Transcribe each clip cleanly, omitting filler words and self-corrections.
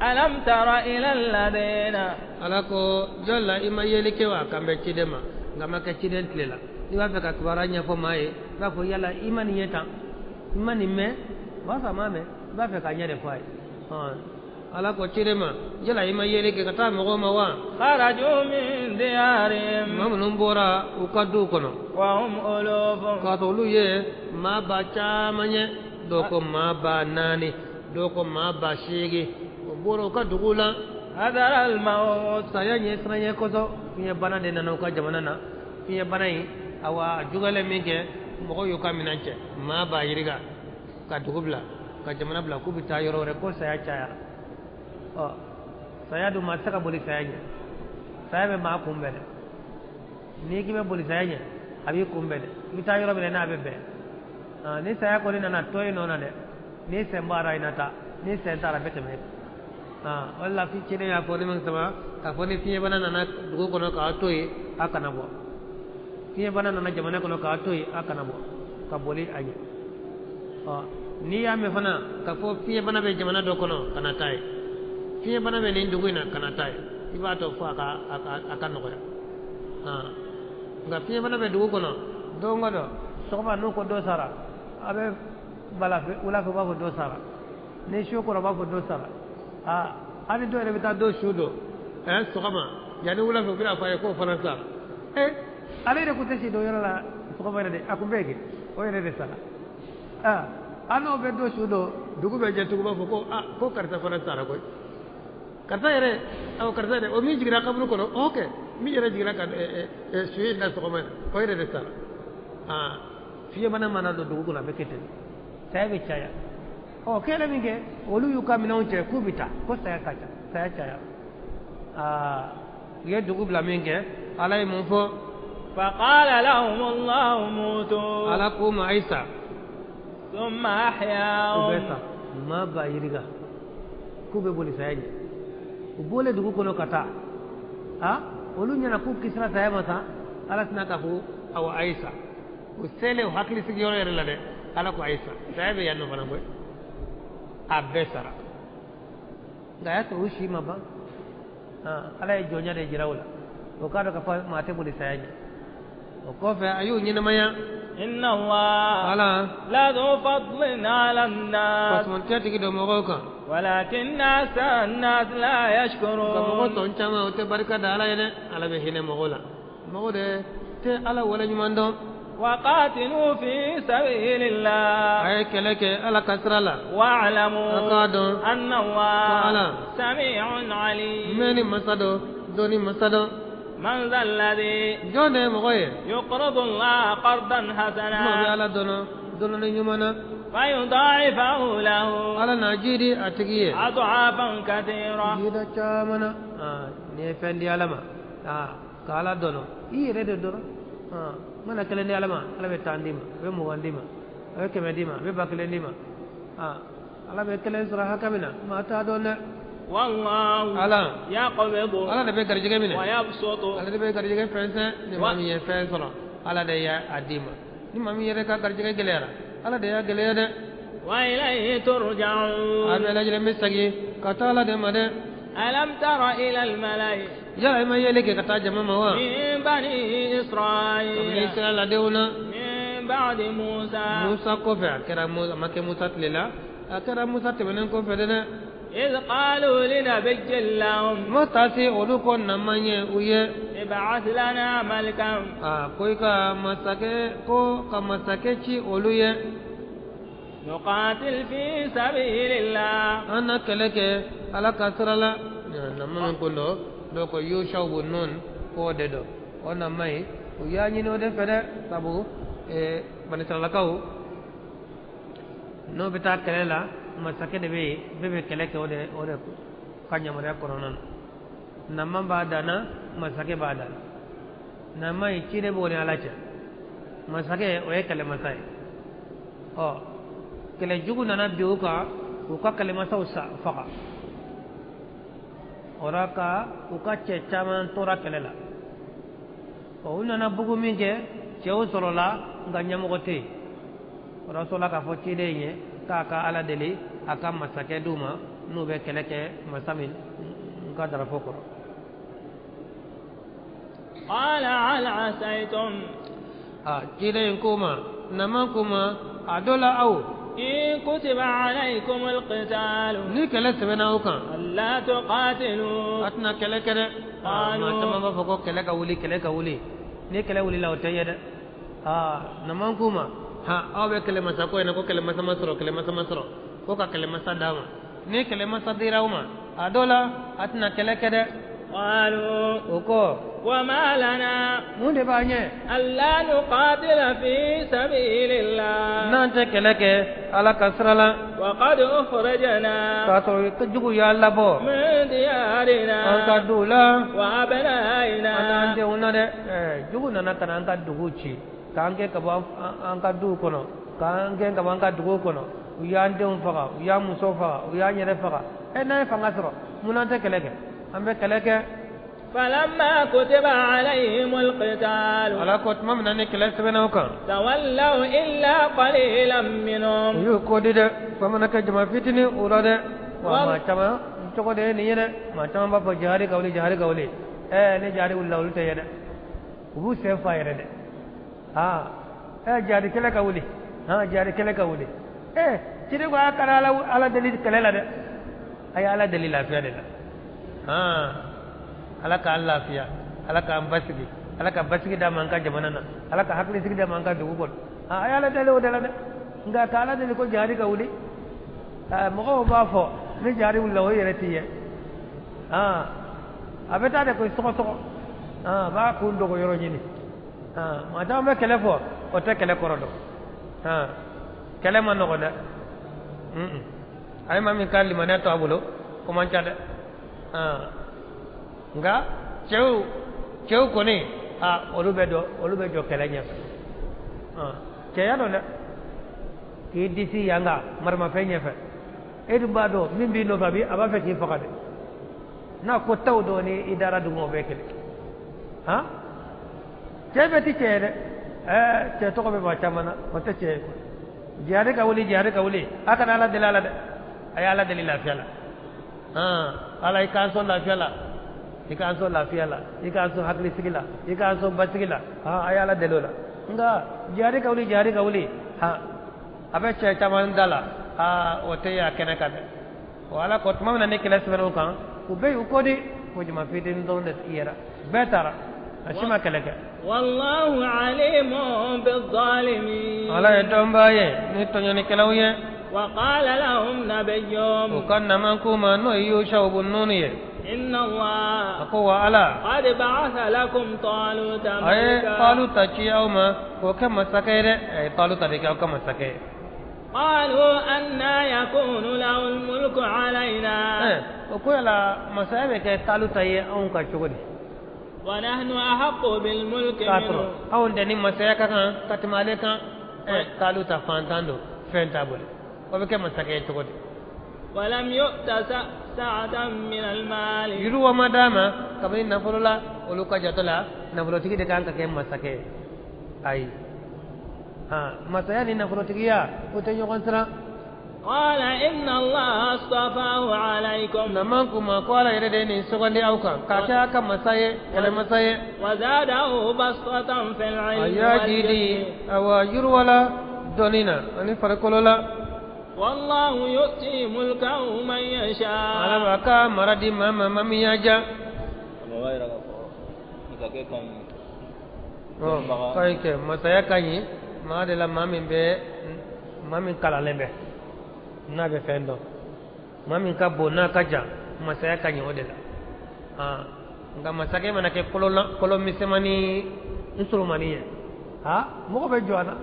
ألم تر إلى الذين Ala ko yala i ma yeli kɛ wa? Kan bɛ ciden ma, nka ma kɛ ciden tile la. N'i b'a fɛ ka kibaruya ɲɛfɔ maa ye, i b'a fɔ yala i ma nin ye tan, i ma nin mɛn? O b'a sɔrɔ a ma mɛn, i b'a fɛ k'a ɲɛ de fɔ a ye. Ala ko ciden ma, yala i ma yeli kɛ ka taa mɔgɔw ma wa? خرجوا من ديارهم Maa minnu bɔra u ka duw kɔnɔ وهم ألوف k'a sɔrɔ olu ye maa ba caman ye, dɔw ko maa 4000, dɔw ko maa 8000. O bɔra u ka dugu la حذر الموت saya ɲɛ siranɲɛ kosɔn. Fiɲɛbana de nana u ka jamana na. Fiɲɛbana in, awa, a juguyalen min kɛ, mɔgɔw y'u ka minɛn cɛ, maa ba yirika, ka dugu bila, ka jamana bila, k'u bɛ taa yɔrɔ wɛrɛ ko saya cayara. Ɔ, saya dun, maa tɛ se ka boli saya ɲɛ. Saya bɛ maa kunbɛn dɛ. N'i k'i bɛ boli saya ɲɛ, a b'i kunbɛn dɛ. I bɛ taa yɔrɔ min na, n'a bɛ bɛn. Ni saya kɔni nana to yen nɔ na dɛ, ni sen bɔra, i na taa, ni sen taara, a bɛ tɛmɛ e kan. O de la ciden y'a fɔ ne ma saba k'a fɔ ni fiɲɛbana nana dugu kɔnɔ k'a to yen, a kana bɔ. Fiɲɛbana nana jamana kɔnɔ k'a to yen, a kana bɔ ka boli a ɲɛ. Ɔ, n'i y'a mɛn fana k'a fɔ fiɲɛbana bɛ jamana dɔ kɔnɔ, kana taa yen. Fiɲɛbana bɛ nin dugu in na, kana taa yen. I b'a to fo a ka nɔgɔya. Nka fiɲɛbana bɛ dugu kɔnɔ don o don sɔgɔma, n'u ko dɔ sara, a bɛ bala wula fɛ, u b'a fɔ dɔ sara. Ni su kɔrɔ, u b'a fɔ dɔ sara. Aa, hali dɔw yɛrɛ bɛ taa dɔ su don sɔgɔma, yanni wula fɛ, u bɛna fɔ a ye k'o fana sara. Ale yɛrɛ kun tɛ si don yɔrɔ la sɔgɔma yɛrɛ de, a kun bɛ kɛ o yɛrɛ de sara. Aa, an n'o bɛ dɔ su don, dugu bɛ jɛ tugun, b'a fɔ ko aa, ko karisa fana sara koyi. Karisa yɛrɛ, awɔ, karisa yɛrɛ, o min jiginna kaburu kɔnɔ, o kɛ min yɛrɛ jiginna ka su in da sɔgɔma, o yɛrɛ de sara. Aa, fiɲɛbana mana don dugu kɔnɔ, a bɛ kɛ ten, saya bɛ caya. Ɔ, kɛlen min kɛ, olu y'u ka minɛnw cɛ k'u bɛ taa, ko saya ka ca, saya caya. Aa, u ye dugu bila min kɛ, Ala ye mun fɔ? فقال لهم الله موتوا Ala k'u ma a ye sa. ثم U bɛ أحياهم sa, maa ba yirika k'u bɛ boli saya ɲɛ. U bɔlen dugu kɔnɔ ka taa, a olu ɲɛna k'u kisira saya ma sa. Ala tɛna k'a fɔ awɔ, a ye sa. U selen u hakili sigi yɔrɔ yɛrɛ la dɛ, Ala ko a ye sa, saya bɛ yan nɔ fana koyi. A bɛɛ sara, nka a y'a sɔrɔ u si ma ban. Ala ye jɔnya de jira u la, o k'a dɔn k'a fɔ maa tɛ boli saya ɲɛ. O kɔfɛ, a y'u ɲɛnamaya. إن الله Ala لذو فضل على الناس fasumantɛ tigi don mɔgɔw kan ولكن أكثر الناس لا nka mɔgɔ يشكرون tɔn caman, o tɛ barika da Ala ye dɛ. Ala bɛ hinɛ mɔgɔw la, mɔgɔ de tɛ Ala wale ɲuman dɔn. وقاتلوا في سبيل الله A ye kɛlɛ kɛ Ala ka sira la. واعلموا A k'a dɔn أن الله Ala سميع عليم mɛnni masa dɔ, dɔnni masa dɔ. من ذا الذي Jɔn de ye mɔgɔ ye يقرض الله قرضا maa bɛ حسنا Ala dɔnna dɔnni ɲuman na فيضاعفه له Ala n'a jidi a tigi ye أضعافا كثيرة jida caman na. N'i ye fɛn di Ala ma, ka Ala dɔnɔ, i yɛrɛ de dɔnɔ. Mana kelen di Ala ma, Ala bɛ 10 d'i ma, a bɛ 20 d'i ma, a bɛ 100 d'i ma, a bɛ 1000 d'i ma. Ala bɛ kelen sɔrɔ hakɛ min na, maa t'a dɔn dɛ. والله Ala يقبض Ala de bɛ garijɛgɛ minɛ ويبسط Ale de bɛ garijɛgɛ fɛnsɛn. Ni maa min ye fɛn sɔrɔ, Ala de y'a d'i ma. Ni maa min yɛrɛ ka garijɛgɛ gɛlɛyara, Ala de y'a gɛlɛya dɛ. وإليه A ترجعون bɛɛ lajɛlen bɛ segin ka taa Ala de ma dɛ. ألم تر إلى الملأ Yala i ma yeli kɛ ka taa jama ma wa من بني kabini إسرائيل Israɛladenw na من بعد موسى Musa kɔfɛ? A kɛra Musa, a ma kɛ Musa tile la, a kɛra Musa tɛmɛnen kɔfɛ dɛ. إذ قالوا لنبي لهم Ma taa se olu ko nama ye u ye ابعث لنا ملكا a ko i ka masakɛ, ko ka masakɛ ci olu ye نقاتل في سبيل الله an na kɛlɛ kɛ Ala ka sira la. Nama min ko dɔ dɔw ko Yoshaw bun Nun, k'o de dɔn o nama ye. U y'a ɲini o de fɛ dɛ, sabu banisiralakaw n'o bɛ taa kɛlɛ la, masakɛ de bɛ yen, bɛɛ bɛ kɛlɛ kɛ o de ka yamaruya kɔnɔna na. Nama b'a danna, masakɛ b'a danna. Nama ye ci de b'o ni Ala cɛ. Masakɛ, o ye kɛlɛmasa ye. Ɔ, kɛlɛjugu nana bin u kan, u ka kɛlɛmasaw sa faga o la, ka u ka cɛ caman tora kɛlɛ la. Ɔ, u nana bugu min kɛ, cɛw sɔrɔla, nka ɲɛmɔgɔ tɛ yen. O la sɔrɔla k'a fɔ ciden ye k'a ka Ala deli a ka masakɛ d'u ma. N'u bɛ kɛlɛ kɛ masa min ka darapo kɔrɔ. قال هل عسيتم. A ciden in ko ma, nama ko ma, a dɔ la aw إن كتب عليكم القتال ni kɛlɛ sɛbɛnna aw kan ألا تقاتلوا a tɛna kɛlɛ kɛ dɛ. Maa caman b'a fɔ ko kɛlɛ ka wuli, kɛlɛ ka wuli. Ni kɛlɛ wulila, o tɛ ye dɛ. Aa, nama ko ma, ha, aw bɛ kɛlɛmasa ko in na, ko kɛlɛmasa ma sɔrɔ, kɛlɛmasa ma sɔrɔ, ko ka kɛlɛmasa d'a ma. Ni kɛlɛmasa dira aw ma, a dɔ la a tɛna kɛlɛ kɛ dɛ. قالوا O kɔ وما لنا mun de b'a ɲɛ ألا نقاتل في سبيل الله n'an tɛ kɛlɛ kɛ Ala ka sira la وقد أخرجنا k'a sɔrɔ jugu y'a labɔ من ديارنا an ka duw la وأبنائنا an n'an denw na dɛ? Ɛɛ, jugu nana ka na an ka dugu ci, k'an kɛ ka bɔ an ka duw kɔnɔ, k'an gɛn ka bɔ an ka dugu kɔnɔ. U y'an denw faga, u y'an musow faga, u y'an yɛrɛ faga. Ɛ, n'an ye fanga sɔrɔ, mun n'an tɛ kɛlɛ kɛ? An bɛ kɛlɛ kɛ. فلما كتب عليهم القتال Ala ko tuma min na ni kɛlɛ sɛbɛnna o kan تولوا إلا قليلا u منهم y'u kɔ di dɛ, bamanankɛ jama fitinin o la dɛ. Wa maa caman cogo de ye nin ye dɛ. Maa caman b'a fɔ jihadi ka wuli, jihadi ka wuli. Ɛɛ, ni jihadi wulila, olu tɛ ye dɛ, u b'u sen fa yɛrɛ dɛ. Aa, ɛɛ, jihadi kɛlɛ ka wuli, han, jihadi kɛlɛ ka wuli. Ɛɛ, ciden ko a kana Ala, Ala deli kɛlɛ la dɛ, a ye Ala deli lafiya de la. Han, Ala k'an lafiya, Ala k'an basigi, Ala ka basigi d'a ma an ka jamana na, Ala ka hakilisigi d'a ma an ka dugu kɔnɔ. A ye Ala deli o de la dɛ. Nka ka Ala deli ko jihadi ka wuli, mɔgɔw b'a fɔ ni jihadi wulila, o yɛrɛ t'i ye. A bɛ taa de koyi sɔgɔsɔgɔ, a b'a kun dogo yɔrɔ ɲini. Maa caman bɛ kɛlɛ fɔ, o tɛ kɛlɛ kɔrɔ dɔn. Kɛlɛ ma nɔgɔn dɛ. A ye maa min ka limaniya to a bolo, o man ca dɛ. Nka cɛw kɔni, a olu bɛ dɔn, olu bɛ jɔ kɛlɛ ɲɛfɛ. Cɛya dɔn dɛ, k'i disi yanga maramafɛn ɲɛfɛ, e dun b'a dɔn min b'i nɔfɛ, a b'a fɛ k'i faga dɛ. N'a ko taw dɔn ni i dara dugu, o bɛɛ kelen. Han, cɛ bɛɛ ti cɛ ye dɛ. Ɛɛ, cɛ tɔgɔ bɛ maa caman na, o tɛ cɛ ye koyi. Jihadi ka wuli, jihadi ka wuli, a kana Ala deli a la dɛ, a ye Ala deli lafiya la. Han, Ala, i k'an sɔn lafiya la, i k'an sɔn lafiya la, i k'an sɔn hakilisigi la, i k'an sɔn basigi la. Han, a ye Ala deli o la. Nka jihadi ka wuli, jihadi ka wuli, han, a bɛ cɛ caman da la, aa, o tɛ ye a kɛnɛ kan dɛ. O Ala ko tuma min na ni kɛlɛ sɛbɛnna o kan, u bɛɛ y'u kɔ di, ko jama fitinin dɔrɔn de yɛrɛ bɛɛ taara, a si ma kɛlɛ kɛ. والله عليم بالظالمين. Ala ye dɔnbaa ye ni tɔɲɔnikɛlaw ye. وقال لهم نبيهم U ka nama k'u ma, n'o ye Yushau bun Nun ye, إن الله a ko wa Ala قد بعث لكم طالوت a ye ملكا. Taluta ci aw ma k'o kɛ masakɛ ye dɛ. A ye Taluta de kɛ aw ka masakɛ ye. قالوا أنى يكون له الملك علينا Ɛ, o ko yala masaya bɛ kɛ Taluta ye anw ka cogo di ونحن أحق بالملك k'a sɔrɔ منه anw tɛ ni masaya ka kan ka tɛmɛ ale kan? Ɛ, Taluta fantan don, fɛn t'a bolo, o bɛ kɛ masakɛ ye cogo di? ولم يؤت سعة من المال. Yiriwa ma d'a ma kabini nafolo la. Olu ka jato la, nafolotigi de kan ka kɛ masakɛ ye. Ayi, han, masaya ni nafolotigiya, o tɛ ɲɔgɔn siran. قال إن الله اصطفاه عليكم Nama ko ma ko Ala yɛrɛ de ye nin sugandi aw kan k'a kɛ a ka masa ye, kɛlɛmasa ye. وزاده بسطة في A العلم y'a jidi والجسم awa yiriwa la dɔnni na ani farikolo la. والله يؤتي ملكه من Ala يشاء. b'a ka mara di maa ma, maa min y'a diya. O b'a yira k'a fɔ masakɛ ka ɲi. Ɔ, ka ɲi kɛ, masaya ka ɲi maa de la, maa min bɛ, maa min kalanlen bɛ, n'a bɛ fɛn dɔn, maa min ka bon, n'a ka jan, masaya ka ɲi o de la. Han, nka masakɛ mana kɛ kolo la, kolo misɛnmanin, nsurumani ye, ha, mɔgɔ bɛ jɔ a la.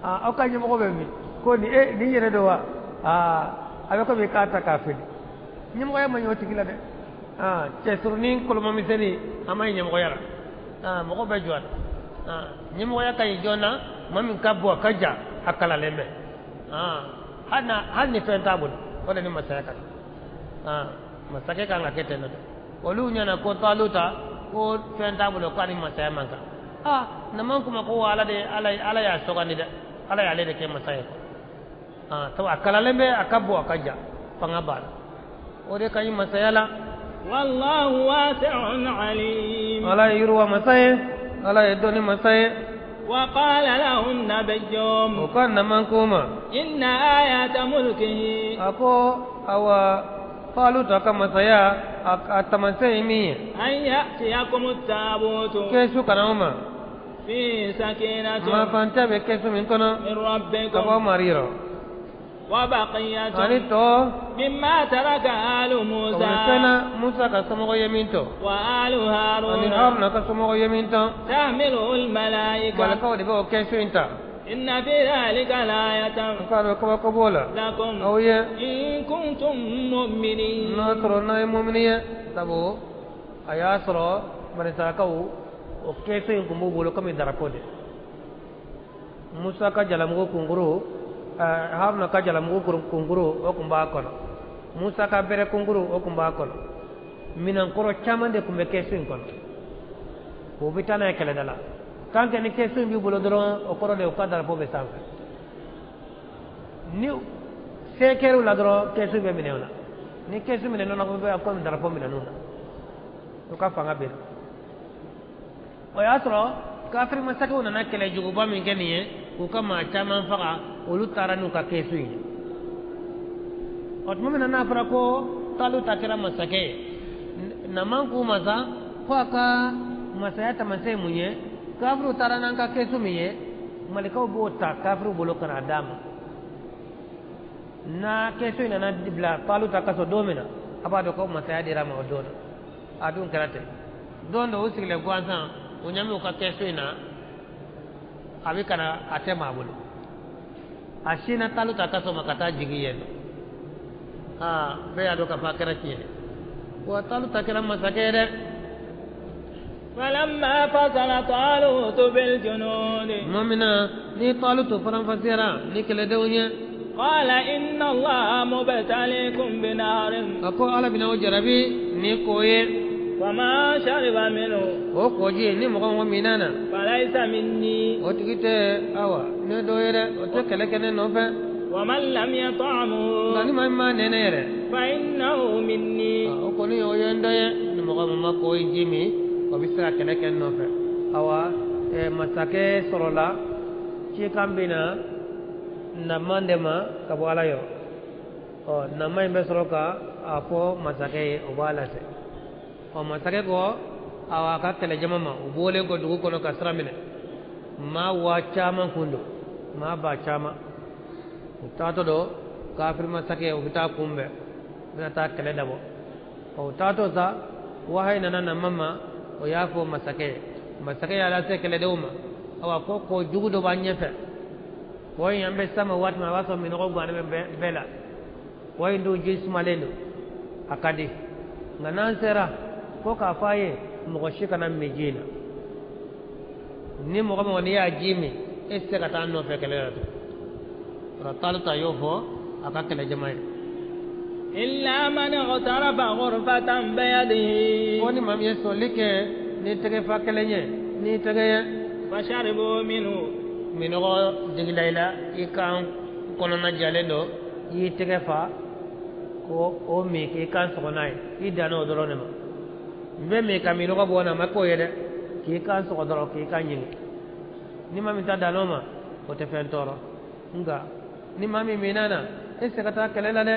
Aa, aw ka ɲɛmɔgɔ bɛ min ko nin e nin yɛrɛ don wa? Aa, a bɛ komi k'a ta k'a fili. Ɲɛmɔgɔya ma ɲi o tigi la dɛ. Aa, cɛ surunin kolomamisɛnnin, a ma ɲi ɲɛmɔgɔya la. Aa, mɔgɔ bɛ jɔ a la. Aa, ɲɛmɔgɔya ka ɲi joona maa min ka bon, a ka jan, a kalanlen bɛ. Aa, hali na hali ni fɛn t'a bolo, o de ni masaya ka kan. Aa, masakɛ kan ka kɛ ten nɔ dɛ. Olu ɲɛna ko Taluta ko fɛn t'a bolo, k'a ni masaya man kan. Aa, nama kuma ko Ala de, Ala y'a sugandi dɛ, Ala y'ale de kɛ masa ye. Aa, sabu a kalanlen bɛ, a ka bon, a ka jan, fanga b'a la. O de ka ɲi masaya la. Wallahu wasi'un alim. Ala ye yiriwa masa ye, Ala ye dɔnni masa ye. Wa qala lahum nabiyyuhum. O ka naman ko ma. Inna ayata mulkihi. A ko awa Taluta ka masaya a taamasiyɛn ye min ye. An ya'tiyakum at-tabutu. Kɛsu ka na aw ma. Fi sakinatin. Mafanta bɛ kɛsu min kɔnɔ. Min rabbikum. Ka bɔ mari yɔrɔ. Wa baqiyatun. Ani tɔ. Mimma taraka alu Musa. O bɛ fɛn na Musa ka somɔgɔ ye min to. Wa alu Haruna. Ani Haruna ka somɔgɔ ye min to. Tahmiluhu al-malaika. Malakaw de bɛ o kɛsu in ta. Inna fi dhalika laayatan. K'a dɔn kabako b'o la. Lakum. Aw ye. In kuntum mu'minin. N'a sɔrɔ n'a ye mumini ye. Sabu a y'a sɔrɔ banisarakaw o kɛsu in tun b'u bolo komi darapo de. Musa ka jalamugu kunkuru, Haruna ka jalamugu kunkuru o tun b'a kɔnɔ. Musa ka bɛrɛ kunkuru o tun b'a kɔnɔ. Minɛnkɔrɔ caman de tun bɛ kɛsu in kɔnɔ. O bɛ taa n'a ye kɛlɛda la. Tant que ni kɛsu in b'i bolo dɔrɔn o kɔrɔ de u ka darapo bɛ sanfɛ. Ni se kɛr'u la dɔrɔn kɛsu bɛ minɛ u la. Ni kɛsu minɛn'u la ko bɛ komi darapo minɛn'u la. U ka fanga bɛ na. O y'a sɔrɔ kafiri masakɛw nana kɛlɛ juguba min kɛ nin ye k'u ka maa caman faga, olu taara n'u ka kɛsu in ye. O tuma min na n'a fɔra ko Taluta kɛra masakɛ ye, Naman k'u ma sa ko a ka masaya taamasiyɛn ye mun ye? Kafiriw taara n'an ka kɛsu min ye, malikaw b'o ta kafiriw bolo ka n'a d'a ma. N'a kɛsu in nana bila Taluta kaso don min na, a b'a dɔn ko masaya dira a ma o don na. A dun kɛra ten. Don dɔ u sigilen gansan, u ɲɛ b'u ka kɛsu in na, a bɛ ka na a tɛ maa bolo. A sinna Taluta kaso ma ka taa jigin yen nɔ. Aa bɛɛ y'a dɔn k'a fɔ a kɛra tiɲɛ ye. Wa Taluta kɛra masakɛ ye dɛ. فلما فصل طالوت بالجنود. Tuma min na ni Talutu faranfasiyara ni kɛlɛdenw ye. قال إن الله مبتليكم بنار. A ko Ala bɛna aw jarabi ni ko ye. فما شرب منه. O kɔji ni mɔgɔ mɔgɔ minna na. فليس مني. O tigi tɛ awa ne dɔ ye dɛ, o tɛ kɛlɛ kɛ ne nɔfɛ. ومن لم يطعمه. Nka ni maa min m'a nɛnɛ yɛrɛ. فإنه مني. O kɔni o ye n dɔ ye. Ni mɔgɔ min ma kɔ in ji min, o bɛ se ka kɛlɛ kɛ n nɔfɛ. Awa masakɛ sɔrɔla cikan bɛ na Naman de ma ka bɔ Ala yɔrɔ. Ɔ Naman in bɛ sɔrɔ ka a fɔ masakɛ ye, o b'a lase. Ɔ masakɛ ko awa a ka kɛlɛjama ma, u bɔlen kɔ dugu kɔnɔ ka sira minɛ. Maa waa caman kun don, maa ba caman. U taatɔ don kafiri masakɛ u bɛ taa kunbɛn, u bɛna taa kɛlɛ dabɔ. Ɔ u taatɔ sa wahayi nana Naman ma, o y'a fɔ masakɛ ye. Masakɛ y'a lase kɛlɛdenw ma. Awa ko ko jugu dɔ b'an ɲɛfɛ. Kɔ in an bɛ s'a ma waati min na, a b'a sɔrɔ minɔgɔ gannen bɛ bɛɛ la. Kɔ in dun ji sumalen don, a ka di. Nka n'an sera ko k'a fɔ a ye mɔgɔ si kana min ji in na. Ni mɔgɔ mɔgɔ n'i y'a ji min, e tɛ se ka taa an nɔfɛ kɛlɛ la tugun. O Taluta y'o fɔ a ka kɛlɛjama ye. إلا من اغترف غرفة بيده. Ko ni maa min ye sɔli kɛ ni tɛgɛ fa kelen ye, ni tɛgɛ ye. فشربوا منه. Minɔgɔ jigila i la, i kan kɔnɔna jalen don, i y'i tɛgɛ fa ko o min k'i kan sɔgɔ n'a ye, i danna o dɔrɔn de ma. N bɛ min ka minɔgɔ bɔ na, a ma k'o ye dɛ, k'i kan sɔgɔ dɔrɔn k'i kan ɲimi. Ni maa min ta dan'o ma, o tɛ fɛn tɔɔrɔ. Nka ni maa min minna na, e tɛ se ka taa kɛlɛ la dɛ.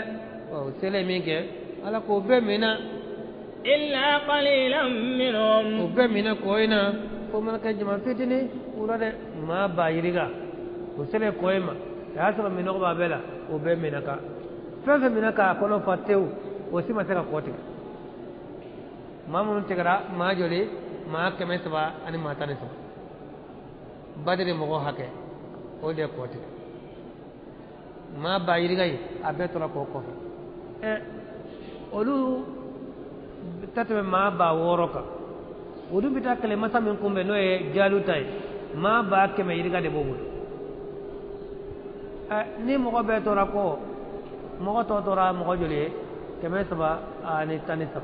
Ɔ selen min kɛ, Ala k'o bɛɛ minɛ. إلا قليلا منهم. O bɛɛ minɛ kɔ in na, fo mana kɛ jama fitinin u la dɛ, maa ba yirika. O selen kɔ in ma, a y'a sɔrɔ minɔgɔ b'a bɛɛ la, o bɛɛ minɛ ka fɛn fɛn minɛ k'a kɔnɔ fa tewu, o si ma se ka kɔ tigɛ. Maa minnu tigɛra maa joli? Maa 313. Badiri mɔgɔ hakɛ o de ye kɔ tigɛ. Maa ba yirika ye, a bɛɛ tora kɔ kɔfɛ. Ɛ olu tɛ tɛmɛ maa 6000 kan. Olu bɛ taa kɛlɛmasa min kunbɛn n'o ye Jaluta ye, maa 100,000 yirika de b'o bolo. Ɛ ni mɔgɔ bɛɛ tora kɔ, mɔgɔ tɔ tora mɔgɔ joli ye? 313.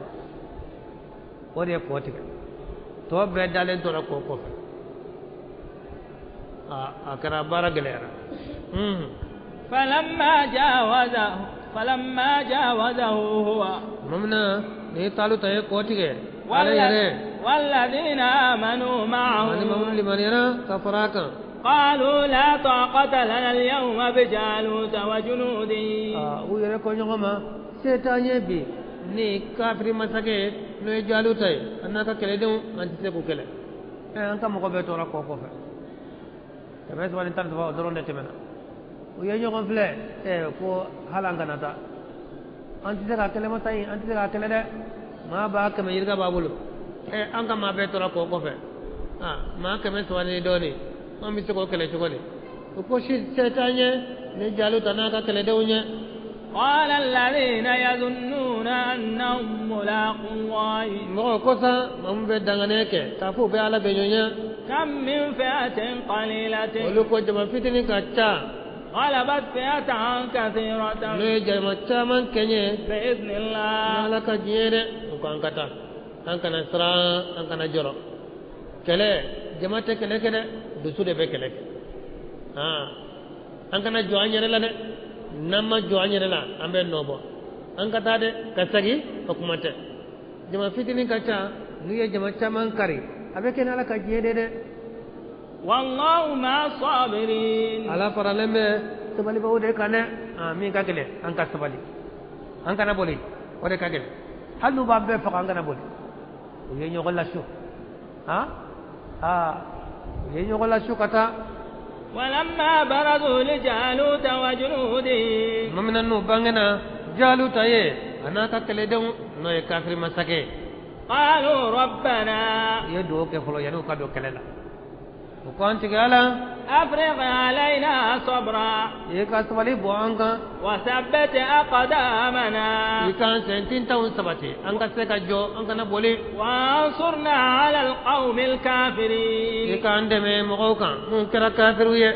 O de ye kɔ tigɛ. Tɔ bɛɛ dalen tora kɔ kɔfɛ. A kɛra baara gɛlɛyara. فلما جاوزه هو. Tuma min na ni Taluta ye kɔ tigɛ ale yɛrɛ والذين آمنوا معه ani maa minnu limaniyara ka fara a kan. قالوا لا طاقة لنا اليوم بجالوت وجنوده. U yɛrɛ ko ɲɔgɔn ma se t'an ye bi ni kafiri masakɛ n'o ye Jaluta ye a n'a ka kɛlɛdenw, an tɛ se k'u kɛlɛ. An ka mɔgɔ bɛɛ tora kɔ kɔfɛ, 313 o dɔrɔn de tɛmɛna. U ye ɲɔgɔn filɛ, ko hali an kana taa, an tɛ se ka kɛlɛ masa in, an tɛ se ka kɛlɛ dɛ. Maa 100 yirika b'a bolo, an ka maa bɛɛ tora kɔ kɔfɛ, maa 300 ni dɔɔnin, an bɛ se k'o kɛlɛ cogo di? O ko se t'an ye ni Jaluta n'a ka kɛlɛdenw ye. قال الذين يظنون أنهم ملاقو الله. Mɔgɔ ko sa maa min bɛ danganiya kɛ k'a fɔ u bɛ Ala bɛ ɲɔgɔn. كم من فئة قليلة. Olu ko jama fitinin ka ca. غلبت فئة كثيرة. N'o ye jama caman kɛɲɛ. بإذن الله. N'Ala ka diɲɛ dɛ. U ko an ka taa, an kana siran, an kana jɔrɔ. Kɛlɛ, jama tɛ kɛlɛ kɛ dɛ, dusu de bɛ kɛlɛ kɛ. An kana jɔ an yɛrɛ la dɛ, n'an ma jɔ an yɛrɛ la an bɛ nɔ bɔ. An ka taa dɛ, ka segin o kuma tɛ. Jama fitinin ka ca, n'u ye jama caman kari, a bɛ kɛ n'Ala ka diɲɛ de dɛ. والله مع الصابرين. Ala faralen bɛ sabalibagaw de kan dɛ. Min ka gɛlɛn, an ka sabali, an kana boli, o de ka gɛlɛn. Hali n'u b'an bɛɛ faga, an kana boli. U ye ɲɔgɔn lasu, u ye ɲɔgɔn lasu ka taa. ولما برزوا لجالوت وجنوده. Tuma min na n'u bangena Jaluta ye a n'a ka kɛlɛdenw, n'o ye kafiri masakɛ ye. قالوا ربنا. U ye dugawu kɛ fɔlɔ yanni u ka don kɛlɛ la. U ko an tigi Ala. أفرغ علينا صبرا. I ka sabali bɔ an kan. وثبت أقدامنا. I k'an sentintanw sabati, an ka se ka jɔ, an kana boli. وانصرنا على القوم الكافرين. I k'an dɛmɛ mɔgɔw kan minnu kɛra kafiriw ye.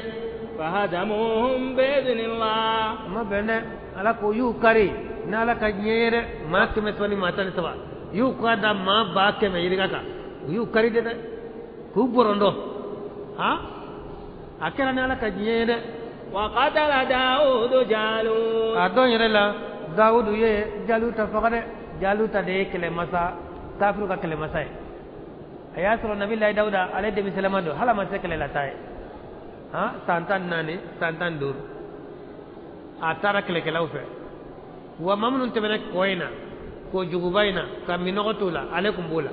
فهزموهم بإذن الله. A ma bɛn dɛ, Ala ko y'u kari n'Ala ka diɲɛ ye dɛ. Maa 300 ni maa 13 y'u ka da maa 100 yirika kan, u y'u kari de dɛ, k'u bɔrɔndɔ. A kɛra ni Ala ka diɲɛ ye dɛ. وقتل داود جالوت. A dɔn yɛrɛ la, Dawudu ye Jaluta faga dɛ. Jaluta de ye kɛlɛmasa, kafiru ka kɛlɛmasa ye. A y'a sɔrɔ Nabilayi Dawuda ale denmisɛnlama don, hali a ma se kɛlɛlata ye, san 14, san 15. A taara kɛlɛkɛlaw fɛ wa maa minnu tɛmɛna kɔ in na, kojuguba in na, ka minɔgɔ t'u la, ale tun b'o la.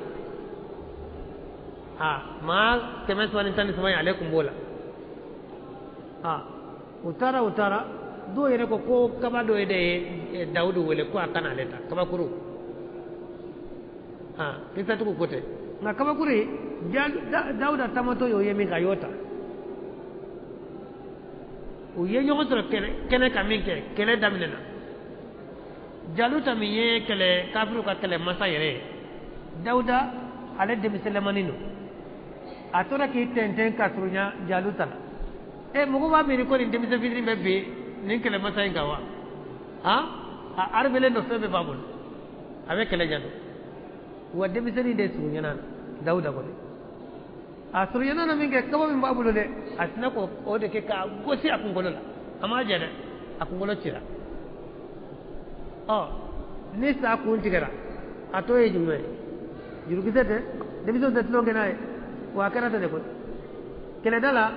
Maa 313 in, ale tun b'o la. U taara, u taara, dɔw yɛrɛ ko ko kaba dɔ de ye Dawudu wele ko a kana ale ta kabakuru. Kisatigiw ko tɛ, nka kabakuru in, Dawuda tamatɔ y'o ye min kɛ, a y'o ta. U ye ɲɔgɔn sɔrɔ kɛnɛ kan min kɛ, kɛlɛ daminɛna. Jaluta min ye kɛlɛ kafiriw ka kɛlɛ masa yɛrɛ ye, Dawuda ale denmisɛnlamanin don, a tora k'i tɛntɛn ka surunya Jaluta la. Mɔgɔ b'a miiri ko nin denmisɛn fitinin bɛ bin nin kɛlɛmasa in kan wa? A armelen don, fɛn bɛɛ b'a bolo, a bɛ kɛlɛ ɲɛdɔn. Wa denmisɛnnin de surunyana Dawuda kɔni. A surunyana na min kɛ, kaba min b'a bolo dɛ, a sinna k'o de kɛ k'a gosi a kunkolo la. A m'a jɛ dɛ, a kunkolo cira. Ni sa kun tigɛra, a tɔ ye jumɛn ye? Jurukisɛ tɛ, denmisɛnw tɛ tulon kɛ n'a ye. Wa a kɛra ten de koyi. Kɛlɛda la,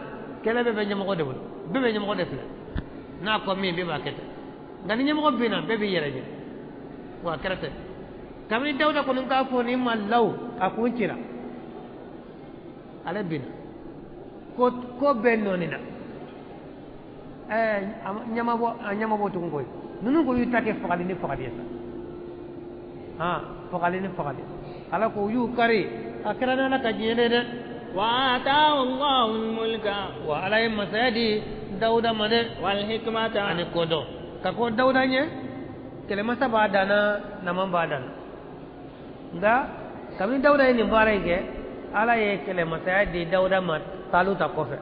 kɛlɛ bɛɛ bɛ ɲɛmɔgɔ de bolo, bɛɛ bɛ ɲɛmɔgɔ de filɛ, n'a ko min, bɛɛ b'a kɛ ten. Nka ni ɲɛmɔgɔ binna, bɛɛ b'i yɛrɛ ɲɛ. Wa a kɛra ten. Kabini Dawuda kɔni k'a fɔ nin ma law, a kun cira, ale binna, ko ko bɛɛ nɔɔnina. Ɲɛmabɔ, a ɲɛmabɔ tugun koyi. Ninnu ko y'u ta kɛ fagali ni fagali ye sa, fagali ni fagali. Ala ko y'u kari, a kɛra n'Ala ka diɲɛ de dɛ. وآتاه الله الملك. Wa Ala ye masaya di Dawuda ma dɛ. والحكمة. Ani kodɔn. Ka ko Dawuda ɲɛ, kɛlɛmasa b'a danna, naman b'a danna. Nka kabini Dawuda ye nin baara in kɛ, Ala ye kɛlɛmasaya di Dawuda ma Taluta kɔfɛ.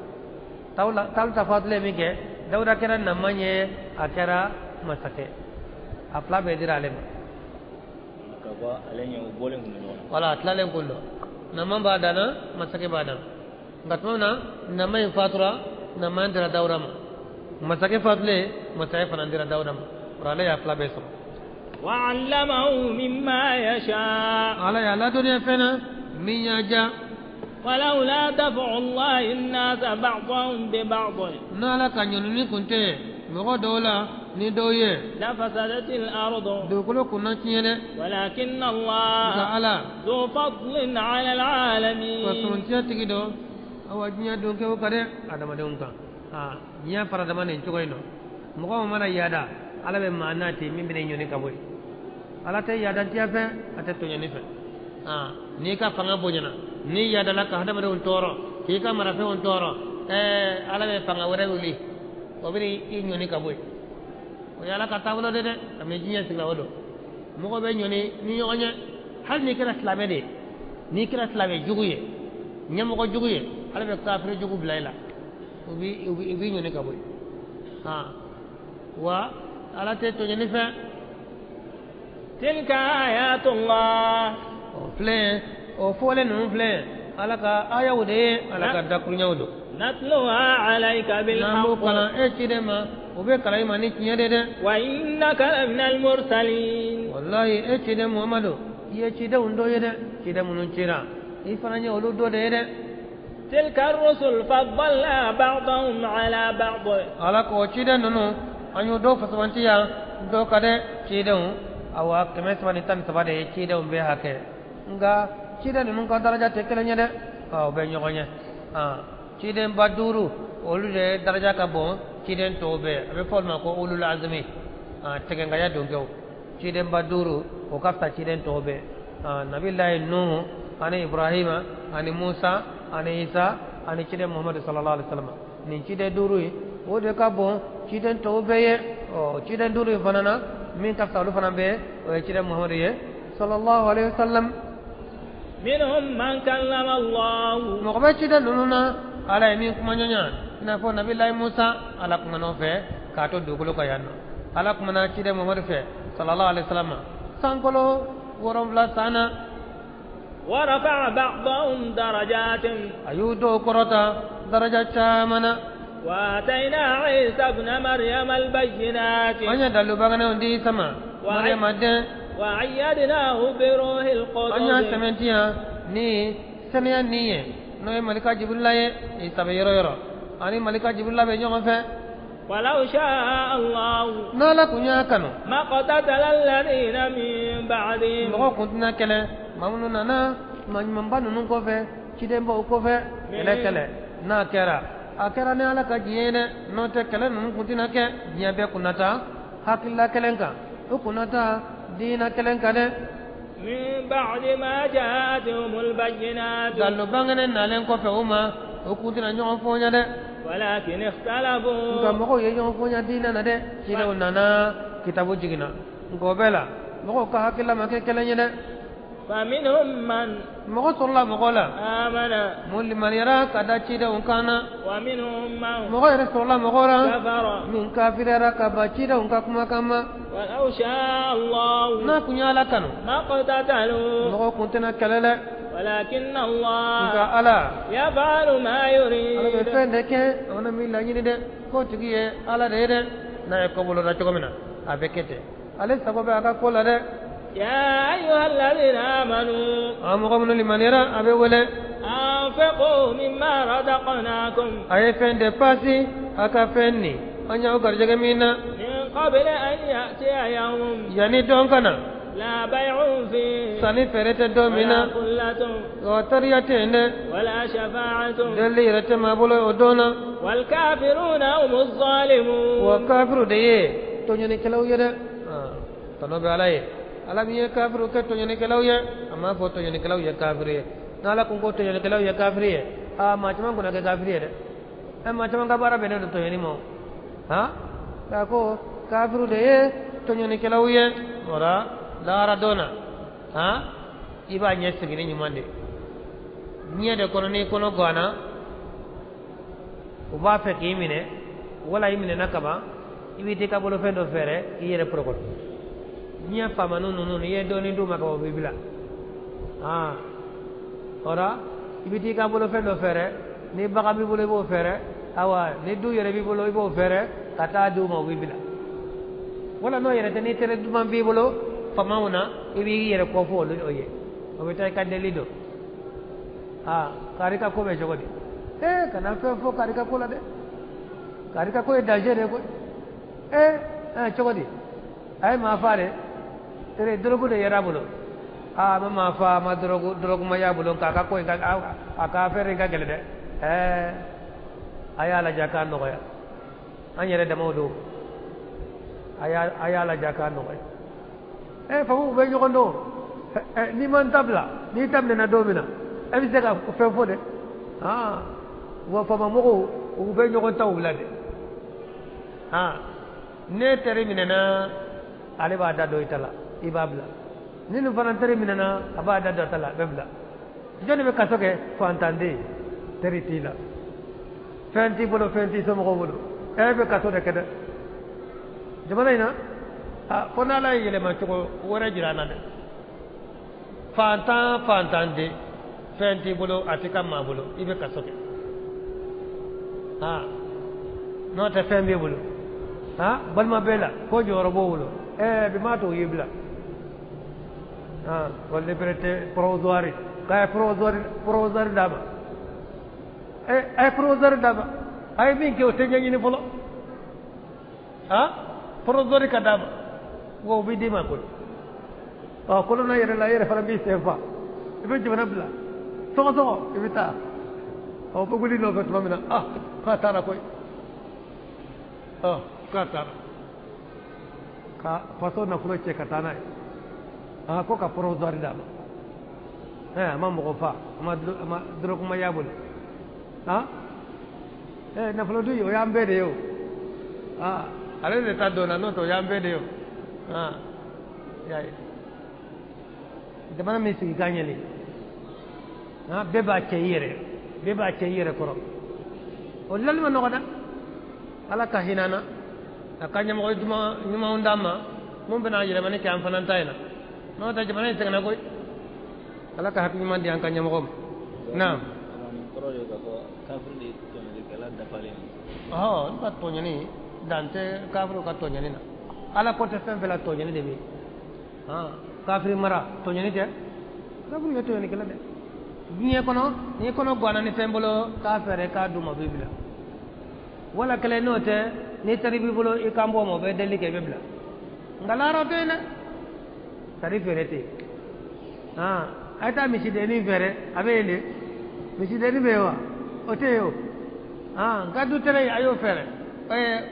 Taluta fatulen min kɛ, Dawuda kɛra naman ye, a kɛra masakɛ, a fila bɛɛ dira ale ma. Ka bɔ ale ɲɛ, u bɔlen kun don ɲɔgɔn na. Wala a tilalen kun don, naman b'a danna, masakɛ b'a danna. Nka tuma min na naman in fatura, naman dira Dawuda ma. Masakɛ fatulen, masakɛ fana dira Dawuda ma. O ale y'a fila bɛɛ sɔrɔ. وعلمه مما يشاء. Ala y'a ladɔnniya fɛn na min y'a diya. ولولا دفع الله الناس بعضهم ببعض N'Ala ka ɲɔnini kun tɛ mɔgɔ dɔw la ni dɔw ye, لفسدت الأرض dugukolo kun na tiɲɛ dɛ. ولكن Nka الله Ala ذو فضل على ka العالمين. sɔrɔntiya tigi dɔ awa diɲɛ donkɛw ka dɛ adamadenw kan. Aa, diɲɛ fara dama nin cogo in nɔ, mɔgɔ min mana yaada, Ala bɛ maa n'a ten min bɛna i ɲɔni ka bɔ yen. Ala tɛ yaadantiya fɛ, a tɛ tɔɲɔni fɛ. Aa, n'i ka fanga bonyana, n'i yaadala ka hadamadenw tɔɔrɔ, k'i ka marafɛnw tɔɔrɔ, ɛɛ, Ala bɛ fanga wɛrɛ wuli, o bɛ i ɲɔni ka bɔ yen. O ye Ala ka taabolo de dɛ. Kabini diɲɛ sigila, o don mɔgɔ bɛ ɲɔni ni ɲɔgɔn ye. Hali n'i kɛra silamɛ de ye, n'i kɛra silamɛ jugu ye, ɲɛmɔgɔ jugu ye, Ala bɛ kafiri jugu bila i la, o b'i ɲɔni ka bɔ yen. Aa, wa Ala tɛ tɔɲɔni fɛ. تلك آيات الله. O filɛ, o fɔlen ninnu filɛ, Ala ka ayaw de ye, Ala ka dakuruɲaw don. نتلوها عليك N'an b'o بالحق kalan e ciden ma, o bɛ kalan i ma ni tiɲɛ de dɛ. وإنك لمن المرسلين. Walayi, e ciden Muhamadu, i ye cidenw dɔ ye dɛ, ciden minnu cira, i fana ye olu dɔ de ye dɛ. تلك الرسل فضلنا بعضهم على بعض. Ala k'o ciden ninnu, an y'o dɔw fasamantiya dɔ ka dɛ. Cidenw awa 313 de ye cidenw bɛɛ hakɛ, nka ciden ninnu ka daraja tɛ kelen ye dɛ. O bɛ ɲɔgɔn ye. Ciden 5000, olu de daraja ka bon ciden tɔw bɛɛ. A bɛ fɔ olu ma ko ulul azmi, tɛgɛngaya donkɛw. Ciden 5000, o ka fisa ciden tɔw bɛɛ. Nabilayi Nuhu ani Ibrahima ani Musa ani Isa ani ciden Muhamadu sallallahu alaihi wa sallam, nin ciden 5 ye, o de ka bon ciden tɔw bɛɛ ye. Ɔ, ciden 5 in fana na, min ka fisa olu fana bɛɛ, o ye ciden Muhamadu ye sallallahu alaihi wa sallam. منهم من كلم الله. Mɔgɔ bɛ ciden ninnu na, Ala ye min kuma ɲɔgɔnya, i n'a fɔ nabilayi Musa, Ala kumana o fɛ k'a to dugukolo kan yan nɔ. Ala kumana ciden Muhamadu fɛ sallallahu alaihi wa sallam sankolo 7 san na. ورفع بعضهم درجات. A y'u dɔw kɔrɔta daraja caman na. وآتينا عيسى ابن مريم البينات An ye dalu baganenw di Isa ma, Mariyama den. وأيدناه بروح An y'a القدس. sɛmɛntiya ni sɛnɛya ni ye, n'o ye malika Jibirila ye. Isa bɛ yɔrɔ yɔrɔ, ani malika Jibirila bɛ ɲɔgɔn fɛ. ولو شاء الله N'Ala kun y'a kanu, ما اقتتل الذين من بعدهم mɔgɔw kun tɛna kɛlɛ, maa minnu nana maa ɲumanba ninnu kɔfɛ, cidenbaw kɔfɛ, kɛlɛ kɛlɛ n'a kɛra, a kɛra ni Ala ka diɲɛ ye dɛ. N'o tɛ, kɛlɛ ninnu kun tɛna kɛ. Diɲɛ bɛɛ kun na taa hakilila kelen kan, o kun na taa diinɛ kelen kan dɛ. من بعد ما جاءتهم البينات. Dalu bangenen nalen kɔfɛ o ma, o kun tɛna ɲɔgɔn fɔɲa dɛ. ولكن Nka اختلفوا mɔgɔw ye ɲɔgɔn fɔɲa diinɛ na dɛ. Cidenw nana, kitabu jiginna, nka o bɛɛ la, mɔgɔw ka hakilila ma kɛ kelen ye dɛ. فمنهم من Mɔgɔ sɔrɔla mɔgɔ la آمن mun limaniyara ka da cidenw kan na. ومنهم من Mɔgɔ yɛrɛ sɔrɔla mɔgɔ la كفر. min kafiriyara ka ban cidenw ka kumakan ma. ولو شاء الله N'a kun y'Ala kanu, ما اقتتلوا mɔgɔw kun tɛna kɛlɛ dɛ. ولكن Nka الله Ala يفعل ما Ala bɛ يريد. fɛn de kɛ, a mana min laɲini dɛ, k'o tigi ye Ala de ye dɛ. N'a ye ko boloda cogo min na, a bɛ kɛ ten. Ale sago bɛ a ka ko la dɛ. يا أيها الذين آمنوا An mɔgɔ minnu limaniyara, a bɛ wele, أنفقوا مما رزقناكم a ye fɛn de paasi a ka fɛn nin an y'aw garijɛgɛ min na, من قبل أن يأتي يوم yanni dɔn ka na, لا بيع فيه sanni feere tɛ don min ولا na, خلة wa tariya tɛ yen dɛ, ولا شفاعة deli yɛrɛ tɛ maa bolo o don na. والكافرون هم Wa الظالمون. kafiru de ye tɔɲɔnikɛlaw ye dɛ. Tɔnɔ bɛ Ala ye, Ala min ye kafiru kɛ tɔɲɔnikɛlaw ye. A m'a fɔ tɔɲɔnikɛlaw ye kafiri ye. N'Ala kun ko tɔɲɔnikɛlaw ye kafiri ye, aa, maa caman kun na kɛ kafiri ye dɛ. Ɛ, maa caman ka baara bɛnnen don tɔɲɔni ma o. Han, k'a ko kafiru de ye tɔɲɔnikɛlaw ye. O la, lahara don na, han, i b'a ɲɛ sigi ni ɲuman de ye. Diɲɛ de kɔnɔ, n'i kɔnɔ ganna, u b'a fɛ k'i minɛ wala i minɛna kaban, i b'i ka bolofɛn dɔ fɛɛrɛ k'i yɛrɛ pɔrɔkɔtɔ. Diɲɛ faamanu ninnu, n'i ye dɔɔnin d'u ma ka ban, u b'i bila. Aa, o la, i bɛ t'i ka bolofɛn dɔ fɛɛrɛ. Ni bagan b'i bolo, i b'o fɛɛrɛ. Awa, ni du yɛrɛ b'i bolo, i b'o fɛɛrɛ ka taa d'u ma, u b'i bila. Wala n'o yɛrɛ tɛ, ni teri duman b'i bolo. faamaw na i b'i yɛrɛ kɔfɔ olu o ye o bɛ taa i ka deli dɔn aa kari ka ko bɛ cogo di ee kana fɛn fɔ kari ka ko la dɛ kari ka ko ye danger de ye koyi ee ɛɛ cogo di a ye maa fa de tere dɔrɔgu de yɛrɛ a bolo aa a ma maa fa a ma dɔrɔgu dɔrɔgu ma y'a bolo nka a ka ko in ka a ka affaire in ka gɛlɛn dɛ ɛɛ a y'a lajɛ a k'a nɔgɔya an yɛrɛ damaw don a y'a lajɛ a k'a nɔgɔya ɛ faamaw bɛ ɲɔgɔn dɔn ɛ n'i ma n ta bila n'i ta minɛna don min na e bɛ se ka fɛn fɔ dɛ aa wa faamamɔgɔw u bɛ ɲɔgɔn taw bila dɛ aa ne teri minɛna ale b'a da don i ta la i b'a bila ni nin fana teri minɛna a b'a da don a ta la a bɛ bila jɔnni bɛ kaso kɛ fantanden teri t'i la fɛn t'i bolo fɛn t'i somɔgɔw bolo e bɛ kaso de kɛ dɛ jamana in na a fo n'ala ye yɛlɛma cogo wɛrɛ jira an na dɛ fantan fantanden fɛn t'i bolo a t'i ka maa bolo i bɛ kaso kɛ aa n'o tɛ fɛn b'i bolo aa balima b'e la ko jɔyɔrɔ b'o bolo ɛɛ bi m'a to o y'i bila aa ko liberté provisoire k'a ye provisoire d'a ma ɛ a ye provisoire d'a ma a ye min kɛ o tɛ ɲɛɲini fɔlɔ aa provisoire ka d'a ma wa o bɛ d'i ma koyi ɔ kolonna yɛrɛ la e yɛrɛ fana b'i sen fa i bɛ jamana bila sɔgɔsɔgɔ i bɛ taa ɔ bɛ wuli nɔfɛ tuma min na ah k'a taara koyi ɔ k'a taara ka faso nafolo cɛ ka taa n'a ye aa ko ka provisoire d'a ma ɛ a ma mɔgɔ fa a ma dɔrɔgu ma y'a bolo ah ɛ nafolo dun o y'an bɛɛ de ye o aa ale de ta donna n'o tɛ o y'an bɛɛ de ye o aa y'a ye jamana min sigi ka ɲɛlen ah bɛɛ b'a cɛ i yɛrɛ bɛɛ b'a cɛ i yɛrɛ kɔrɔ o lali ma nɔgɔ dɛ ala ka hinɛ an na a ka ɲɛmɔgɔ ɲumanw d'an ma mun bɛna yɛlɛmani kɛ an fana ta in na n'o tɛ jamana in sɛgɛnna koyi ala ka hakili ɲuman di an ka ɲɛmɔgɔ ma naam. Kɔrɔ de k'a fɔ kafiri de ye tɔɲɔlikɛla dafalen ye. Ɔhɔ, olu ka tɔɲɔni dan tɛ kafiriw ka tɔɲɔni na ala ko tɛ fɛn fɛn la tɔɲɔni de bɛ yen kafiri mara tɔɲɔni tɛ kafiri ye tɔɲɔnikɛla dɛ diɲɛ kɔnɔ n'i kɔnɔ ganna ni fɛn bolo k'a fɛɛrɛ k'a d'u ma o b'i bila wala kɛlɛ n'o tɛ ni tari b'i bolo i kan bɔ o ma o bɛ deli kɛ i bɛ bila nka lahara tɛ yen dɛ tari feere tɛ yen a ye taa misidennin feere a bɛ yen de misidennin bɛ yen wa o tɛ yen o n ka du tere a y'o feere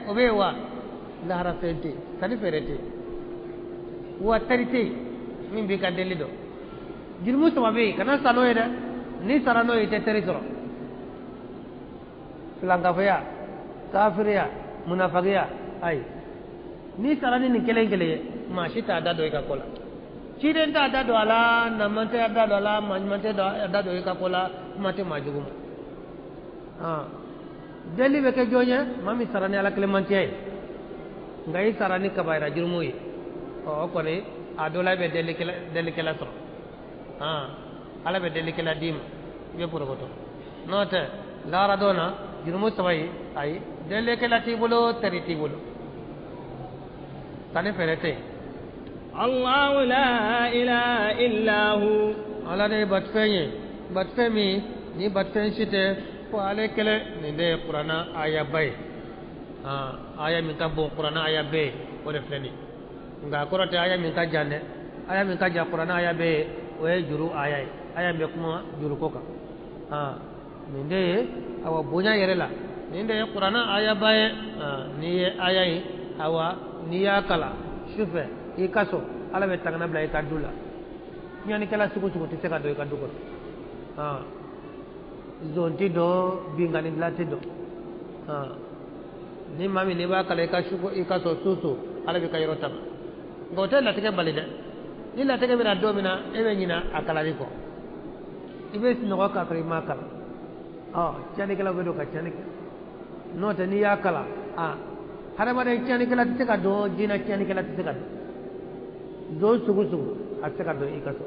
o bɛ yen wa lahara fɛn tɛ yen tari feere tɛ yen wa tari tɛ yen min b'i ka deli dɔn jurumu saba bɛ yen kana sa n'o ye dɛ n'i sara n'o ye i tɛ teri sɔrɔ filankafoya kafiriya munafagiya ayi n'i sara ni nin kelen kelen ye maa si t'a da don i ka ko la ciden t'a da don a la naman tɛ da don a la maa ɲuman tɛ da don i ka ko la kuma tɛ maa jugu ma deli bɛ kɛ jɔn ye maa min sara ni ala kelenmantiya ye nka i sara ni kabayira jurumu ye ɔ o kɔni a dɔ la i bɛ delikɛla sɔrɔ ala bɛ delikɛla d'i ma i bɛ porokoto n'o tɛ lahara don na jurumu saba ye ayi delikɛla t'i bolo teri t'i bolo sanni feere tɛ yen. Allahu la ilaha illa hu. Ala de ye batofɛn ye batofɛn min ni batofɛn si tɛ fo ale kelen nin de ye kuranna ayaba ye aya min ka bon kuranna aya bɛɛ ye o de filɛ nin ye nka a kɔrɔ tɛ aya min ka jan dɛ aya min ka jan kuranna aya bɛɛ ye o ye juru aya ye aya min bɛ kuma juruko kan nin de ye awa bonya yɛrɛ la nin de ye kuranna ayaba ye n'i ye aya ye awa n'i y'a kalan sufɛ i ka so ala bɛ tangana bila i ka du la tiɲɛnikɛla sugu sugu tɛ se ka don i ka du kɔnɔ zon tɛ don binkanni tɛ don ni maa min n'i b'a kalan i ka su i ka so su su ala b'i ka yɔrɔ tanga nka o tɛ latigɛ bali dɛ ni latigɛ bɛna don min na e bɛ ɲinɛ a kalali kɔ i bɛ sunɔgɔ k'a sɔrɔ i m'a kalan ɔ tiɲɛnikɛlaw bɛ don ka tiɲɛni kɛ n'o tɛ n'i y'a kalan a hadamaden tiɲɛnikɛla tɛ se ka don jinɛ tiɲɛnikɛla tɛ se ka don zon sugu sugu a tɛ se ka don i ka so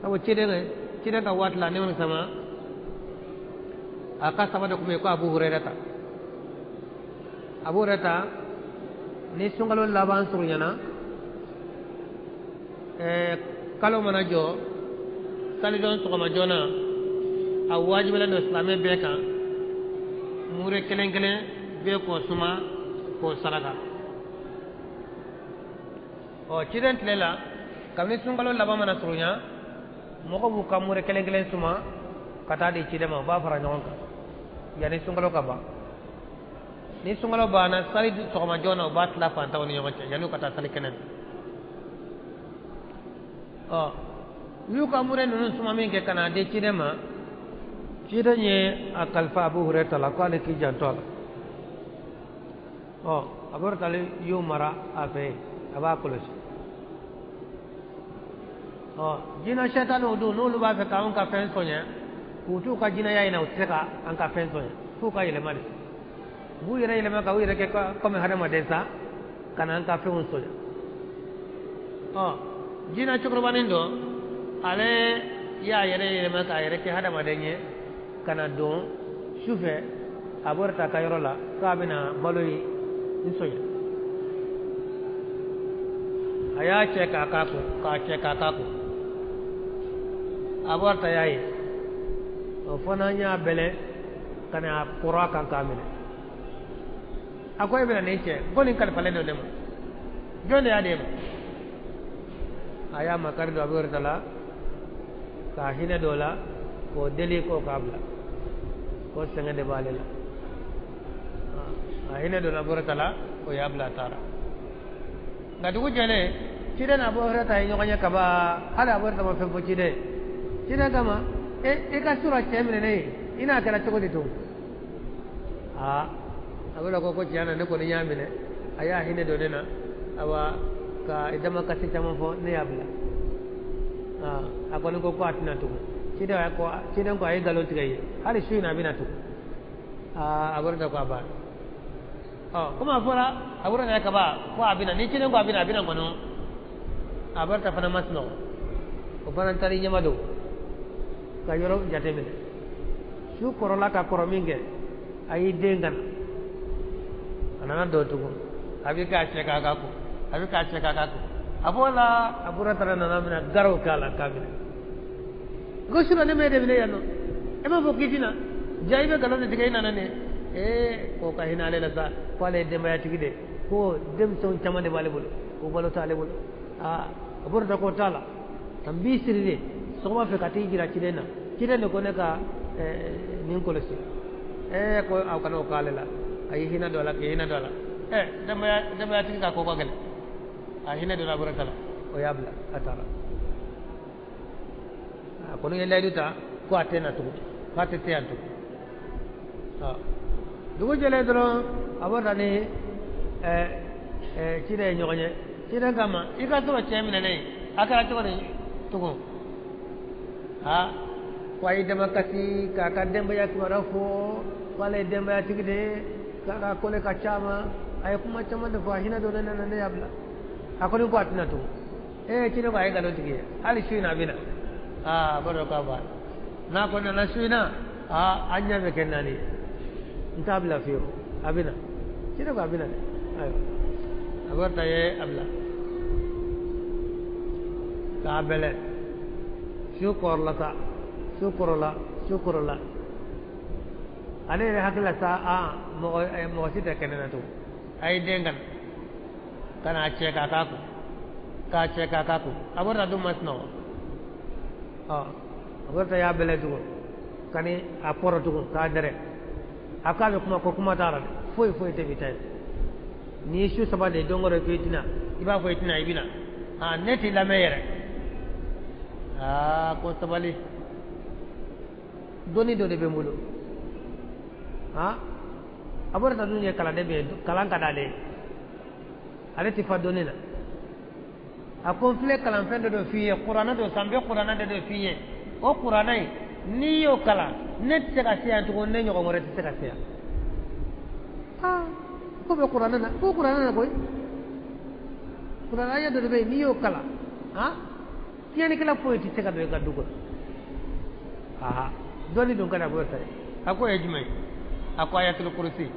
sabu ciden ka waati la ne ma sama a ka saba dɔ tun bɛ yen ko Abu Hurairata Abu Hurairata ni sunkalo laban surunyana Kalo mana jɔ salidon sɔgɔma joona, a wajibilen don silamɛ bɛɛ kan mure kelen kelen bɛɛ k'o suma k'o saraka. Ɔ, ciden tile la, kabini sunkalo laban mana surunya, mɔgɔw b'u ka mure kelen kelen suma ka taa di ciden ma. U b'a fara ɲɔgɔn kan yanni sunkalo ka ban. Ni sunkalo banna, sali sɔgɔma joona, u b'a tila fantanw ni ɲɔgɔn cɛ yanni u ka taa sali kɛnɛ. Ɔ, u y'u ka mure ninnu suma min kɛ ka n'a di ciden ma, ciden ye a kalifa Abu Hurayra la ko ale k'i janto a la. Ɔ, Abu Hurayra y'o mara a fɛ yen, a b'a kɔlɔsi. Ɔ, jinɛ sɛtanɛw dun, n'olu b'a fɛ k'anw ka fɛn sɔɲɛ, k'u t'u ka jinɛya in na, u tɛ se ka an ka fɛn sɔɲɛ f'u ka yɛlɛma de. U b'u yɛrɛ yɛlɛma ka u yɛrɛ kɛ komi hadamaden sa, ka na an ka fɛnw sɔɲɛ. Ɔ, jinɛ cɛkɔrɔbanin dɔ, ale y'a yɛrɛ yɛlɛma k'a yɛrɛ kɛ hadamaden ye ka na don su fɛ a bɔra ta ka yɔrɔ la k'a bɛna balo in sɔɲɛ. A y'a cɛ k'a k'a kun, k'a cɛ k'a k'a kun. A bɔra ta y'a ye, o fana y'a bɛlɛ ka na kɔrɔ a kan k'a minɛ. A ko: "E bɛna nin cɛ ko nin kalifalen don ne ma, jɔn de y'a d'e ma?" A y'a makari don Abu Hurayra la k'a hinɛ dɔ la k'o deli k'o k'a bila, ko sɛgɛn de b'ale la. A hinɛ donna Abu Hurayra la, o y'a bila, a taara. Nka dugu jɛlen, ciden Abu Hurayra ye ɲɔgɔn ye kaba. Hali Abu Hurayra ma fɛn fɔ ciden. Ciden kama e i ka sura cɛ minɛ ne ye, i n'a kɛra cogo di tugun? Aa, a bɛ ko tiɲɛ na, ne kɔni y'a minɛ, a y'a hinɛ don ne na, awa ka dama kasi caman fɔ, ne y'a bila. A kɔni ko a tɛna tugun. Ciden ko a ye nkalon tigɛ i ye, hali su in na a bɛna tugun. Aa, a bɔra ko a banna. Ɔ, komi a fɔra a bɔra yɛrɛ kaba ko a bɛna, ni ciden ko a bɛna, a bɛna kɔnɔ. A bɔra fana ma sunɔgɔ, o fana taara i ɲɛma don ka yɔrɔ jateminɛ. Su kɔrɔla ka kɔrɔ min kɛ, a y'i den ka na, a nana don tugun, a bɛ k'a cɛ k'a ka ko, a bɛ k'a cɛ k'a ka ko. A b'o la, a bɔra taara nana minɛ garaw k'a la k'a minɛ. Ko surɔ ne ma e de minɛ yan nɔ, e m'a fɔ k'i tɛna ja, i bɛ nkalon de tigɛ, i nana nin ee k'o ka hinɛ ale la sa, ko ale ye denbayatigi de, ko denmisɛnw caman de b'ale bolo, ko balo t'ale bolo. Aa, a bɔra k'o t'a la, ka n b'i siri de sɔgɔma fɛ ka t'i jira ciden na. Ciden de ko ne ka nin kɔlɔsi. Ee, ko aw kana o k'ale la. A ye hinɛ don a la, k'i hinɛ don a la. Ɛ, denbayatigi ka ko ka gɛlɛn. A hinɛ donna bɔra ta la, o y'a bila, a taara. A kɔni ye layidu ta ko a tɛ na tugun, k'a tɛ se yan tugun. Dugu jɛlen dɔrɔn, a bɔra ni ciden ye ɲɔgɔn ye. Ciden kama i ka sɔrɔ cɛ minɛ ne ye, a kɛra cogo di tugun? Aa, ko a y'i dama kasi k'a ka denbaya kibaruya fɔ, k'ale ye denbayatigi de ye, k'a ka kole ka ca ma. A ye kuma caman de fɔ, a hinɛ don ne nana, ne y'a bila. A kɔni ko a tɛna tugun. Ee, ciden ko a ye nkalon tigɛ ye, hali su in na a bɛ na. Aa, a b'a dɔn k'a banna. N'a ko nana su in na, aa, an ɲɛ bɛ kɛ naani ye, n t'a bila fiyewu, a bɛ na. Ciden ko a bɛ na dɛ. Ayiwa, a bɛ ta ye a bila k'a bɛlɛ. Su kɔrɔla sa, su kɔrɔla, su kɔrɔla, ale yɛrɛ hakili la sa, aa, mɔgɔ si tɛ kɛnɛ na tugun. A ye den ka na ka n'a cɛ k'a k'a kun, k'a cɛ k'a k'a kun. A bɔra dun ma sunɔgɔ. Ɔ, a bɔra y'a bɛlɛ tugun ka ni a kɔrɔ tugun k'a dɛrɛ. A k'a bɛ kuma, ko kuma t'a la dɛ, foyi foyi tɛ bi ta ye. N'i ye su saba de don kɔrɔ ko i tɛna, i b'a fɔ i tɛna, i bɛna. Aa, ne t'i lamɛn yɛrɛ. Aa, ko sabali, dɔnni dɔ de bɛ n bolo. Aa, a bɔra ta dun ye kalanden bɛ yen, kalan ka d'ale ye, ale tɛ fa dɔnni na. A ko n filɛ kalanfɛn dɔ de f'i ye, kuranɛ don sa, n bɛ kuranɛ dɔ de f'i ye. O kuranɛ in, n'i y'o kalan, ne tɛ se ka se yan tugun, ne ɲɔgɔn wɛrɛ tɛ se ka se yan. Aa, ko bɛ kuranɛ na, ko kuranɛ na koyi, kuranɛ aya dɔ de bɛ yen, n'i y'o kalan, aa, tiɲɛnikɛla foyi tɛ se ka don i ka du kɔnɔ. Aa, dɔnni dun ka di Abubakar ye. A ko ye jumɛn ye? A ko ayatul kursi,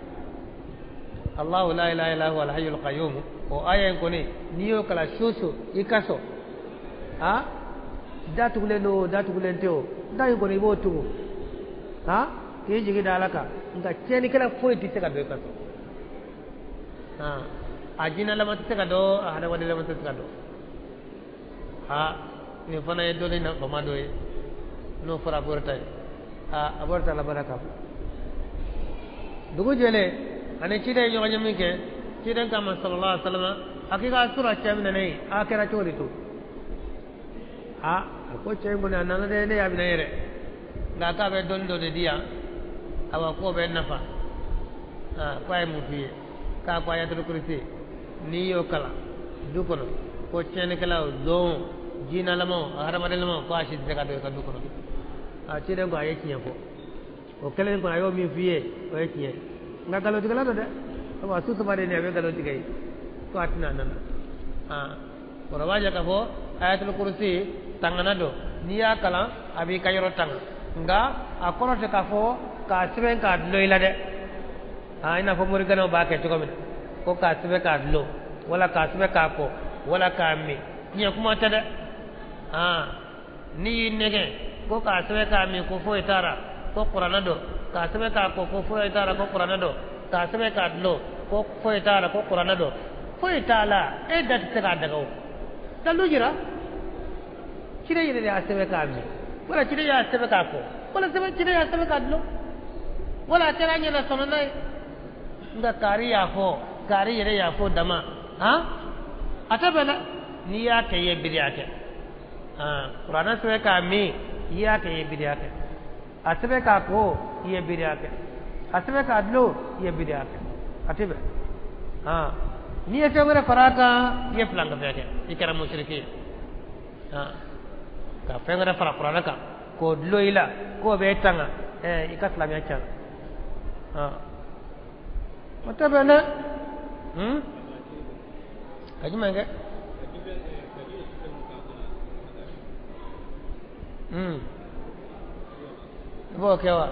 Allahu la ilaha illa huwa al-hayyul qayyum. O aya in kɔni, n'i y'o kalan su su i ka sɔn. A da tugulen don, da tugulen tɛ o, da in kɔni i b'o tugu, ha, k'i jigi da Ala kan. Nka tiɲɛnikɛla foyi tɛ se ka don i ka so. A jinɛlama tɛ se ka don, a hadamadenlama tɛ se ka don. Ha, nin fana ye dɔnni nafama dɔ ye n'o fɔra Abuwarita ye. A Abuwarita labanna ka bila. Dugu jɛlen, ani ciden ye ɲɔgɔn ye min kɛ, ciden k'a ma sallallahu alaihi wa sallam, a k'i ka sura cɛ minɛ ne ye, a kɛra cogo di to? A ko cɛ in kɔni a nana dɛ, ne y'a minɛ yɛrɛ, nka k'a bɛ dɔnni dɔ de di yan, awa k'o bɛ nafa. K'a ye mun f'i ye? K'a ko ayatul kursi, n'i y'o kalan du kɔnɔ, ko tiɲɛnikɛlaw, zon, jinɛlamaw, hadamadenlamaw, ko a si tɛ se ka don i ka du kɔnɔ. A ciden ko a ye tiɲɛ fɔ, o kɛlen kɔni a y'o min f'i ye, o ye tiɲɛ ye, nka nkalontigɛla don dɛ, awa su saba de nin a bɛ nkalon tigɛ ye, ko a tɛna nana. Kɔrɔ b'a jɛ k'a fɔ ayatul kursi tangana don, n'i y'a kalan a b'i ka yɔrɔ tanga, nka a kɔrɔ tɛ k'a fɔ k'a sɛbɛn k'a dulon i la dɛ. I n'a fɔ moriganaw b'a kɛ cogo min na, ko k'a sɛbɛn k'a dulon, wala k'a sɛbɛn k'a kɔ, wala k'a min, tiɲɛ kuma tɛ dɛ. N'i y'i nɛgɛ ko k'a sɛbɛn k'a min ko foyi t'a la, ko kuranɛ don, k'a sɛbɛn k'a kɔ ko foyi t'a la, ko kuranɛ don, k'a sɛbɛn k'a dulon ko foyi t'a la, ko kuranɛ don, foyi t'a la, e da tɛ se k'a daga o. Dalu jira, ciden yɛrɛ de y'a sɛbɛn k'a min, wala ciden y'a sɛbɛn k'a kɔ, wala ciden y'a sɛbɛn k'a dulon, wala a kɛra a ɲɛna sɔnna n'a ye. Nka kaari y'a fɔ, kaari yɛrɛ y'a fɔ dama, a tɛ bɛn dɛ. N'i y'a kɛ i ye bidiya kɛ. Kuranɛ sɛbɛn k'a min, i y'a kɛ i ye bidiya kɛ. A sɛbɛn k'a ko, i ye bidiya kɛ. A sɛbɛn k'a dulon, i ye bidiya kɛ. A tɛ bɛn. N'i ye fɛn wɛrɛ fara a kan, i ye filankafɛn kɛ, i kɛra musiriki ye. Ka fɛn wɛrɛ fara kuranɛ kan k'o dulon i la k'o b'e tanga, i ka silamɛya tiɲɛna. O tɛ bɛn dɛ. Ka jumɛn kɛ? I b'o kɛ wa?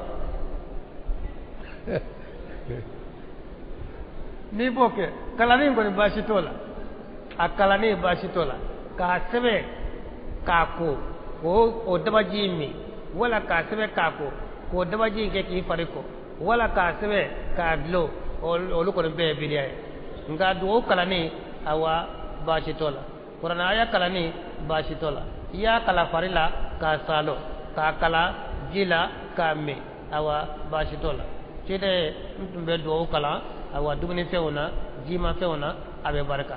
N'i b'o kɛ, kalanni kɔni baasi t'o la, a kalanni baasi t'o la, k'a sɛbɛn k'a ko k'o dabaji in min, wala k'a sɛbɛn k'a ko k'o dabaji in kɛ k'i fari ko, wala k'a sɛbɛn k'a dulon, olu kɔni bɛɛ ye bidiya ye. Nka dugawu kalanni, awa baasi t'o la. Kuranɛ aya kalanni baasi t'o la. I y'a kalan fari la k'a salo, k'a kalan ji la k'a min, awa baasi t'o la. Ciden n tun bɛ dugawu kalan awa dumunifɛnw na, jimafɛnw na, a bɛ barika.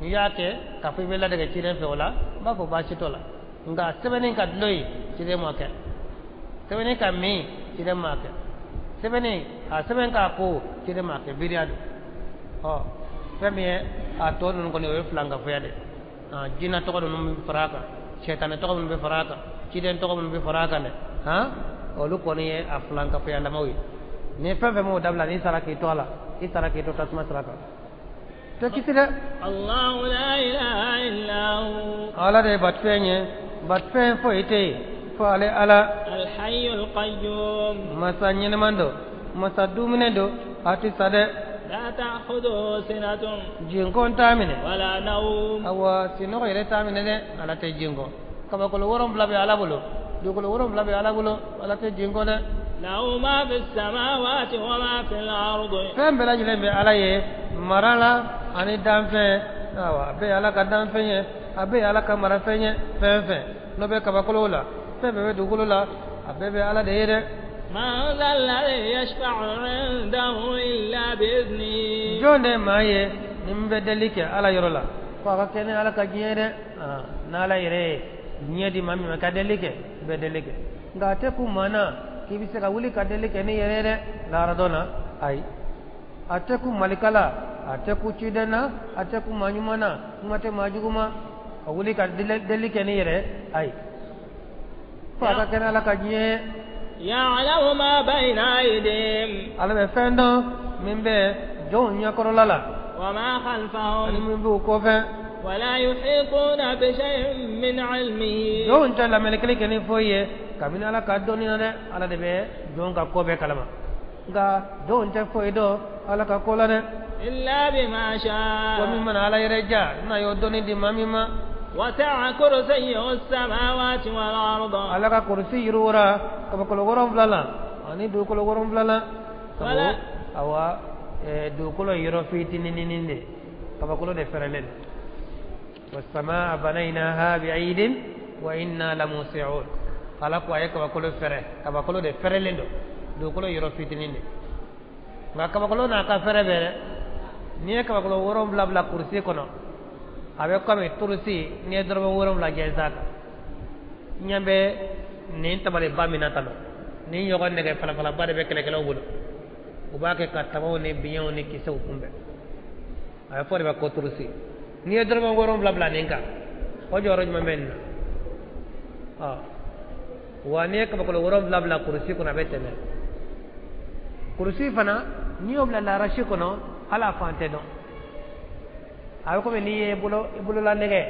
N'i y'a kɛ k'a fɔ i bɛ ladege ciden fɛ o la, n b'a fɔ baasi t'o la. Nka sɛbɛnni ka dulon yen, ciden m'a kɛ. Sɛbɛnni ka min, ciden m'a kɛ. Sɛbɛnni a sɛbɛn k'a ko, ciden m'a kɛ, bidiya don. Fɛn min ye a tɔ ninnu kɔni, o ye filankafoya de. Jinɛ tɔgɔ ninnu bɛ fara a kan, sɛtanɛ tɔgɔ minnu bɛ fara a kan, ciden tɔgɔ minnu bɛ fara a kan dɛ, olu kɔni ye a filankafoyalamaw ye. Ni fɛn fɛn m'o dabila, n'i sara k'i to a la, i sara k'i to tasuma sira kan. Tɛ kisi dɛ. Allahu la ilaha illa hu. Ala de ye batofɛn ye, batofɛn foyi tɛ yen fo ale Ala. Al-hayyul qayyum. Masa ɲɛnɛman don, masa duminɛ don, a tɛ sa dɛ. La ta'khudhuhu sinatun. Jinkɔn t'a minɛ. Wala nawm. Awa sinɔgɔ yɛrɛ t'a minɛ dɛ, Ala tɛ jinkɔn. Kabakolo 7 bɛ Ala bolo, dugukolo 7 bɛ Ala bolo, Ala tɛ jinkɔn dɛ. Lahu ma fi samawati wa ma fil ardi. Fɛn bɛɛ lajɛlen bɛ Ala ye, mara la ani danfɛn. Awa a bɛɛ ye Ala ka danfɛn ye, a bɛɛ ye Ala ka marafɛn ye. Fɛn fɛn n'o bɛ kabakolo la, fɛn fɛn bɛ dugukolo la, a bɛɛ bɛ Ala de ye dɛ. Man dha alladhi yashfa'u 'indahu illa bi'izni. Jɔn de ye maa ye ni min bɛ deli kɛ Ala yɔrɔ la, fo a ka kɛ ni Ala ka diɲɛ ye dɛ. N'Ala yɛrɛ ye diɲɛ di maa min ma ka deli kɛ, i bɛ deli kɛ. Nka a tɛ kun maa na k'i bɛ se ka wuli ka deli kɛ ni yɛrɛ ye dɛ, lahara don na, ayi. A tɛ kun malika la, a tɛ kun ciden na, a tɛ kun maa ɲuman na, kuma tɛ maa jugu ma, ka wuli ka deli kɛ ni yɛrɛ, ayi. Fo a ka kɛ ni Ala ka diɲɛ ye. Ya'lamu ma bayna aydihim. Ala bɛ fɛn dɔn min bɛ jɔnw ɲɛkɔrɔla la. Wa ma khalfahum. Ani min b'u kɔfɛ. Wala yuhituna bi shay'in min 'ilmihi. Jɔnw tɛ lamɛnnikɛli kɛ ni foyi ye kabini Ala ka dɔnni na dɛ, Ala de bɛ jɔnw ka ko bɛɛ kalama. Nka jɔnw tɛ foyi dɔn Ala ka ko la dɛ. Illa bima sha'a. Ko min mana Ala yɛrɛ ja, n'a y'o dɔnni di maa min ma. وسع كرسيه السماوات والأرض ala ka kurusi yiriwara kabakolo 7 la ani dugukolo 7 la Wala. Awa dugukolo yɔrɔ fitininin de kabakolo de fɛrɛlen والسماء بنيناها بأيد وإنا لموسعون ala ko a ye kabakolo fɛrɛ kabakolo de fɛrɛlen don dugukolo yɔrɔ fitinin de nka kabakolo n'a ka fɛrɛ bɛɛ dɛ n'i ye kabakolo 7 bila kurusi kɔnɔ a bɛ komi turusi n'i ye dɔrɔmɛ 7 jɛnsɛn a kan ɲɛ bɛ nin tabaliba min na tan nɔ nin ɲɔgɔn nɛgɛ falafalaba de bɛ kɛlɛkɛlaw bolo u b'a kɛ ka tabaw ni biɲɛw ni kisɛw kunbɛn a bɛ fɔ de ma ko turusi n'i ye dɔrɔmɛ 7 bila nin kan o jɔyɔrɔ jumɛn bɛ nin na ɔ wa n'i ye kabakolo 7 bila kurusi kɔnɔ a bɛ tɛmɛ kurusi fana n'i y'o bila larasi kɔnɔ hali a fan tɛ dɔn a bɛ komi n'i ye bolola nɛgɛ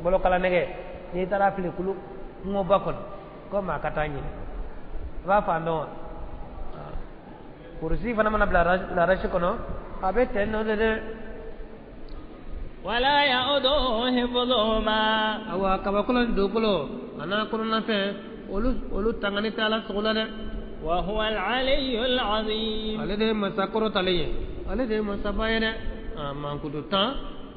bolokala nɛgɛ n'i taara fili kulu kungoba kɔnɔ ko maa ka taa ɲini i b'a fan dɔn wa kurusi fana mana bila larasi kɔnɔ a bɛ tɛn nɔ de dɛ. ولا يؤوده حفظهما Awa kabakolo ni dugukolo a n'a kɔnɔnafɛn olu tangani tɛ ala sogo la dɛ. وهو العلي العظيم Ale de ye masa kɔrɔtalen ye ale de ye masaba ye dɛ a mankutu 10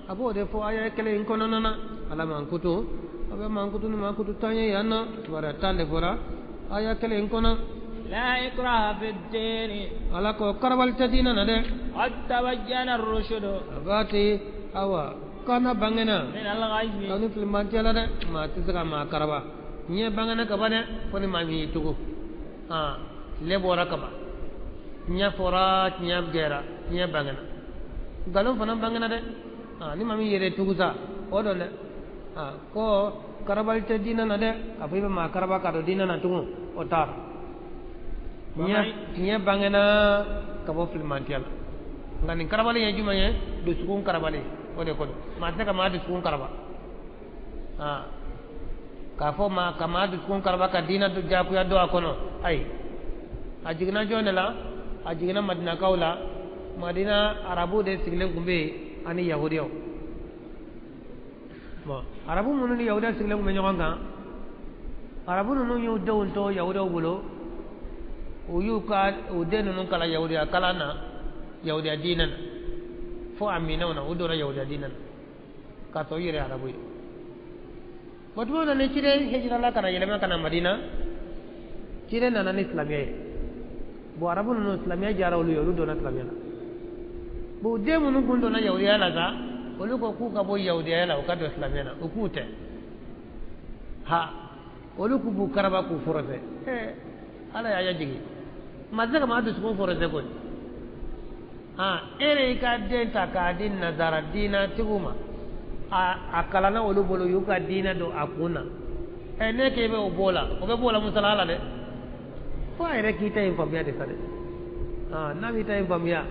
a b'o de fɔ aya kelen in kɔnɔna na ala mankutu a bɛ mankutu ni mankutu 10 ye yan nɔ kibaruya 10 de fɔra aya kelen in kɔnɔ. لا إكراه في الدين Ala ko karabali tɛ diinɛ na dɛ. قد تبين الرشد A b'a ti awa kana bangena من الغي kanu filimantiya la dɛ maa tɛ se ka maa karaba ɲɛ bangena kaba dɛ fo ni maa min y'i tugu tile bɔra kaba tiɲɛ fɔra tiɲɛ gɛra tiɲɛ bangena nkalon fana bangena dɛ ni maa min yɛrɛ tugu sa o don dɛ ko karabali tɛ diinɛ na dɛ k'a fɔ i bɛ maa karaba ka don diinɛ na tugun o t'a tiɲɛ bangena ka bɔ filimantiya la nka nin karabali ye jumɛn ye dusukun karabali o de ko don maa tɛ se ka maa dusukun karaba k'a fɔ maa ka maa dusukun karaba ka diinɛ diyagoya don a kɔnɔ ayi a jiginna jɔn de la a jiginna madinakaw la madina arabu de sigilen tun bɛ yen ani yahudiyaw bon arabu minnu ni yahudiyaw sigilen tun bɛ ɲɔgɔn kan arabu ninnu y'u denw to yahudiyaw bolo u y'u ka u den ninnu kalan yahudiya kalan na yahudiya diinɛ na fo a minɛw na u donna yahudiya diinɛ na k'a sɔrɔ u yɛrɛ ye arabu ye bon tuma min na ni ciden hijirala ka na yɛlɛma ka na madina ciden nana ni silamɛya ye bon arabu ninnu silamɛya diyara olu ye olu donna silamɛya la bon den minnu kun donna yahudiya la sa olu ko k'u ka bɔ yahudiya la u ka don silamɛya la u k'u tɛ ha olu k'u b'u karaba k'u forɔsɛ ala y'a jigin maa tɛ se ka maa dusukun forɔsɛ koyi e yɛrɛ y'i ka den ta k'a di nazara diinɛtigiw ma a kalanna olu bolo u y'u ka diinɛ don a kun na ne k'e bɛ o b'o la o bɛ b'o la musala la dɛ fo a yɛrɛ k'i ta in faamuya de sa dɛ n'a m'i ta in faamuya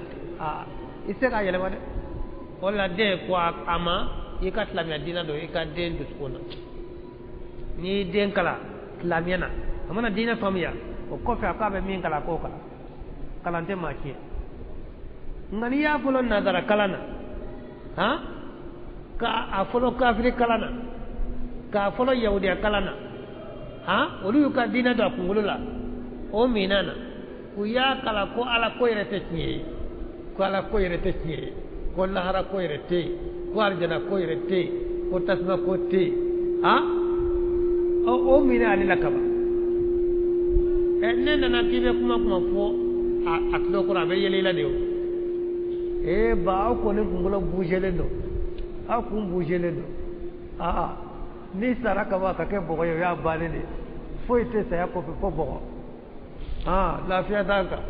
i tɛ se k'a yɛlɛma dɛ o la den ko a ma i ka silamɛya diinɛ don i ka den dusukun na n'i y'i den kalan silamɛya na a mana diinɛ faamuya o kɔfɛ a k'a bɛ min kalan a k'o kalan kalan tɛ maa tiɲɛ nka n'i y'a fɔlɔ nazara kalan na ka a fɔlɔ kafiri kalan na k'a fɔlɔ yahudiya kalan na olu y'u ka diinɛ don a kunkolo la o minɛ na u y'a kalan ko ala ko yɛrɛ tɛ tiɲɛ ye ko ala ko yɛrɛ tɛ tiɲɛ ye ko lahara ko yɛrɛ tɛ yen ko arijana ko yɛrɛ tɛ yen ko tasuma ko tɛ yen o minɛ ale la kaban ne nana k'i bɛ kuma fɔ a tulo kɔrɔ a bɛ yɛlɛ i la de o ba aw kɔni kunkolo bugelen don aw kun bugelen don n'i sara kaban ka kɛ bɔgɔ ye o y'a bannen de foyi tɛ saya kɔfɛ fo bɔgɔ lafiya t'an kan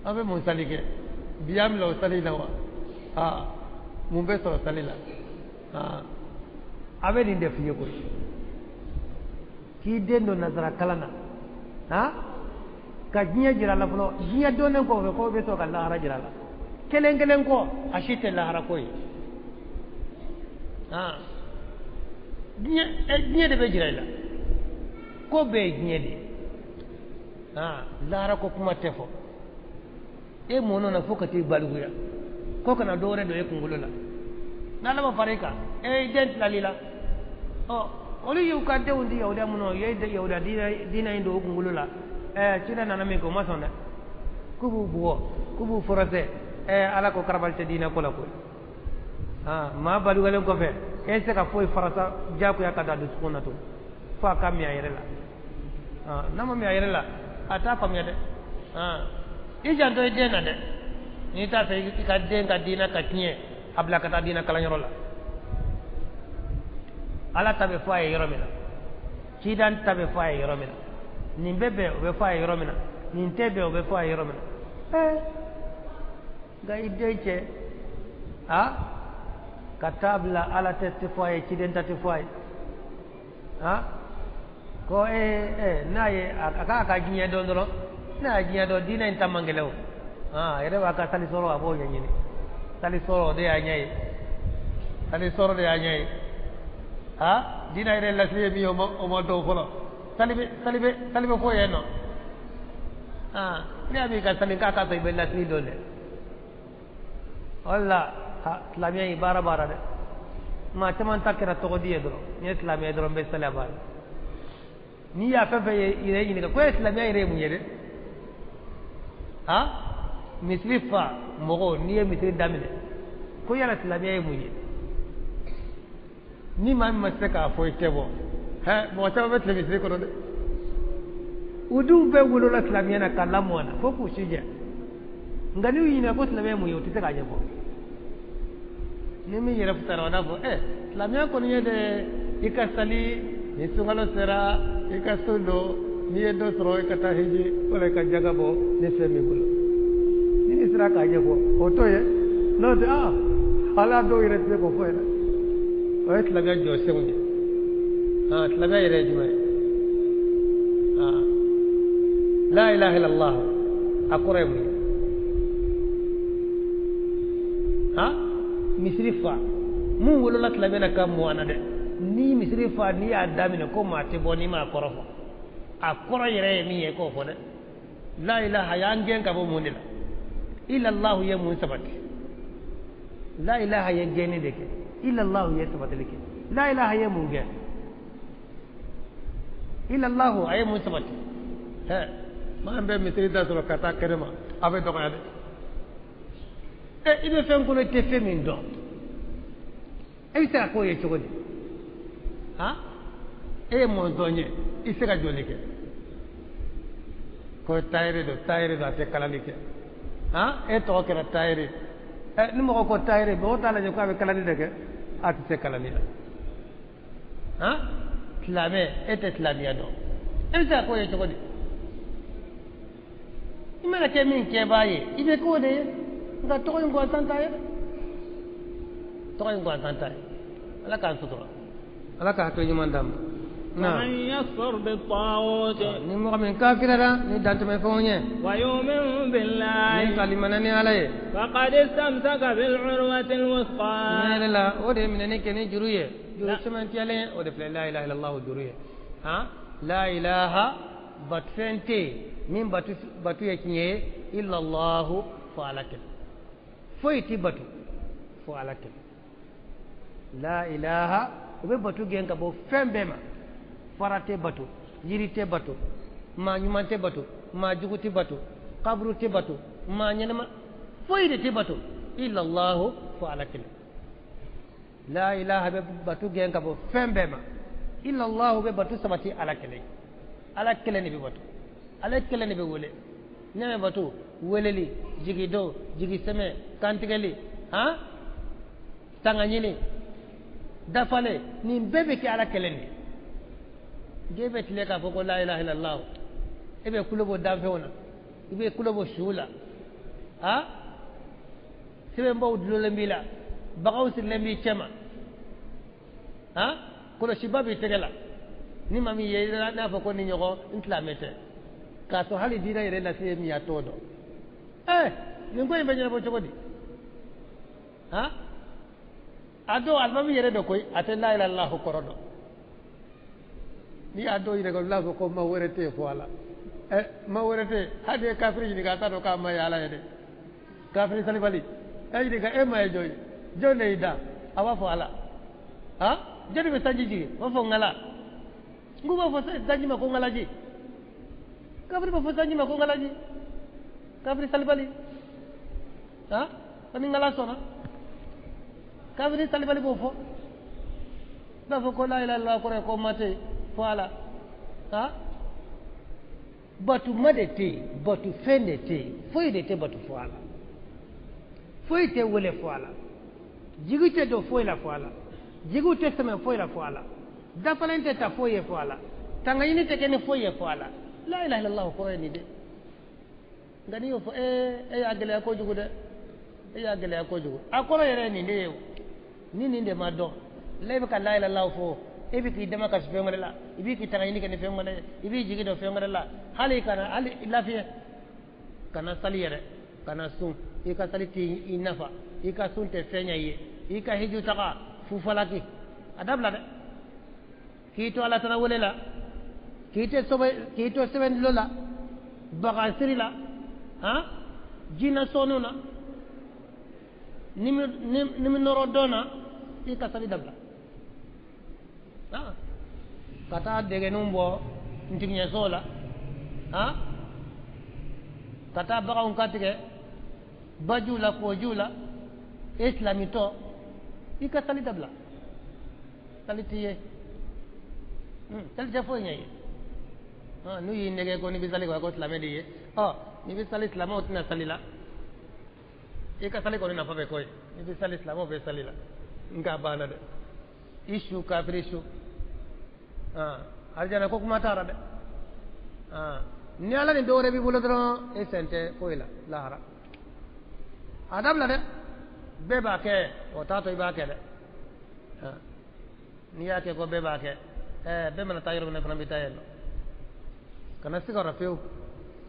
an bɛ mun sali kɛ bi y'an bila o sali la wa mun bɛ sɔrɔ sali la a bɛ nin de f'i ye koyi k'i den don nazara kalan na ka diɲɛ jira la fɔlɔ diɲɛ dɔnnen kɔfɛ k'o bɛ sɔrɔ ka lahara jira la kelen kelen kɔ a si tɛ lahara ko ye diɲɛ de bɛ jira i la ko bɛɛ ye diɲɛ de ye lahara ko kuma tɛ fɔ e mɔnɔ na fo ka t'i balikuya ko kana dɔ wɛrɛ don e kunkolo la N'ala ma fara i kan e den tilali la. Ɔ olu y'u ka denw di yahudiya minnu ma, u ye yahudiya diinɛ in don u kunkolo la. Ciden nana min kɛ, o ma sɔn dɛ. K'u b'u bugɔ, k'u b'u forcé. Ala ko karabali tɛ diinɛ ko la koyi. Maa baligalen kɔfɛ e tɛ se ka foyi farasa diyagoya ka don a dusukun na tun, fo a ka min a yɛrɛ la. N'a ma min a yɛrɛ la, a t'a faamuya dɛ. I janto i den na dɛ. N'i t'a fɛ i ka den ka diinɛ ka tiɲɛ, a bila ka taa diinɛ kalanyɔrɔ la. Ala ta bɛ fɔ a ye yɔrɔ min na, cidan ta bɛ fɔ a ye yɔrɔ min na, nin bɛ bɛn o bɛ fɔ a ye yɔrɔ min na, nin tɛ bɛn o bɛ fɔ a ye yɔrɔ min na. Nka i den cɛ ka taa bila ala tɛ fɔ a ye, ciden ta tɛ fɔ a ye. Ko n'a ye a k'a ka diɲɛ dɔn dɔrɔn, n'a ye diɲɛ dɔn, diinɛ in ta man gɛlɛn o. A yɛrɛ b'a ka sali sɔrɔ, a b'o ɲɛɲini. Sali sɔrɔ o de y'a ɲɛ ye, sali sɔrɔ de y'a ɲɛ ye. Diinɛ yɛrɛ lasili ye min ye, o ma dɔn fɔlɔ. Sali bɛ fɔ yen nɔ. Ne y'a mɛn i ka sali k'a k'a sɔrɔ i bɛ lasili dɔn dɛ. Wala silamɛya ye baara baara dɛ. Maa caman ta kɛra tɔgɔ di ye dɔrɔn. N ye silamɛ dɔrɔn, n bɛ sali a baara. N'i y'a fɛn fɛn yɛrɛ ɲininka ko e silamɛya yɛrɛ ye mun ye dɛ? Misiri fa mɔgɔw, n'i ye misiri daminɛ ko yala silamɛya ye mun ye, ni maa min ma se k'a fɔ i tɛ bɔ. Mɔgɔ caman bɛ tile misiri kɔnɔ dɛ. U dun bɛɛ wolola silamɛya na ka lamɔ na fo k'u si jɛ. Nka n'u ɲininka ko silamɛya ye mun ye, u tɛ se k'a ɲɛfɔ. Ni min yɛrɛ fisayara, o n'a fɔ silamɛya kɔni ye dɛ, i ka sali ni sunkalo sera, i ka sun don, n'i ye dɔ sɔrɔ i ka taa hiji wala i ka jaga bɔ ni fɛn b'i bolo. Ni nin sera k'a ɲɛfɔ, o t'o ye. N'o tɛ ala dɔw yɛrɛ tɛ se k'o fɔ yɛrɛ. O ye silamɛya jɔsenw ye. Silamɛya yɛrɛ ye jumɛn ye? La ilaha illallah a kɔrɔ ye mun ye? Misiri fa mun wolola silamɛ na ka mɔ na dɛ. Ni misiri fa n'i y'a daminɛ ko maa tɛ bɔ n'i m'a kɔrɔ fɔ, a kɔrɔ yɛrɛ ye min ye k'o fɔ dɛ. La ilaha y'an gɛn ka bɔ mun de la? Illallahu ye mun sabati? La ilaha ye gɛnni de kɛ, illallahu ye sabatili kɛ. La ilaha ye mun gɛn? Illallahu a ye mun sabati? Maa bɛ misiri da sɔrɔ ka taa kɛnɛ ma, a bɛ dɔgɔya dɛ. I bɛ fɛn kɔnɔ i tɛ fɛn min dɔn, e bɛ se ka k'o ye cogo di? E ye mɔnzɔn ye, i tɛ se ka joli kɛ. Ko tayiri don, tayiri don, a tɛ kalali kɛ. E tɔgɔ kɛra tayiri. Ni mɔgɔ ko tayiri, mɔgɔ t'a lajɛ k'a bɛ kalali de kɛ, a tɛ se kalali la. Silamɛ, e tɛ silamɛya dɔn, e bɛ se ka k'o ye cogo di? I mana kɛ min kɛbaa ye, i bɛ k'o de ye. Nka tɔgɔ in gansan t'a ye dɛ. Tɔgɔ in gansan t'a ye. Ala k'an sutura. Ala ka hakili ɲuman d'an ma. ومن يكفر بالطاغوت ni mɔgɔ min kafirara ni dantɛmɛ fɛnw ye, ويؤمن بالله ni ka limana ni ala ye, فقد استمسك بالعروة الوثقى. Tiɲɛ yɛrɛ la, o de ye minɛni kɛ ni juru ye, juru sɛmɛntiyalen. O de filɛ la ilaha illallah juru ye. La ilaha, batufɛn tɛ yen min batu ye tiɲɛ ye, illallahu, fo ala kelen. Foyi tɛ batu fo ala kelen. La ilaha, o bɛ batu gɛn ka bɔ fɛn bɛɛ ma. Fara tɛ bato, yiri tɛ bato, maa ɲuman tɛ bato, maa jugu tɛ bato, kaburu tɛ bato, maa ɲɛnama foyi de tɛ bato, illallahu, fo ala kelen. La ilaha bɛ batu gɛn ka bɔ fɛn bɛɛ ma. Illallahu bɛ batu sabati ala kelen. Ala kelen de bɛ bato, ala kelen de bɛ wele. Ne bɛ bato weleli, jigidon, jigisɛmɛ, kantigɛli, tanga ɲini, dafale, nin bɛɛ bɛ kɛ ala kelen de. Den bɛ tile k'a fɔ ko la ilaha illallah, e bɛ kulo bɔ danfɛnw na, i bɛ kulo bɔ suw la, sɛbɛnbaw dulolen b'i la, baganw sirilen b'i cɛ ma, kɔlɔsiba b'i tɛgɛ la. Ni maa min ye n'a fɔ ko ni ɲɔgɔn n silamɛ tɛ, k'a sɔrɔ hali diinɛ yɛrɛ lase ye min ye, a t'o dɔn. Nin ko in bɛ ɲɛnabɔ cogo di? A dɔw alimami yɛrɛ dɔ koyi, a tɛ la ilaha illallah kɔrɔ dɔn. N'i y'a dɔw ɲininka, olu b'a fɔ ko ma wɛrɛ tɛ yen fo ala. Ma wɛrɛ tɛ yen, hali n'i ye kafiri ɲininka, a t'a dɔn k'a ma ye ala ye dɛ. Kafiri salibali, e ɲininka, e ma ye jɔn ye? Jɔn de y'i da? A b'a fɔ ala. Ha, jɔni bɛ sanji jigin? O b'a fɔ ŋala. N k'u b'a fɔ sanji ma ko ŋalaji. Kafiri b'a fɔ sanji ma ko ŋalaji. Kafiri salibali. Ha, ko ni ŋala sɔnna, kafiri salibali b'o fɔ. B'a fɔ ko la ilaha illallah kɔrɔ ye ko ma tɛ yen fo ala. Ha, batuma de tɛ yen, batu fɛn de tɛ yen, foyi de tɛ batu fo ala, foyi tɛ wele fo ala, jigi tɛ don foyi la fo ala, jigiw tɛ sɛmɛ foyi la fo ala, dafalen tɛ ta foyi ye fo ala, tangaɲini tɛ kɛ ni foyi ye fo ala. La ilaha illallah kɔrɔ ye nin de. Nka n'i y'o fɔ, ee, e y'a gɛlɛya kojugu dɛ, e y'a gɛlɛya kojugu. A kɔrɔ yɛrɛ ye nin de ye o. Ni nin de ma dɔn, la i bɛ ka la ilaha illallah fɔ, e bɛ k'i dama kasi fɛn wɛrɛ la, i b'i k'i tangaɲini kɛ ni fɛn wɛrɛ ye, i b'i jigi don fɛn wɛrɛ la, hali kana hali lafiya kana sali yɛrɛ, kana sun, i ka sali t'i nafa, i ka sun tɛ fɛn ɲɛ i ye, i ka hiju taga fufalaki a dabila dɛ, k'i to ala tana wele la, k'i tɛ sɛbɛn, k'i to sɛbɛn dulon la, bagan siri la, han, jinɛ sɔnniw na, nimi nɔrɔ dɔn na, i ka sali dabila. Ka taa dɛgɛninw bɔ ntigiɲɛso la, han, ka taa baganw katigɛ bajiw la, kɔjiw la, e silamitɔ, i ka sali dabila. Sali t'i ye, sali tɛ foyi ɲɛ ye. N'u y'i nɛgɛ ko n'i bɛ sali ko silamɛ de ye, ɔ, n'i bɛ sali, silamɛw tɛna sali la. I ka sali kɔni nafa bɛ kɔ ye. N'i bɛ sali, silamɛw bɛ sali la, nka a banna dɛ, i su kafiri su, arijana ko kuma t'a la dɛ. Ni ala ni dɔwɛrɛ b'i bolo dɔrɔn, e sen tɛ foyi la lahara. A dabila dɛ, bɛɛ b'a kɛ, o t'a to i b'a kɛ dɛ. N'i y'a kɛ ko bɛɛ b'a kɛ, ɛɛ, bɛɛ mana taa yɔrɔ min na, fana bɛ taa yen nɔ. Kana siga o la fiyewu.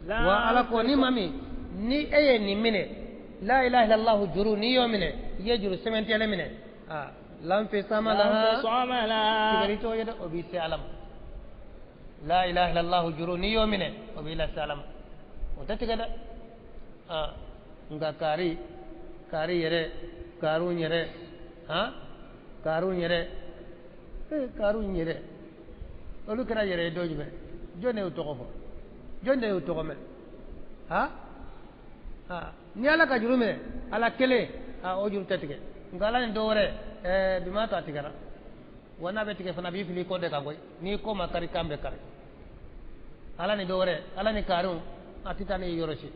Wa ala ko ni maa min ni e ye nin minɛ, la ilaha illallah juru, n'i y'o minɛ, i ye juru sɛmɛntiyalen minɛ, aa, la nfisama laha, tigɛli t'o ye dɛ, o b'i se ala ma. La ilaha illallah juru, n'i y'o minɛ, o b'i lase ala ma, o tɛ tigɛ dɛ. Aa, nka kaari kaari yɛrɛ, kaarun yɛrɛ, han, kaarun yɛrɛ, ee, kaarun yɛrɛ, olu kɛra yɛrɛ ye don jumɛn? Jɔn de y'o tɔgɔ fɔ? Jɔn de y'o tɔgɔ mɛn? Ha ha, ni ala ka juru minɛ, ala kelen, a, o juru tɛ tigɛ. Nka ala ni dɔ wɛrɛ, ɛɛ, bi ma to a tigɛra wa. N'a bɛ tigɛ fana, a b'i fili i kɔ de kan koyi. N'i kɔ ma kari, kan bɛ kari. Ala ni dɔ wɛrɛ, ala ni kaariw, a tɛ taa ne ye yɔrɔ si,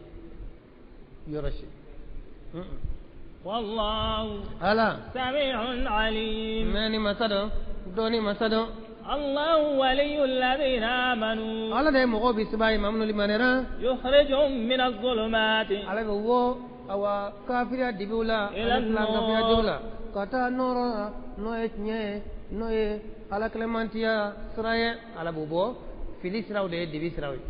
yɔrɔ si. والله ala سميع عليم. Mɛnni masa dɔn, dɔnni masa dɔn. الله ولي الذين آمنوا. Ala de ye mɔgɔw bisiba ye, maa minnu limaniyara. يخرجهم من الظلمات Ala bɛ wɔ awa kafiriya dibiw la إلى ani filankafiya النور. Dibiw la ka taa nɔrɔ la, n'o ye tiɲɛ ye, n'o ye ala kɛlɛmantiya sira ye. Ala b'o bɔ fili siraw de ye, dibi siraw ye.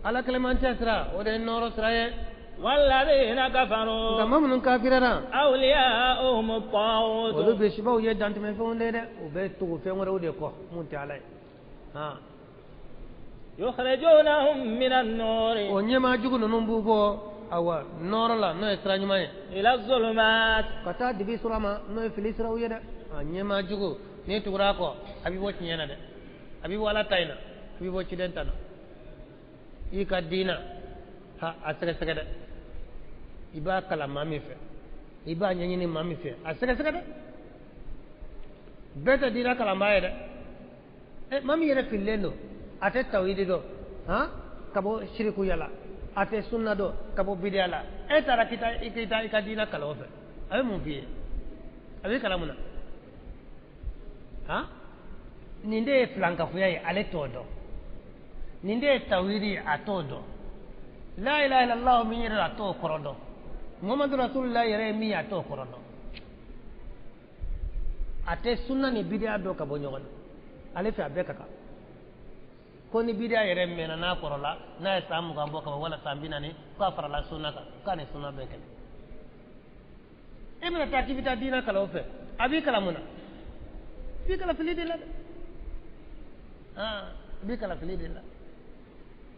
Ala kɛlɛmantiya sira, o de ye nɔrɔ sira ye. والذين Nka كفروا maa minnu kafiriyara, أولياؤهم الطاغوت. Olu bisibaw ye dantɛmɛfɛnw de ye dɛ, u bɛ tugu fɛn wɛrɛw de kɔ mun tɛ ala ye, han. يخرجونهم من النور O ɲɛmaa jugu ninnu b'u bɔ awa nɔrɔ la, n'o ye sira ɲuman ye, إلى الظلمات. Ka taa dibi sira ma, n'o ye fili siraw ye dɛ. A ɲɛmaa jugu, n'i tugura a kɔ, a b'i bɔ tiɲɛ na dɛ, a b'i bɔ ala ta in na, a b'i bɔ ciden ta na. I ka diina ha, a sɛgɛsɛgɛ dɛ. I b'a kalan maa min fɛ, i b'a ɲɛɲini maa min fɛ, a sɛgɛsɛgɛ dɛ. Bɛɛ tɛ diina kalanbaa ye dɛ. Ɛ, maa min yɛrɛ fililen don, a tɛ tawhidi dɔn, han, ka bɔ sirikuya la, a tɛ sunna dɔn ka bɔ bidiya la, e taara k'i taa i k'i taa i ka diina kalan o fɛ, a bɛ mun f'i ye? A bɛ kalan mun na? Han, nin de ye filankafoya ye, ale t'o dɔn. Nin de ye tawhidi ye, a t'o dɔn. La ilaha illallah min yɛrɛ, a t'o kɔrɔ dɔn. Muhammadu rasulullah yɛrɛ ye min ye, a t'o kɔrɔ dɔn. A tɛ sunna ni bidiya dɔn ka bɔ ɲɔgɔn na. Ale fɛ, a bɛɛ ka kan. Ko ni bidiya yɛrɛ mɛnna, n'a kɔrɔla, n'a ye san 20 bɔ ka ban wala san 40, k'a farala sunna kan, k'a ni sunna bɛɛ kɛlɛ. E bɛna taa k'i bɛ taa diinɛ kalan o fɛ, a b'i kalan mun na? I b'i kalan fili de la dɛ. Aa, i b'i kalan fili de la.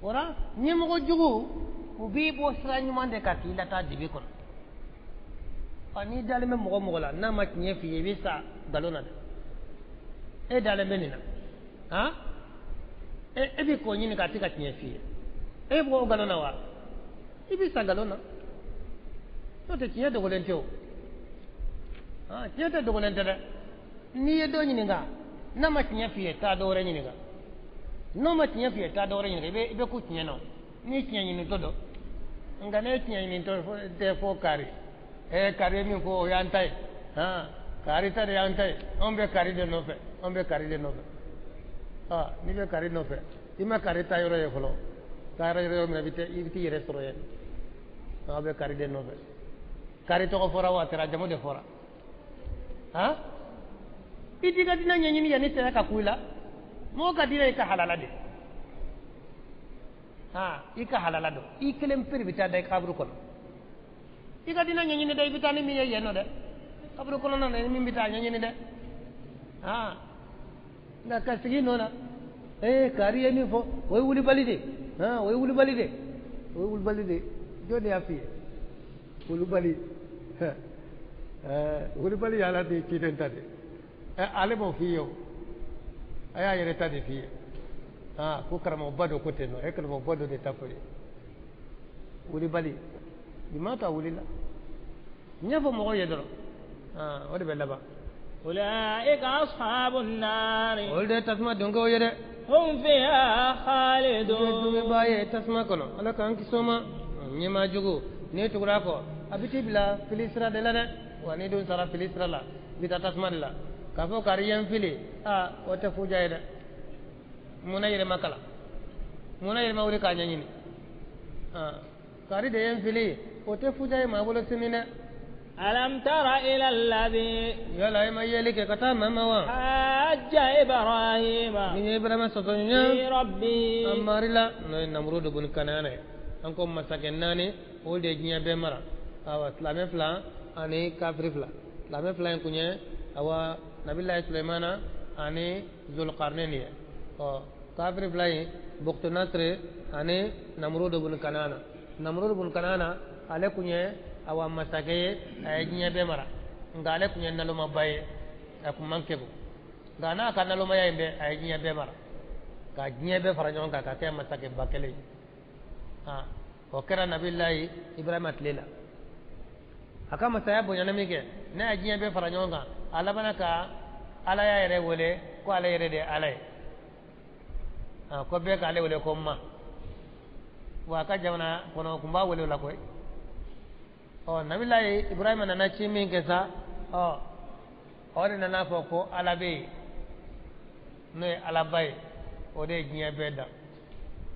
O la, ɲɛmɔgɔ jugu, u b'i bɔ sira ɲuman de kan k'i lataa dibi kɔnɔ. N'i dalen bɛ mɔgɔ mɔgɔ la n'a ma tiɲɛ f'i ye i bɛ sa nkalon na dɛ. E dalen bɛ nin na han, e bɛ k'o ɲini k'a tɛ ka tiɲɛ f'i ye, e b'o nkalon na wa? I bɛ sa nkalon na. N'o tɛ tiɲɛ dogolen tɛ o, tiɲɛ tɛ dogolen tɛ dɛ. N'i ye dɔ ɲininka n'a ma tiɲɛ f'i ye, taa dɔ wɛrɛ ɲininka. N'o ma tiɲɛ f'i ye, taa dɔ wɛrɛ ɲininka. I bɛ ku tiɲɛ na n'i tiɲɛ ɲinitɔ don. Nka n'e tiɲɛ ɲinitɔ tɛ fo kari, kari ye min fɔ o y'an ta ye, kari ta de y'an ta ye, anw bɛ kari de nɔfɛ, anw bɛ kari de nɔfɛ. N'i bɛ kari nɔfɛ, i ma kari ta yɔrɔ ye fɔlɔ, taa yɔrɔ min na i bɛ t'i yɛrɛ sɔrɔ yen. Aw bɛ kari de nɔfɛ. Kari tɔgɔ fɔra wa tɛra jamu de fɔra? Han, i t'i ka diinɛ ɲɛɲini yanni saya ka ku i la. Mɔgɔ ka diinɛ i ka halala de, i ka halala dɔn. I kelen pe de bɛ taa da i kaburu kɔnɔ. I ka diinɛ ɲɛɲini dɛ, i bɛ taa ni min ye yen nɔ dɛ, kaburu kɔnɔna na ni min bɛ taa ɲɛɲini dɛ. Nka ka sigi nɔ na, kari ye min fɔ o ye wulibali de, o ye wulibali de, o ye wulibali de. Jɔn de y'a f'i ye wulibali? Wulibali y'Ala de ciden ta de, ale b'o f'i ye o, a y'a yɛrɛ ta de f'i ye. Ko karamɔgɔba dɔ ko ten nɔ, e karamɔgɔba dɔ de ta fɔ ye wulibali. Bi ma ta wulila n y'a fɔ mɔgɔw ye dɔrɔn, o de bɛ laban. أولئك أصحاب النار. Olu de ye tasuma donkɛw ye dɛ. هم فيها خالدون. Dumɛba ye tasuma kɔnɔ, Ala k'an kisi o ma. Ɲɛmaa jugu n'i tugura a kɔ, a bɛ t'i bila fili sira de la dɛ. Wa n'i dun sara fili sira la, i bɛ taa tasuma de la. K'a fɔ kari ye n fili, o tɛ fuja ye dɛ. Munna yɛrɛ ma kalan, munna yɛrɛ ma wuli k'a ɲɛɲini? Kari de ye n fili, o tɛ fuja ye maa bolo sini dɛ. ألم تر إلى الذي yala i ma yeli kɛ ka taa maa ma wa حاج إبراهيم min ye Ibrahima sɔsɔ في ɲɛ ربه an mari la, n'o ye Namurudu bun Kanana ye. An ko masakɛ naani olu de ye diɲɛ bɛɛ mara. Awa silamɛ fila ani kafiri fila. Silamɛ fila in kun ye awa Nabilayi Sulemana ani Zulkarnain ye. Ɔ kafiri fila in Buktu Nasiri ani Namurudu bun Kanana. Namurudu bun Kanana ale kun ye awa masakɛ ye, a ye diɲɛ bɛɛ mara. Nka ale kun ye nalomaba ye, a kun man kegu. Nka n'a ka nalomaya in bɛɛ, a ye diɲɛ bɛɛ mara, ka diɲɛ bɛɛ fara ɲɔgɔn kan ka kɛ masakɛba kelen ye. O kɛra Nabilayi Ibrahima tile la. A ka masaya bonyana min kɛ, n'a ye diɲɛ bɛɛ fara ɲɔgɔn kan, a labanna ka Ala y'a yɛrɛ wele ko ale yɛrɛ de ye Ala ye. Ko bɛɛ k'ale wele ko ma. Wa a ka jamana kɔnɔ kun b'a wele o la koyi. Nabilayi Ibrahima nana ci min kɛ sa, o de nana fɔ ko Ala bɛ yen, n'o ye Alaba ye, o de ye diɲɛ bɛɛ dan.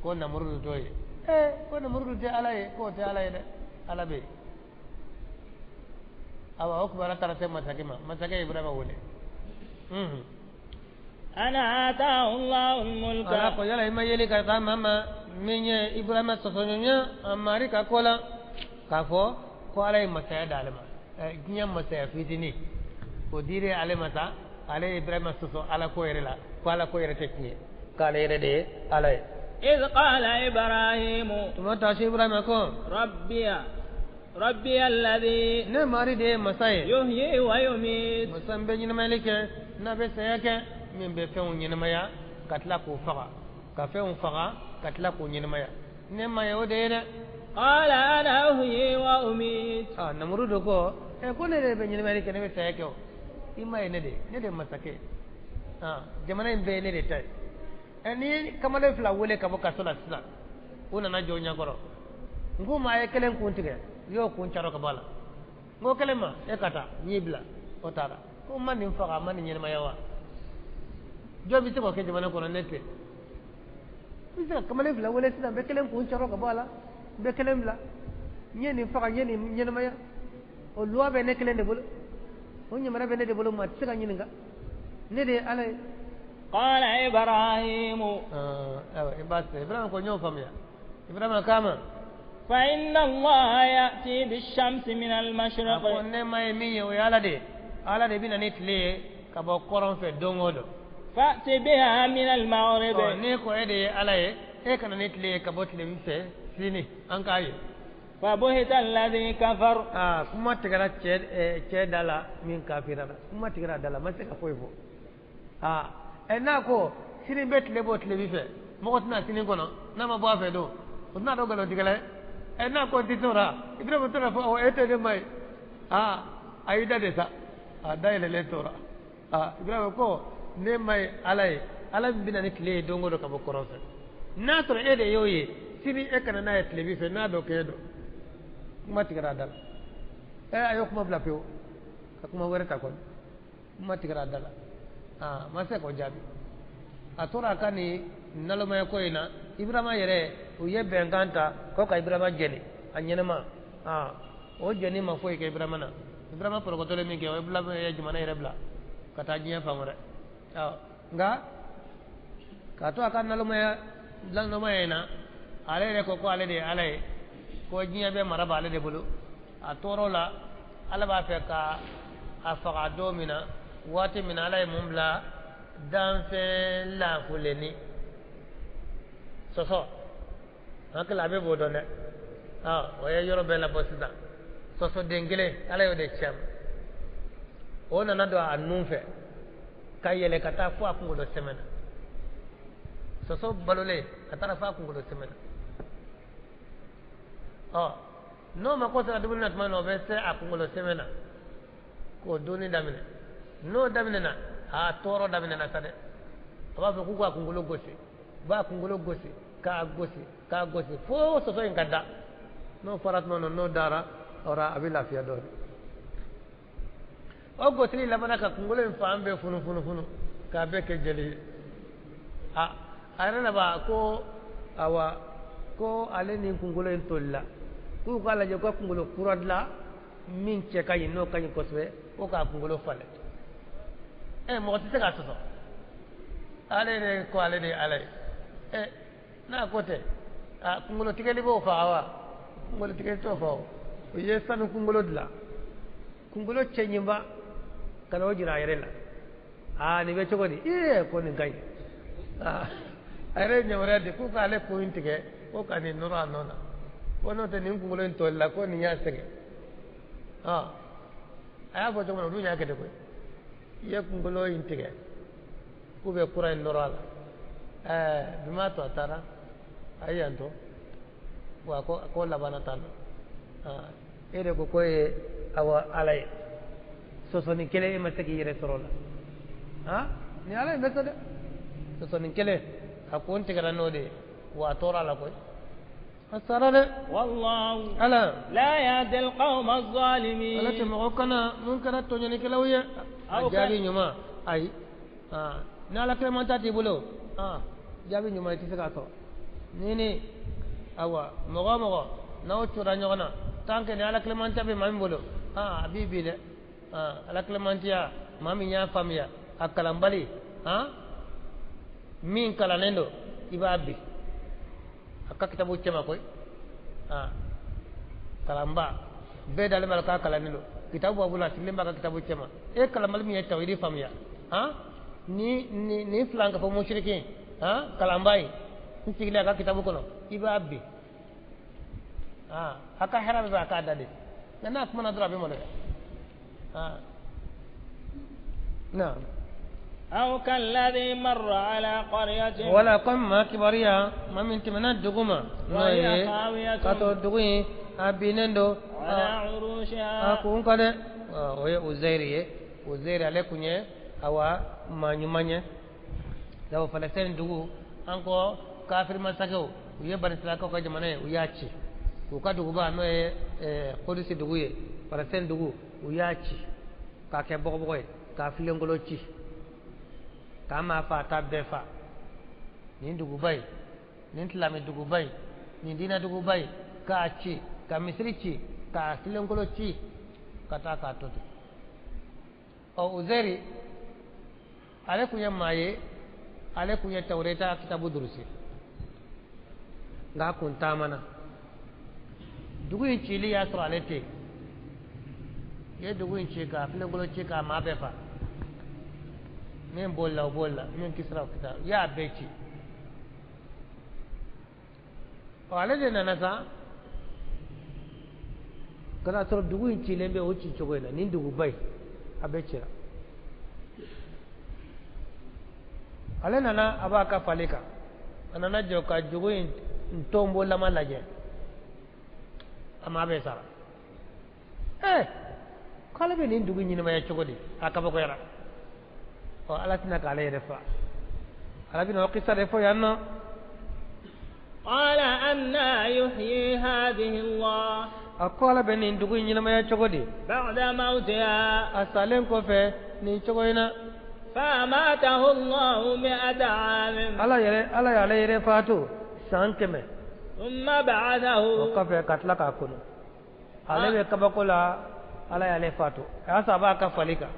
Ko Namurudu t'o ye. Ko Namurudu tɛ Ala ye, k'o tɛ Ala ye dɛ, Ala bɛ yen. Awa o kibaruya taara se masakɛ ma, masakɛ ye Ibrahima wele. أنا آتاه الله الملك Ala ko yala i ma yeli ka taa maa ma min ye Ibrahima sɔsɔɲɔgɔnya a mari ka ko la, k'a fɔ ko Ala ye masaya d'ale ma, diɲɛ masaya fitinin o dir'e ale ma sa, ale ye Ibrahima sɔsɔ Ala ko yɛrɛ la, ko Ala ko yɛrɛ tɛ tiɲɛ, k'ale yɛrɛ de ye Ala ye. إذ قال إبراهيم Tuma taasi Ibrahima ko ربي الذي ne mari de ye masa ye, يحيي ويميت masa min bɛ ɲɛnamayali kɛ n'a bɛ saya kɛ, min bɛ fɛnw ɲɛnamaya ka tila k'u faga, ka fɛnw faga ka tila k'u ɲɛnamaya, ne ma ye o de ye dɛ. قال أنا أحيي وأميت. Namurudu ko ko ne de bɛ ɲɛnamayali kɛ, ne bɛ saya kɛ o, i ma ye ne de ye, ne de ye masakɛ ye, jamana in bɛɛ ye ne de ta ye. N'i ye kamalen fila wele ka bɔ kaso la sisan, u nana jɔ ɲɛkɔrɔ, n k'u ma a ye kelen kun tigɛ, u y'o kun caro ka bɔ a la. N ko kelen ma, e ka taa, n y'i bila, o taara. Ko n ma nin faga, a ma nin ɲɛnamaya wa? Jɔn bɛ se k'o kɛ jamana kɔnɔ? Ne tɛ. I bɛ se ka kamalen fila wele sisan, n bɛ kelen kun caro ka bɔ a la, n bɛ kelen bila, n ye nin faga, n ye nin ɲɛnamaya, o loi bɛ ne kelen de bolo, o ɲamana bɛ ne de bolo, maa tɛ se ka ɲininka, ne de ye Ala ye. قال إبراهيم Ayiwa i b'a se Ibrahima ko n y'o faamuya. Ibrahima k'a ma فإن الله يأتي بالشمس من a ko المشرق ne ma ye min ye, o ye Ala de ye, Ala de bɛ na ni tile ye ka bɔ kɔrɔn fɛ don o don. فأت بها من المغرب N'e ko e de ye Ala ye, e kana ni tile ye ka bɔ tilebin fɛ sini, an k'a ye. فبهت الذي كفر kuma tigɛra cɛ da la min kafirara kuma tigɛra da la ma se ka foyi fɔ n'a ko sini bɛ tile bɔ tilebi fɛ mɔgɔ tɛna sini kɔnɔ n'a ma bɔ a fɛ don o tɛna dɔn nkalontigɛla ye n'a ko n tɛ t'o la Ibrahima tɛna fɔ awɔ e tɛ ne ma ye a y'i da de sa a da yɛlɛlen tora Ibrahima ko ne ma ye Ala ye Ala min bɛ na ni tile ye don o don ka bɔ kɔrɔn fɛ n'a sɔrɔ e de y'o ye sini e kana n'a ye tilebi fɛ n'a dɔn k'e don kuma tigɛra a da la a y'o kuma bila pewu ka kuma wɛrɛ ta kɔni kuma tigɛra a da la ma se k'o jaabi a tora a ka nin nalomaya ko in na Ibrahima yɛrɛ u ye bɛnkan ta ko ka Ibrahima jɛni a ɲɛnɛma o jɛni ma foyi kɛ Ibrahima na Ibrahima pɔrɔkɔtɔlen min kɛ o Ibrahima ye jamana yɛrɛ bila ka taa diɲɛ fan wɛrɛ nka k'a to a ka nalomaya in na ale yɛrɛ ko ko ale de ye Ala ye ko diɲɛ bɛɛ mara b'ale de bolo a tɔɔrɔ la Ala b'a fɛ ka a faga don min na waati min na Ala ye mun bila danfɛn lafulenni sɔsɔ hakili a bɛ b'o dɔn dɛ o ye yɔrɔ bɛɛ labɔ sisan sɔsɔden kelen Ala y'o de ci a ma o nana don a nun fɛ ka yɛlɛ ka taa fo a kunkolo sɛmɛ na sɔsɔ balolen a taara fo a kunkolo sɛmɛ na n'o ma ko sera dumuni na tuma min na o bɛ se a kunkolo sɛmɛ na k'o dunni daminɛ n'o daminɛna a tɔɔrɔ daminɛna sa dɛ a b'a fɔ k'u k'a kunkolo gosi u b'a kunkolo gosi k'a gosi k'a gosi fo sɔsɔ in ka da n'o fɔra tuma min na n'o dara a bɛ lafiya dɔɔnin o gosili labanna ka kunkolo in fan bɛɛ funu funu funu k'a bɛɛ kɛ jeli ye a yɛrɛ laban ko awa ko ale ni kunkolo in tolila k'u k'a lajɛ ko kunkolo kura dilan min cɛ ka ɲi n'o ka ɲi kosɛbɛ ko k'a kunkolo falen mɔgɔ tɛ se k'a sɔsɔ ale yɛrɛ ko ale de ye Ala ye n'a ko tɛ kunkolo tigɛli b'o faga wa kunkolo tigɛli t'o faga o u ye sanu kunkolo dilan kunkolo cɛɲiba ka n'o jira a yɛrɛ la nin bɛ cogo di ko nin ka ɲi a yɛrɛ ye ɲɛwɛrɛ di k'u k'ale kun in tigɛ ko ka nin nɔrɔ a nɔ na ko n'o tɛ nin kunkolo in toli la ko nin y'a sɛgɛn a y'a fɔ cogo min na olu y'a kɛ de koyi i ye kunkolo in tigɛ k'u bɛ kura in nɔrɔ a la bi m'a to a taara a ye yan to wa ko labanna tan na e de ko ko ye awa Ala ye sɔsɔni kelen e ma se k'i yɛrɛ sɔrɔ o la ni Ala in bɛ se dɛ sɔsɔni kelen a kun tigɛra n'o de ye wa a tora a la koyi a sara dɛ wallahu Ala la yahdi alqawma adh-dhalimin Ala tɛ mɔgɔ kana mun kɛra tɔɲɔnikɛlaw ye a jaabi ɲuman ayi ni Ala kɛlɛman ta t'i bolo jaabi ɲuman i tɛ se k'a sɔrɔ ni awa mɔgɔ o mɔgɔ n'aw cora ɲɔgɔn na tant que ni Ala kɛlɛman ta bɛ maa min bolo a b'i bi dɛ Ala kɛlɛmantiya maa min y'a faamuya a kalanbali min kalannen don i b'a bi a ka kitabu cɛma koyi kalanba bɛɛ dalen b'a la k'a kalannen don kitabu b'a bolo a sigilen b'a ka kitabu cɛma e kalanbali min ye tawhidi faamuya ni ni ni filan ka fɔ musirikin kalanba in n sigilen a ka kitabu kɔnɔ i b'a bi a ka hɛrɛ bɛ a k'a da de nka n'a kumana dɔrɔn a bɛ maloya naam أو كالذي مر على قرية ولا قم ما كبريا ما من تمنا دغما وهي خاوية كاتو دغوي أبينندو على عروشها أكون كده وهي أوزيري أوزيري على كنيه أو ما نيمانيا لو فلسطين دغو أنكو كافر ما سكوا ويا بني إسرائيل كوكا جمانة وياتشي وكا دغوبا نو قدسي دغوي فلسطين دغو وياتشي كاكي بوكو بوكو كافلين كلوتشي k'a fa ta bɛɛ fa nin duguba in nin silamɛ duguba in nin diinɛ duguba in k'a ci ka misiri ci k'a filenkolo ci ka taa k'a to ten ɔ Uzeri ale kun ye maa ye ale kun ye Tawureta kitabu durusi nka a kun taamana dugu in cili y'a sɔrɔ ale tɛ yen i ye dugu in ci k'a filenkolo ci k'a maa bɛɛ fa min bolila o bolila min kisira o kisira i y'a bɛɛ ci ɔ ale de nana sa Ka n'a sɔrɔ dugu in cilen bɛ o ci cogo in na, nin duguba in a bɛɛ cira. Ale nana a b'a ka fali kan, a nana jɔ ka dugu in tonbolama lajɛ, a maa bɛɛ sara. K'ale bɛ nin dugu ɲɛnamaya cogo di? A kabakoyara. Ɔ, ala tɛna k'ale yɛrɛ fa, ala bɛna o kisa de fɔ yan nɔ. قال أنى يحيي هذه الله. A ko ala bɛ nin dugu in ɲɛnamaya cogo di بعد موتها؟ A salen kɔfɛ nin cogo in na. فأماته الله 100 عام. Ala yɛrɛ, ala y'ale yɛrɛ faatu san 100. ثم بعثه. O kɔfɛ ka tila k'a kunu. Ale bɛ kabako la, ala y'ale faatu, a y'a sɔrɔ a b'a ka fali kan.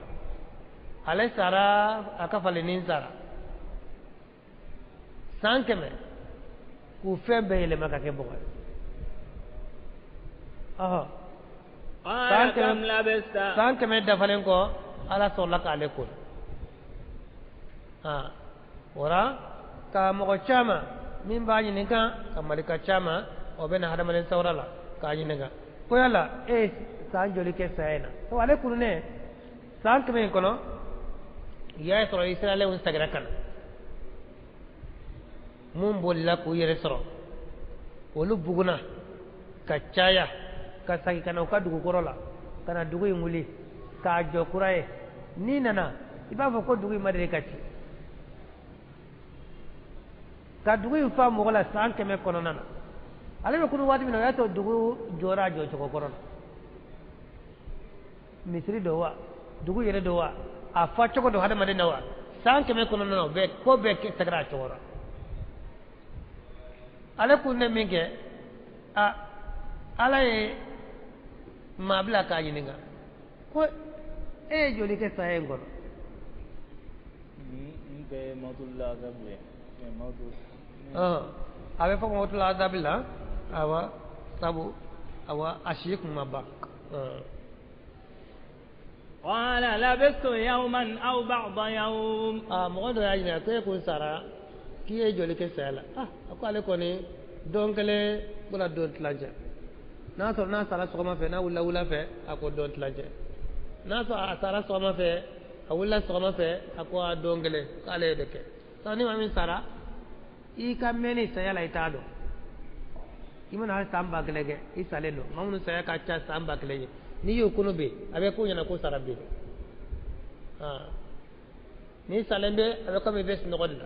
Ale sara, a ka falinin sara. San 100 k'u fɛn bɛɛ yɛlɛma ka kɛ bɔgɔ ye. Ɔhɔ. قال كم لبثت؟ San 100 dafalen kɔ, ala sɔrɔla k'ale kunu. Aa, wara ka mɔgɔ caman min b'a ɲininka, ka malika caman o bɛ na hadamaden sawura la k'a ɲininka ko yala e ye san joli kɛ saya in na? Sabu ale kununen san 100 in kɔnɔ, i y'a sɔrɔ israɛlɛnw seginna ka na, mun bolila k'u yɛrɛ sɔrɔ, olu bugunna ka caya ka segin ka na u ka dugukɔrɔ la, ka na dugu in wuli k'a jɔ kura ye. N'i nana, i b'a fɔ ko dugu in ma deli ka ci, ka dugu in fa mɔgɔ la san 100 kɔnɔna na. Ale bɛ kunu waati min na, o y'a sɔrɔ dugu jɔra a jɔcogo kɔrɔ la. Misiri don wa, dugu yɛrɛ don wa, a fa cogo don hadamaden na wa, san 100 kɔnɔna na, o bɛɛ ko bɛɛ seginna a cogo la. Ale kunnen min kɛ, a ala ye maa bila k'a ɲininka ko e ye joli kɛ saya in kɔnɔ? Nin bɛɛ ye mawtul azab ye. A bɛ fɔ mawtul azab la, awa, sabu awa a si kun ma ban. قال لبثت يوما أو بعض يوم. A mɔgɔ dɔ y'a ɲininka ko e kun sara, k'i ye joli kɛ saya la? Ah, a ko ale kɔni don kelen wala don tilancɛ. N'a sɔrɔ n'a sara sɔgɔma fɛ, n'a wulila wula fɛ, a ko don tilancɛ. N'a sɔrɔ a sara sɔgɔma fɛ, a wulila sɔgɔma fɛ, a ko a don kelen k'ale ye de kɛ. Sabu ni maa min sara, i ka mɛnni saya la, i t'a dɔn. I mana hali san 1000 kɛ, i salen don. Maa minnu saya ka ca san 1000 ye, n'i y'o kunu bi, a bɛ k'u ɲɛna ko sara bi. N'i salen bɛ, a bɛ komi i bɛ sunɔgɔ de la.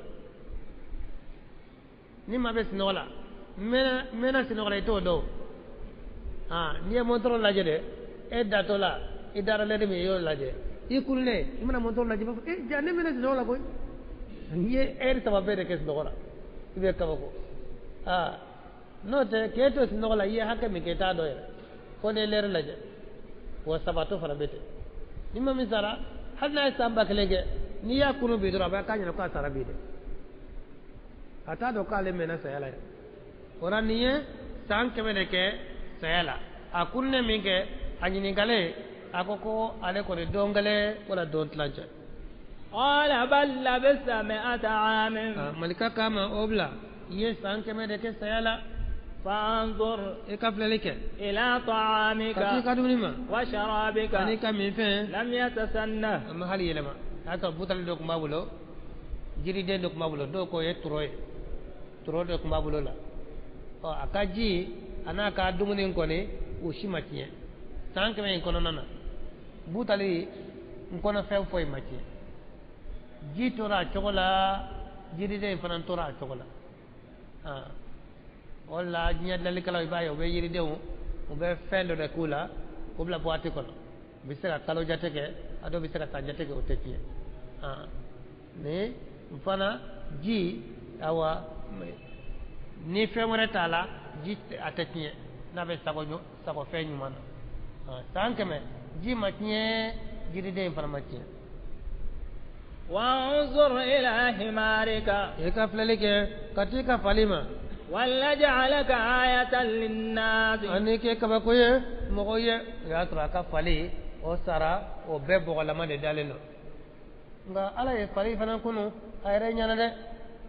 Ni maa bɛ sunɔgɔ la, mɛnna sunɔgɔ la, i t'o dɔn. N'i ye mɔntɔrɔ lajɛ dɛ, e datɔ la, i dara lɛri min, i y'o lajɛ, i kununen, i mana mɔntɔrɔ lajɛ, i b'a fɔ e ja ne mɛnna sunɔgɔ la koyi. N'i ye ɛri 3 bɛɛ de kɛ sunɔgɔ la, i bɛ kabako. N'o tɛ k'e to sunɔgɔ la, i ye hakɛ min kɛ, i t'a dɔn yɛrɛ, fo n'i ye lɛri lajɛ. Wa sabatɔ fana bɛ ten. Ni maa min sara, hali n'a ye san 1000 kɛ, n'i y'a kunu bi dɔrɔn, a b'a k'a ɲɛna k'a sara bi dɛ, a t'a dɔn k'ale mɛnna saya la yɛrɛ. O la nin ye san 100 de kɛ saya la. A kununen min kɛ, a ɲininkalen, a ko ko ale kɔni don kelen wala don tilancɛ. قال بل لبثت 100 عام. Malika k'a ma o bila, i ye san 100 de kɛ saya la. فانظر E ka filɛli kɛ إلى طعامك ka t'i ka dumuni ma وشرابك ani ka minfɛn لم يتسنه. A ma hali yɛlɛma. A y'a sɔrɔ butali dɔ tun b'a bolo, jiriden dɔ tun b'a bolo, dɔw ko o ye toro ye, toro dɔ tun b'a bolo la. Ɔ, a ka ji a n'a ka dumuni kɔni, o si ma tiɲɛ san 100 in kɔnɔna na. Butali n kɔnɔ, fɛn foyi ma tiɲɛ. Ji tora a cogo la, jiriden in fana tora a cogo la. O la diɲɛ dilanlikɛlaw, i b'a ye u bɛ yiridenw, u bɛ fɛn dɔ de k'u la k'u bila boîte kɔnɔ, u bɛ se ka kalo jate kɛ, a dɔw bɛ se ka san jate kɛ, o tɛ tiɲɛ. Ni fana ji, awa, ni fɛn wɛrɛ t'a la, ji a tɛ tiɲɛ n'a bɛ sago sago fɛn ɲuman na. San 100, ji ma tiɲɛ, jiriden in fana ma tiɲɛ. وانظر إلى حمارك. I ka filɛli kɛ ka t'i ka fali ma. ولنجعلك آية للناس. Ani kɛ kabako ye mɔgɔ ye. O y'a sɔrɔ a ka fali o sara, o bɛɛ bɔgɔlama de dalen don, nka ala ye fali fana kunu a yɛrɛ ɲɛna dɛ.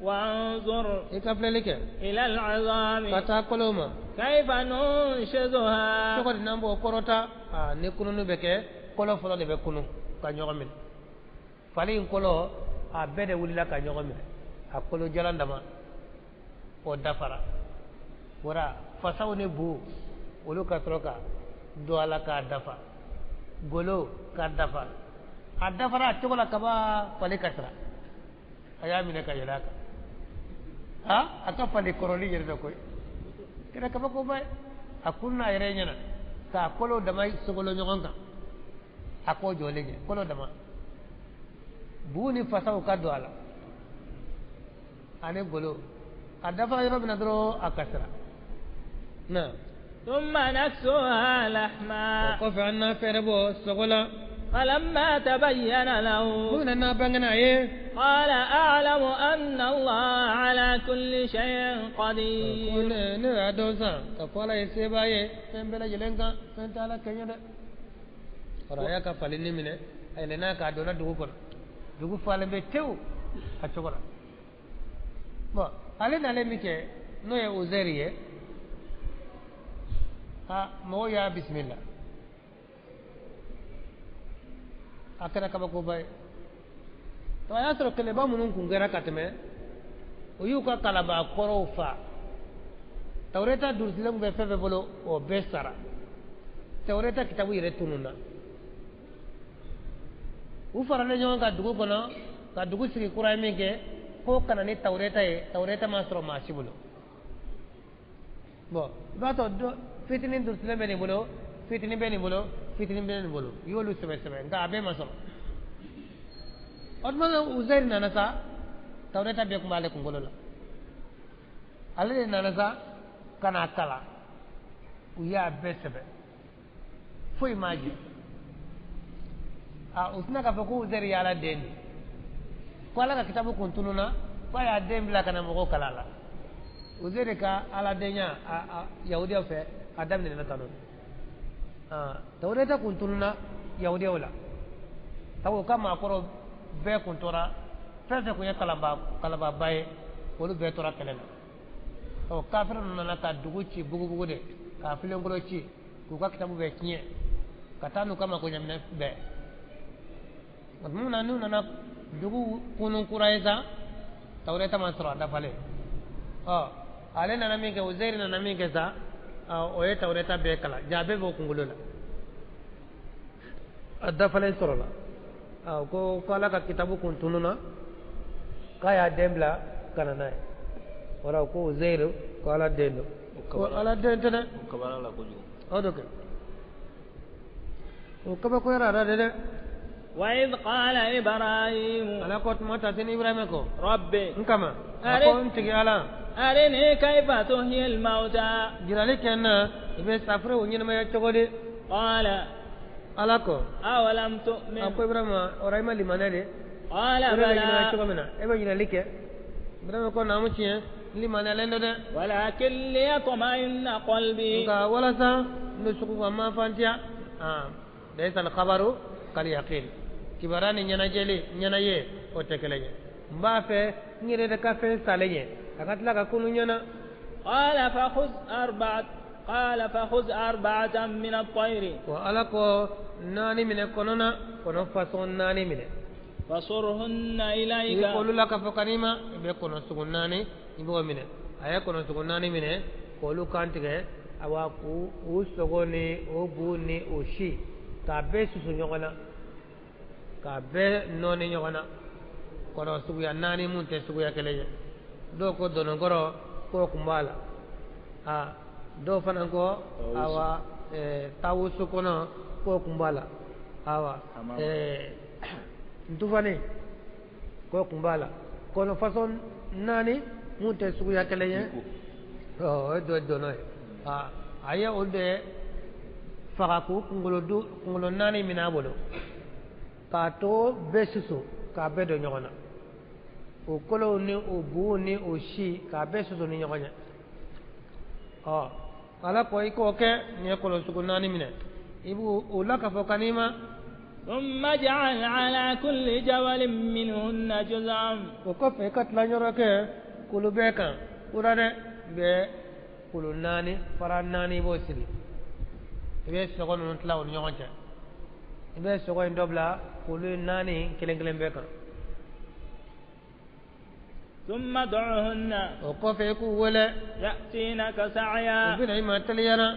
وانظر I ka filɛli kɛ إلى العظام ka taa kolow ma كيف ننشزها cogo di n'an b'o kɔrɔta aa ni kununu bɛ kɛ kolo fɔlɔ de bɛ kunu ka ɲɔgɔn minɛ fali in kolo a bɛɛ de wulila ka ɲɔgɔn minɛ a kolo jalan dama o dafara wara fasaw ni bu olu ka sɔrɔ ka don a la k'a dafa golo k'a dafa a dafara a cogo la kaba fali kasira a y'a minɛ ka yɛlɛ a kan a ka fali kɔrɔli yɛrɛ dɔ koyi kɛra kabakoba ye a kunna a yɛrɛ ɲɛna k'a kolo dama sogolo ɲɔgɔn kan a k'o jɔlen ɲɛ kolo dama bu ni fasaw ka don a la ani golo a dafara yɔrɔ min na dɔrɔn a kasira na ثم نكسوها o لحما kɔfɛ an n'a fɛɛrɛ bɔ sogo la فلما تبين له mun na n'a bangena a ye قال أعلم أن الله على كل شيء ko قدير ne y'a dɔn sisan ka fɔ ala ye sebaa ye fɛn bɛɛ lajɛlen kan fɛn tɛ ala kɛɲɛ dɛ ɔrɔ a y'a ka falenni minɛ a yɛlɛnna k'a donna dugu kɔnɔ dugu falen bɛ tewu a cogo la bɔn ale nalen min kɛ n'o ye Uzɛri ye a mɔgɔw y'a bisimila a kɛra kabakoba ye to a y'a sɔrɔ kɛlɛba minnu kun kɛra ka tɛmɛ o y'u ka kalaba kɔrɔw fa Tawureta durusilen tun bɛ fɛn fɛn bolo o bɛɛ sara Tawureta kitabu yɛrɛ tununna u faralen ɲɔgɔn kan dugu kɔnɔ ka dugu sigi kura ye min kɛ ko ka na ni Tawureta ye Tawureta ma sɔrɔ maa si bolo bɔn i b'a sɔrɔ dɔ fitinin durusilen bɛ nin bolo fitinin bɛ nin bolo fitinin bɛ nin bolo i y'olu sɛbɛ sɛbɛ nka a bɛɛ ma sɔrɔ o tuma na Uzɛri nana sa Tawureta bɛɛ tun b'ale kunkolo la ale de nana sa ka n'a kalan u y'a bɛɛ sɛbɛ foyi m'a jɛ a u tɛna k'a fɔ ko Uzɛri ye Ala den de ye ko Ala ka kitabu kun tununna f'a y'a den bila ka na mɔgɔw kalan a la Uzɛri ka aladenya a yahudiyaw fɛ a daminɛna tan nɔ Tawureta kun tununna yahudiyaw la sabu u ka maakɔrɔ bɛɛ kun tora fɛn fɛn kun ye kalanbaaba ye olu bɛɛ tora kɛlɛ la ɔ kafiri ninnu nana ka dugu ci bugubugu de k'a filenkolo ci k'u ka kitabu bɛɛ tiɲɛ ka taa n'u ka makoɲɛminɛ bɛɛ o tuma na n'u nana dugu kunun kura ye sa Tawureta ma sɔrɔ a dafalen ɔ ale nana min kɛ Uzɛri nana min kɛ sa o ye Tawureta bɛɛ kalan ja bɛɛ b'o kunkolo la a dafalen sɔrɔla ko Ala ka kitabu kun tununna k'a y'a den bila ka na n'a ye wala ko Uzɛri ko Ala den don ko Ala den tɛ dɛ O kabara la kojugu. O do kɛ o kabakoyara a la dɛ وإذ قال إبراهيم Ala ko tuma ta sini Ibrahima ko رب n kama a ko n tigi Ala أرني كيف تحيي الموتى jirali kɛ n na i bɛ safurew ɲɛnamaya cogo di قال Ala ko أولم a تؤمن ko Ibrahima ɔrɔ i ma limaniya de قال o de bɛ ɲɛnamaya بلى cogo min na e bɛ jirali kɛ Ibrahima ko naamu tiɲɛ n limaniyalen don dɛ ولكن ليطمئن قلبي nka walasa n dusukun ka mafantiya laysa al-khabaru kal yaqin kibaruya ni ɲɛnajɛli ɲɛnaye o tɛ kelen ye n b'a fɛ n yɛrɛ de ka fɛn salen ye a ka tila ka kunu ɲɛna قال فخذ أربعة قال فخذ أربعة من الطير wa Ala ko naani minɛ kɔnɔ na kɔnɔ fasɔn naani minɛ فصرهن i إليك k'olu la ka fɔ kan'i ma i bɛ kɔnɔ sugu naani i b'o minɛ a ye kɔnɔ sugu naani minɛ k'olu kan tigɛ awa k'u u sogo ni o bu ni o si k'a bɛɛ susu ɲɔgɔn na k'a bɛɛ nɔɔni ɲɔgɔn na kɔnɔ suguya naani mun tɛ suguya kelen ye dɔw ko dɔnɔnkɔrɔ k'o kun b'a la a dɔw fana ko awa tawusu kɔnɔ k'o kun b'a la awa ntufani k'o kun b'a la kɔnɔ fasɔn naani mun tɛ suguya kelen ye o ye dɔ dɔnɔ ye a ye o de faga k'u kunkolo naani minɛ a bolo k'a to bɛɛ susu k'a bɛɛ don ɲɔgɔn na o kolow ni o buw ni o si k'a bɛɛ susu ni ɲɔgɔn ye ɔ Ala ko i k'o kɛ nin ye kɔlɔn sugu naani minɛ i b'o o la k'a fɔ kan'i ma ثم اجعل على كل جبل منهن جزعا. O kɔfɛ i ka tilayɔrɔ kɛ kulu bɛɛ kan kura dɛ bɛ kulu naani fara naani i b'o siri i bɛ sogo ninnu tila u ni ɲɔgɔn cɛ i bɛ sogo in dɔ bila kulu naani kelen kelen bɛɛ kan. ثم ادعهن. O kɔfɛ i k'u wele. يأتينك سعيا. U bɛna i ma teliya la.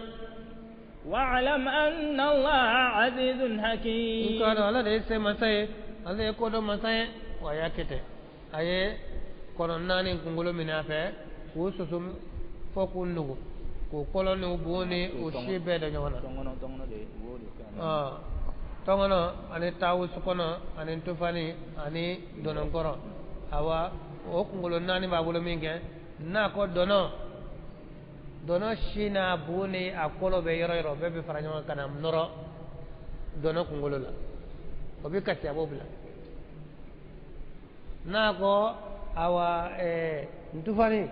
واعلم أن الله عزيز حكيم. I k'a dɔn Ala de ye se masa ye, ale ye kodɔn masa ye, wa a y'a kɛ ten. A ye kɔnɔ naani kunkolo minɛ a fɛ k'u susu fo k'u nugu k'u kɔlɔ n'u bu ni u si bɛɛ da ɲɔgɔn na. Tɔngɔnɔ ani tawusu kɔnɔ ani tufani ani dɔnɔnkɔrɔ, awa o kunkolo naani b'a bolo min kɛ n'a ko dɔnɔ dɔnɔ si n'a bu ni a kɔlɔ bɛ yɔrɔ yɔrɔ bɛɛ bɛ fara ɲɔgɔn kan ka na nɔrɔ dɔnɔ kunkolo la, o bɛ kasi a b'o bila. N'a ko awa ntufani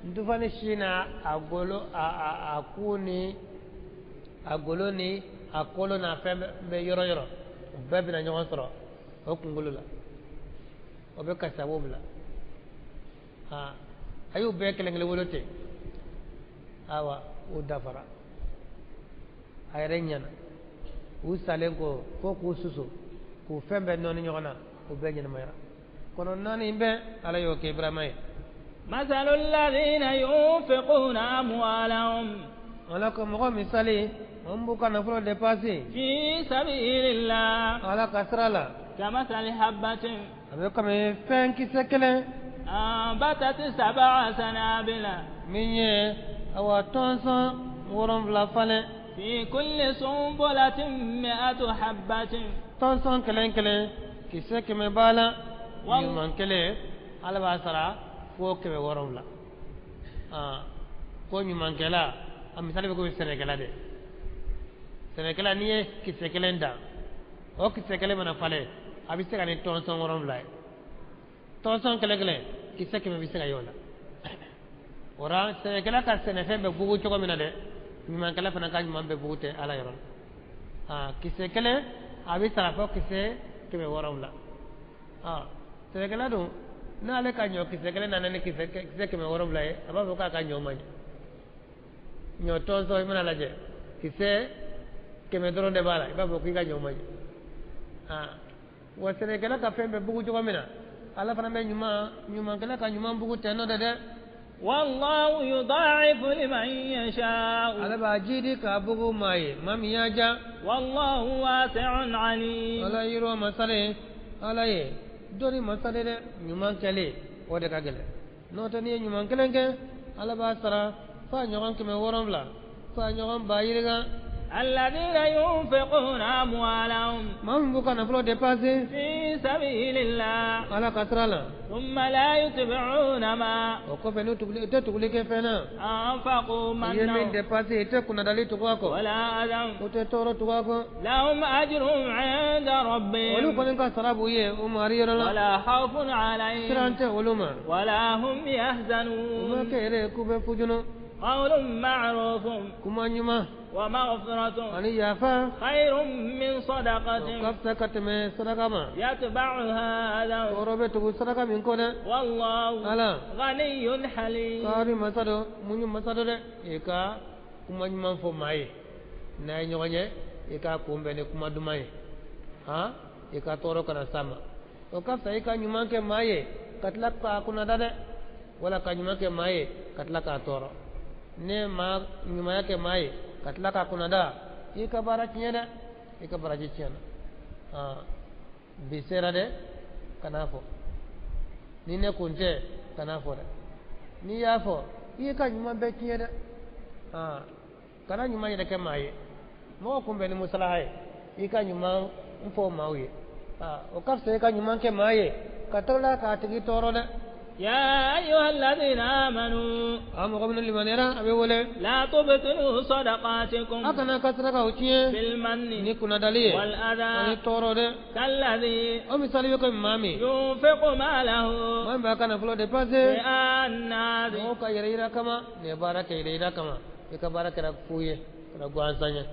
ntufani si n'a a golo a ku ni a golo ni a kolo n'a fɛn bɛ yɔrɔ yɔrɔ o bɛɛ bɛna ɲɔgɔn sɔrɔ o kunkolo la, o bɛ kasi a b'o bila. A y'u bɛɛ kelen kelen wolo ten, awa o dafara a yɛrɛ ɲɛna. U salen ko fo k'u susu k'u fɛn bɛɛ nɔɔni ɲɔgɔn na, u bɛɛ ɲɛnamayara. Kɔnɔ naani bɛɛ Ala y'o kɛ Ibrahima ye. مثل الذين ينفقون أموالهم. Ala ko mɔgɔ misali mun b'u ka nafolo dépasser. في سبيل الله. Ala ka sira la. كمثل حبة. A bɛ komi fɛn kisɛ kelen. أنبتت 7 سنابل. Min ye awa tɔnsɔn 7 falen. في كل سنبلة 100 حبة. Tɔnsɔn kelen kelen kisɛ 100 b'a la. Ɲuman kelen Ala b'a sara fo 700. Ko ɲumankɛla a misali bɛ komi sɛnɛkɛla de. Sɛnɛkɛla n'i ye kisɛ kelen dan, o kisɛ kelen mana falen a bɛ se ka ni tɔnsɔn 7 ye. Tɔnsɔn kelen kelen kisɛ 100 bɛ se ka ye o la. O la sɛnɛkɛla ka sɛnɛfɛn bɛ bugu cogo min na dɛ, ɲumankɛla fana ka ɲuman bɛ bugu tɛ Ala yɔrɔ la. Kisɛ kelen a bɛ sara fo kisɛ 700. Sɛnɛkɛla dun n'ale ka ɲɔ kisɛ kelen nana ni kisɛ 700 ye, a b'a fɔ k'a ka ɲɔ man ɲi. Ɲɔ tɔnsɔn i mana lajɛ kisɛ 100 dɔrɔn de b'a la, i b'a fɔ k'i ka ɲɔ man ɲi. Wa sɛnɛkɛla ka fɛn bɛ bugu cogo min na, Ala fana bɛ ɲumankɛla ka ɲuman bugu tɛ n'o tɛ dɛ. والله يضاعف لمن يشاء. Ala b'a jidi k'a bugu maa ye maa min y'a ja. والله واسع عليم. Ala yiriwa masa de Ala ye dɔnni masa de dɛ, ɲuman kɛlen o de ka gɛlɛn. N'o tɛ n'i ye ɲuman kelen kɛ Ala b'a sara f'a ɲɔgɔn 700 f'a ɲɔgɔn 20,000. الذين ينفقون أموالهم. Maa min b'u ka nafolo dépasser. في سبيل الله. Ala ka sira la. ثم لا يتبعون ما. O kɔfɛ n'u tuguli i tɛ tuguli kɛ fɛn na. أنفقوا I ye min منا. dépasser i tɛ kunnadali tugu a kɔ. ولا أذى. U tɛ tɔɔrɔ tugu a kɔ. لهم أجرهم عند Olu ربهم. kɔni ka sara b'u ye u mari yɔrɔ la. ولا خوف عليهم. Siran tɛ olu ma. ولا هم U ma يحزنون. kɛ yɛrɛ ye k'u bɛ fujunu. قول معروف. Kuma ɲuman. ومغفرة. Ani yafa. خير من صدقة. O ka fisa ka tɛmɛ saraka ma. يتبعها أذى. Tɔɔrɔ bɛ tugu saraka min kɔ dɛ. والله Ala. غني حليم. Kaari masa dɔ muɲu masa dɔ dɛ. I ka kuma ɲuman fɔ maa ye. N'a ye ɲɔgɔn ye i k'a kunbɛn ni kuma duman ye. Han i ka tɔɔrɔ kana s'a ma. O ka fisa i ka ɲuman kɛ maa ye ka tila k'a kunnada dɛ. Wala ka ɲuman kɛ maa ye ka tila k'a tɔɔrɔ. Ne maa ɲumanya kɛ maa ye ka tila k'a kunnada i ka baara tiɲɛ dɛ, i ka baraji tiɲɛna. Bi sera dɛ, kan'a fɔ. Ni ne kun tɛ, kan'a fɔ dɛ. N'i y'a fɔ i ka ɲuman bɛɛ tiɲɛ dɛ. Kana ɲuman yɛrɛ kɛ maa ye. Mɔgɔ kunbɛn ni musalaha ye, i ka ɲuman fɔ maaw ye. O ka fisa i ka ɲuman kɛ maa ye ka tila k'a tigi tɔɔrɔ dɛ. يا أيها الذين آمنوا. A mɔgɔ minnu limaniyara a bɛ wele. لا تبطلوا صدقاتكم. A kana ka sarakaw tiɲɛ. بالمن. Ni kunnadali ye. والأذى. Ani tɔɔrɔ dɛ. كالذي. O misali bɛ komi maa min. ينفق ماله. Maa min b'a ka nafolo dépasser. رئاء الناس. Mɔgɔw ka yɛrɛ yira kama nin ye baara kɛ yɛrɛ yira kama i ka baara kɛra fu ye kɛra gansan ye.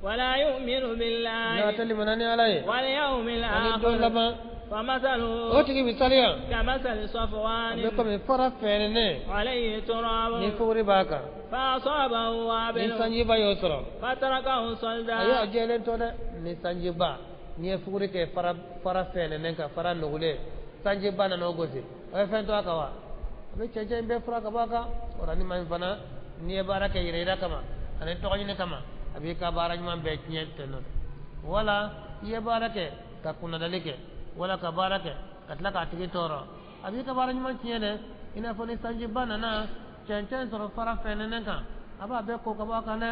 ولا يؤمن بالله n'a tɛ limaniya ni Ala ye واليوم ani don الآخر laban, فمثله o tigi misaliya كمثل a صفوان bɛ komi fara fɛɛrɛnen عليه تراب ni fuguri b'a kan, فأصابه ni وابل sanjiba y'o sɔrɔ, فتركه a y'o صلدا. jɛlen to dɛ. Ni sanjiba, n'i ye fuguri kɛ fara fɛɛrɛnen kan, fara nugulen, sanjiba nana o gosi, o ye fɛn to a kan wa? A bɛ cɛncɛn in bɛɛ fura ka bɔ a kan. O la ni maa min fana n'i ye baara kɛ yɛrɛ yira kama ani tɔgɔ ɲini kama, a b'i ka baara ɲuman bɛɛ tiɲɛ ten nɔ. Wala i ye baara kɛ ka kunnadali kɛ, wala ka baara kɛ ka tila k'a tigi tɔɔrɔ, a b'i ka baara ɲuman tiɲɛ dɛ. I n'a fɔ ni sanjiba nana cɛncɛn sɔrɔ fara fɛnɛnɛ kan, a b'a bɛɛ ko ka bɔ a kan dɛ.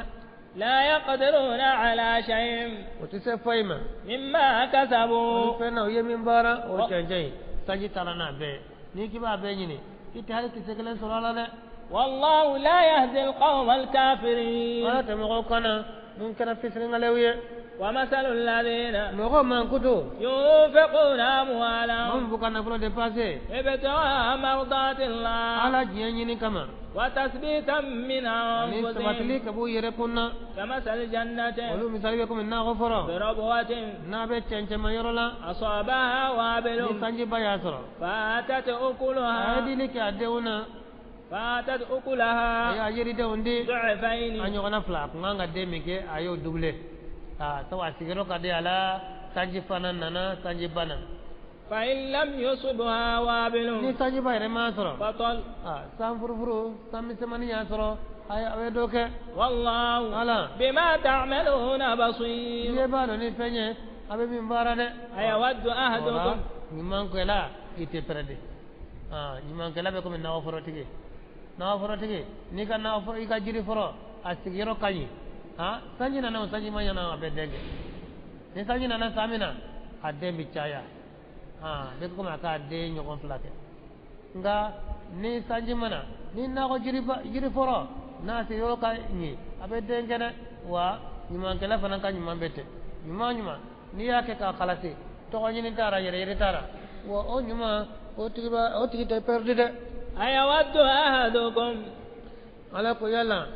لا يقدرون على شيء O tɛ se foyi ma مما كسبوا. fɛn na u ye min baara, o cɛncɛn in sanji taara n'a bɛɛ ye. N'i k'i b'a bɛɛ ɲini, i tɛ hali kisɛ kelen sɔrɔ a la dɛ. والله لا يهدي القوم الكافرين. Ala tɛ mɔgɔw kana mun kɛra fisiringalew ye. ومثل الذين Mɔgɔw mankutu ينفقون أموالهم mun b'u ka nafolo dépenser ابتغاء مرضات الله Ala diɲɛ ɲini kama وتثبيتا من ani sabatili أنفسهم ka b'u yɛrɛ kun na, كمثل جنة olu misali bɛ komi nakɔ fɔlɔ بربوة n'a bɛ cɛncɛnma yɔrɔ la, أصابها ni وابل sanjiba y'a sɔrɔ, فآتت a ye أكلها dili kɛ a denw na, فآتت a أكلها y'a yiridenw di ضعفين. a ɲɔgɔnna fila. A kun kan ka den min kɛ, a y'o doublé. Aa, sabu a sigiyɔrɔ ka di a la, sanji fana nana, sanjiba nana. فإن لم يصبها Ni وابل sanjiba yɛrɛ m'a sɔrɔ, فطل. aa, san furufuru, san misɛnmanin y'a sɔrɔ, a ye dɔ kɛ. والله Ala بما تعملون i بصير. ye b'a dɔn ni fɛn ye a bɛ min baara dɛ. أيود أحدكم Ɲumankɛla, i tɛ pɛrɛdi. Ɲumankɛla bɛ komi nakɔforotigi. Nakɔforotigi, n'i ka nakɔ, i ka jiri fɔrɔ a sigiyɔrɔ ka ɲi, sanji nana o, sanji ma ɲana, a bɛ den kɛ. Ni sanji nana san min na, a den bɛ caya, a bɛ komi a k'a den ɲɔgɔn fila kɛ. Nka ni sanji ma na, ni nakɔ jiri fɔrɔ n'a sigiyɔrɔ ka ɲi, a bɛ den kɛ dɛ. Wa ɲumankɛla fana ka ɲuman bɛ ten. Ɲuman ɲuman n'i y'a kɛ k'a kalasi, tɔgɔ ɲini t'a la, yɛrɛ yɛrɛ t'a la, wa o ɲuman, o tigi b'a o tigi tɛ pɛrɛdi dɛ. أيود أحدكم Ala ko yala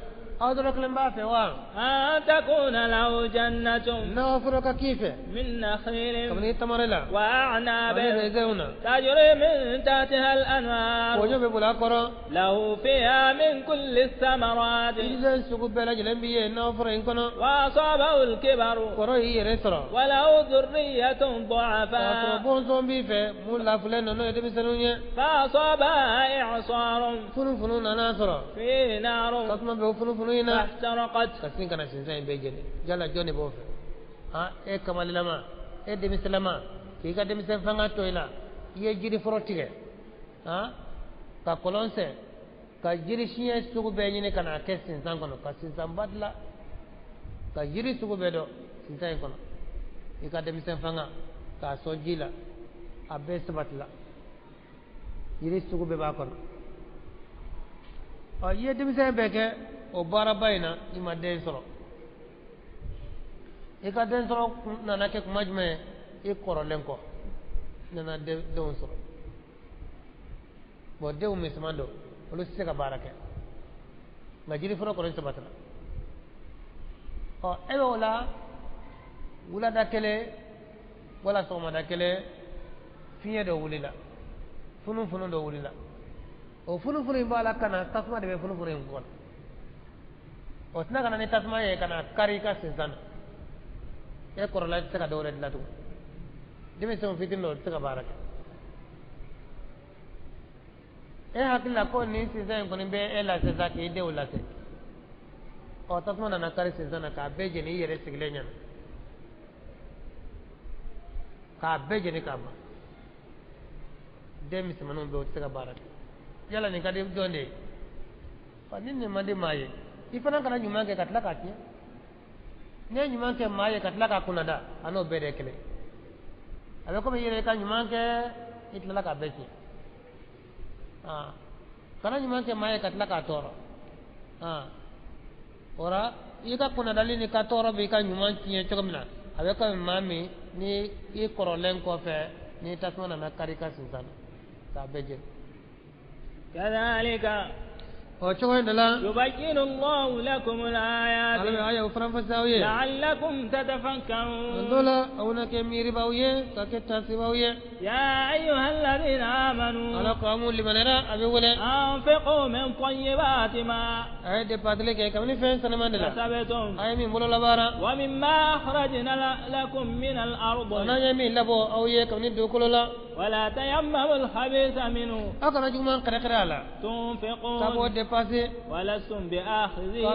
aw dɔrɔn kelen b'a fɛ wa أن تكون له جنة nakɔ foro ka k'i fɛ من نخيل kabini tamari la وأعناب ani rɛzɛnw na, تجري من تحتها الأنهار kɔjɔ bɛ boli a kɔrɔ, له فيها من كل الثمرات yiriden sugu bɛɛ lajɛlen b'i ye nakɔ foro in kɔnɔ, وأصابه الكبر kɔrɔ y'i yɛrɛ sɔrɔ, وله ذرية k'a sɔrɔ ضعفاء bɔnsɔn b'i fɛ mun lafilen don, n'o ye denmisɛnninw ye, فأصابها إعصار funufunu nana sɔrɔ, فيه نار tasuma bɛ o funufunu in na فاحترقت. ka sin ka na sinsan in bɛɛ jeni. Yala jɔn de b'o fɛ? Han, e kamalilama, e denmisɛnlama, k'i ka denmisɛn fanga to i la, i ye jiri foro tigɛ, han, ka kɔlɔn sen, ka jiri siɲɛ sugu bɛɛ ɲini ka n'a kɛ sinsan kɔnɔ, ka sinsanba dilan, ka jiri sugu bɛɛ dɔn sinsan in kɔnɔ, i ka denmisɛn fanga k'a sɔn ji la, a bɛɛ sabatila, yiri sugu bɛɛ b'a kɔnɔ. Ɔ, i ye denmisɛn bɛɛ kɛ o baaraba in na, i ma den sɔrɔ. I ka den sɔrɔ nana kɛ kuma jumɛn ye? I kɔrɔlen kɔ nana denw sɔrɔ. Bɔn, denw misɛnman don, olu tɛ se ka baara kɛ, nka jiri fɔlɔ kɔni sabatira. Ɔ, e bɛ o la wulada kelen wala sɔgɔmada kelen, fiɲɛ dɔ wulila, funufunu dɔ wulila. O funufunu in b'a la ka na, tasuma de bɛ funufunu in kɔnɔ. O tɛna ka na ni tasuma ye ka na kari i ka sinsan na. E kɔrɔla, i tɛ se ka dɔwɛrɛ dilan tugun. Denmisɛnw fitinin don, o tɛ se ka baara kɛ. E hakili la ko nin sinsan in kɔni bɛ e lase sa, k'i denw lase. Ɔ, tasuma nana kari sinsan na k'a bɛɛ jeni i yɛrɛ sigilen ɲɛna, k'a bɛɛ jeni k'a ban. Den misɛnmaninw bɛ yen, o tɛ se ka baara kɛ. Yala nin ka di jɔn de ye? Ɔ, ni nin man di maa ye, i fana kana ɲuman kɛ ka tila k'a tiɲɛ. N'i ye ɲuman kɛ maa ye ka tila k'a kunnada, a n'o bɛɛ de ye kelen. A bɛ komi i yɛrɛ ka ɲuman kɛ, i tilala k'a bɛɛ tiɲɛ. Aa, kana ɲuman kɛ maa ye ka tila k'a tɔɔrɔ. Aa, o la i ka kunnadali ni ka tɔɔrɔ b'i ka ɲuman tiɲɛ cogo min na, a bɛ komi maa min ni i kɔrɔlen kɔfɛ, ni tasuma nana kari i ka sinsan na k'a bɛɛ jeni. كذلك O cogo in de la يبين الله لكم Ala bɛ الآيات ayaw faranfasiya aw ye لعلكم تتفكرون dɔ la aw na kɛ miiribaw ye ka kɛ taasibaw ye يا أيها الذين آمنوا Ala ko aw limaniyara a bɛ wele أنفقوا من طيبات ما a ye depasili kɛ kabini fɛn sanuman de la كسبتم a ye min bolo labaara ومما أخرجنا لكم من الأرض n'an ye min labɔ aw ye kabini dugukolo la ولا تيمموا الخبيث منه aw kana juguman kɛrɛkɛrɛ a la k'a b'o تنفقون depase ولستم k'a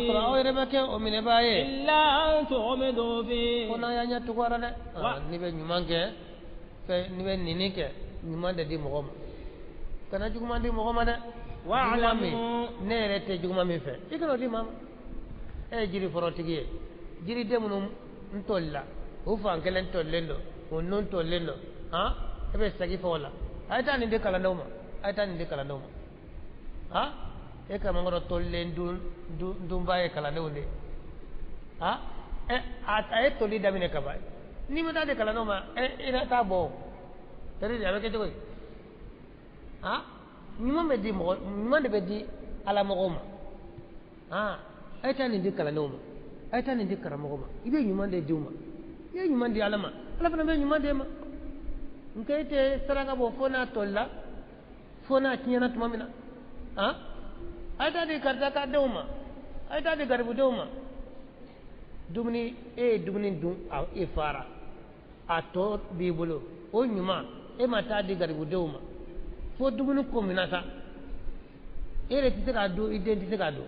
sɔrɔ aw بآخذيه yɛrɛ ma kɛ o minɛbaa ye إلا أن تغمضوا فيه ko n'an y'a ɲɛ tugu a la dɛ n'i bɛ ɲuman kɛ fɛn n'i bɛ nini kɛ ɲuman de di mɔgɔ ma kana juguman di mɔgɔ ma dɛ juguman min واعلموا ne yɛrɛ tɛ juguman min fɛ i kana o di maa ma e ye jiri forotigi ye jiriden minnu n tolila u fan kelen tolilen don u nun tolilen don han e bɛ segin fɔ o la a ye taa nin di kalandenw ma a ye taa nin di kalandenw ma han e ka mangoro tolilen dun dunba ye kalandenw de ye han ɛ a ye toli daminɛ ka ban n'i ma taa di kalandenw ma ɛ i na taa bɔ o c'est à dire a bɛ kɛ cogo di han ɲuman bɛ di mɔgɔ ɲuman de bɛ di ala mɔgɔw ma han a ye taa nin di kalandenw ma a ye taa nin di karamɔgɔ ma i bɛ ɲuman de di u ma i ye ɲuman di ala ma ala fana bɛ ɲuman d'e ma nka e tɛ saraka bɔ fo n'a tolila fo n'a tiɲɛna tuma min na han a ye taa di karisa ka denw ma a ye taa di garibudenw ma dumuni e ye dumuni dun a e fara a tɔ b'i bolo o ɲuman e ma taa di garibudenw ma fo dumuni ko minna sa e yɛrɛ tɛ se k'a dun i den tɛ se k'a dun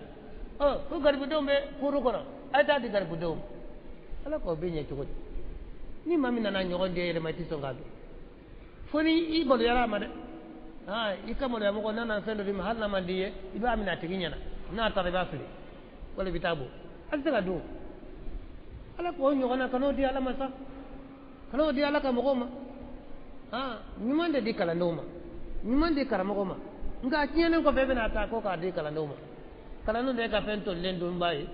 ɔ ko garibudenw bɛ kuru kɔnɔ a ye taa di garibudenw ma ala k'o bɛ ɲɛ cogo di ni maa min nana ɲɔgɔn di e yɛrɛ ma i tɛ sɔn k'a dun fo ni i maloyara a ma dɛ aa i ka maloya mɔgɔ n'a nana fɛn dɔ d'i ma hali n'a man di i ye i b'a minɛ a tigi ɲɛna n'a taara i b'a fili wala i bɛ taa bɔ a tɛ se ka dun ala k'o ɲɔgɔnna kan'o di ala ma sa kan'o di ala ka mɔgɔw ma aa ɲuman de di kalandenw ma ɲuman di karamɔgɔ ma nka a tiɲɛnen kɔfɛ e bɛna ta ko k'a di kalandenw ma kalandenw de ye ka fɛn tolilen dunba ye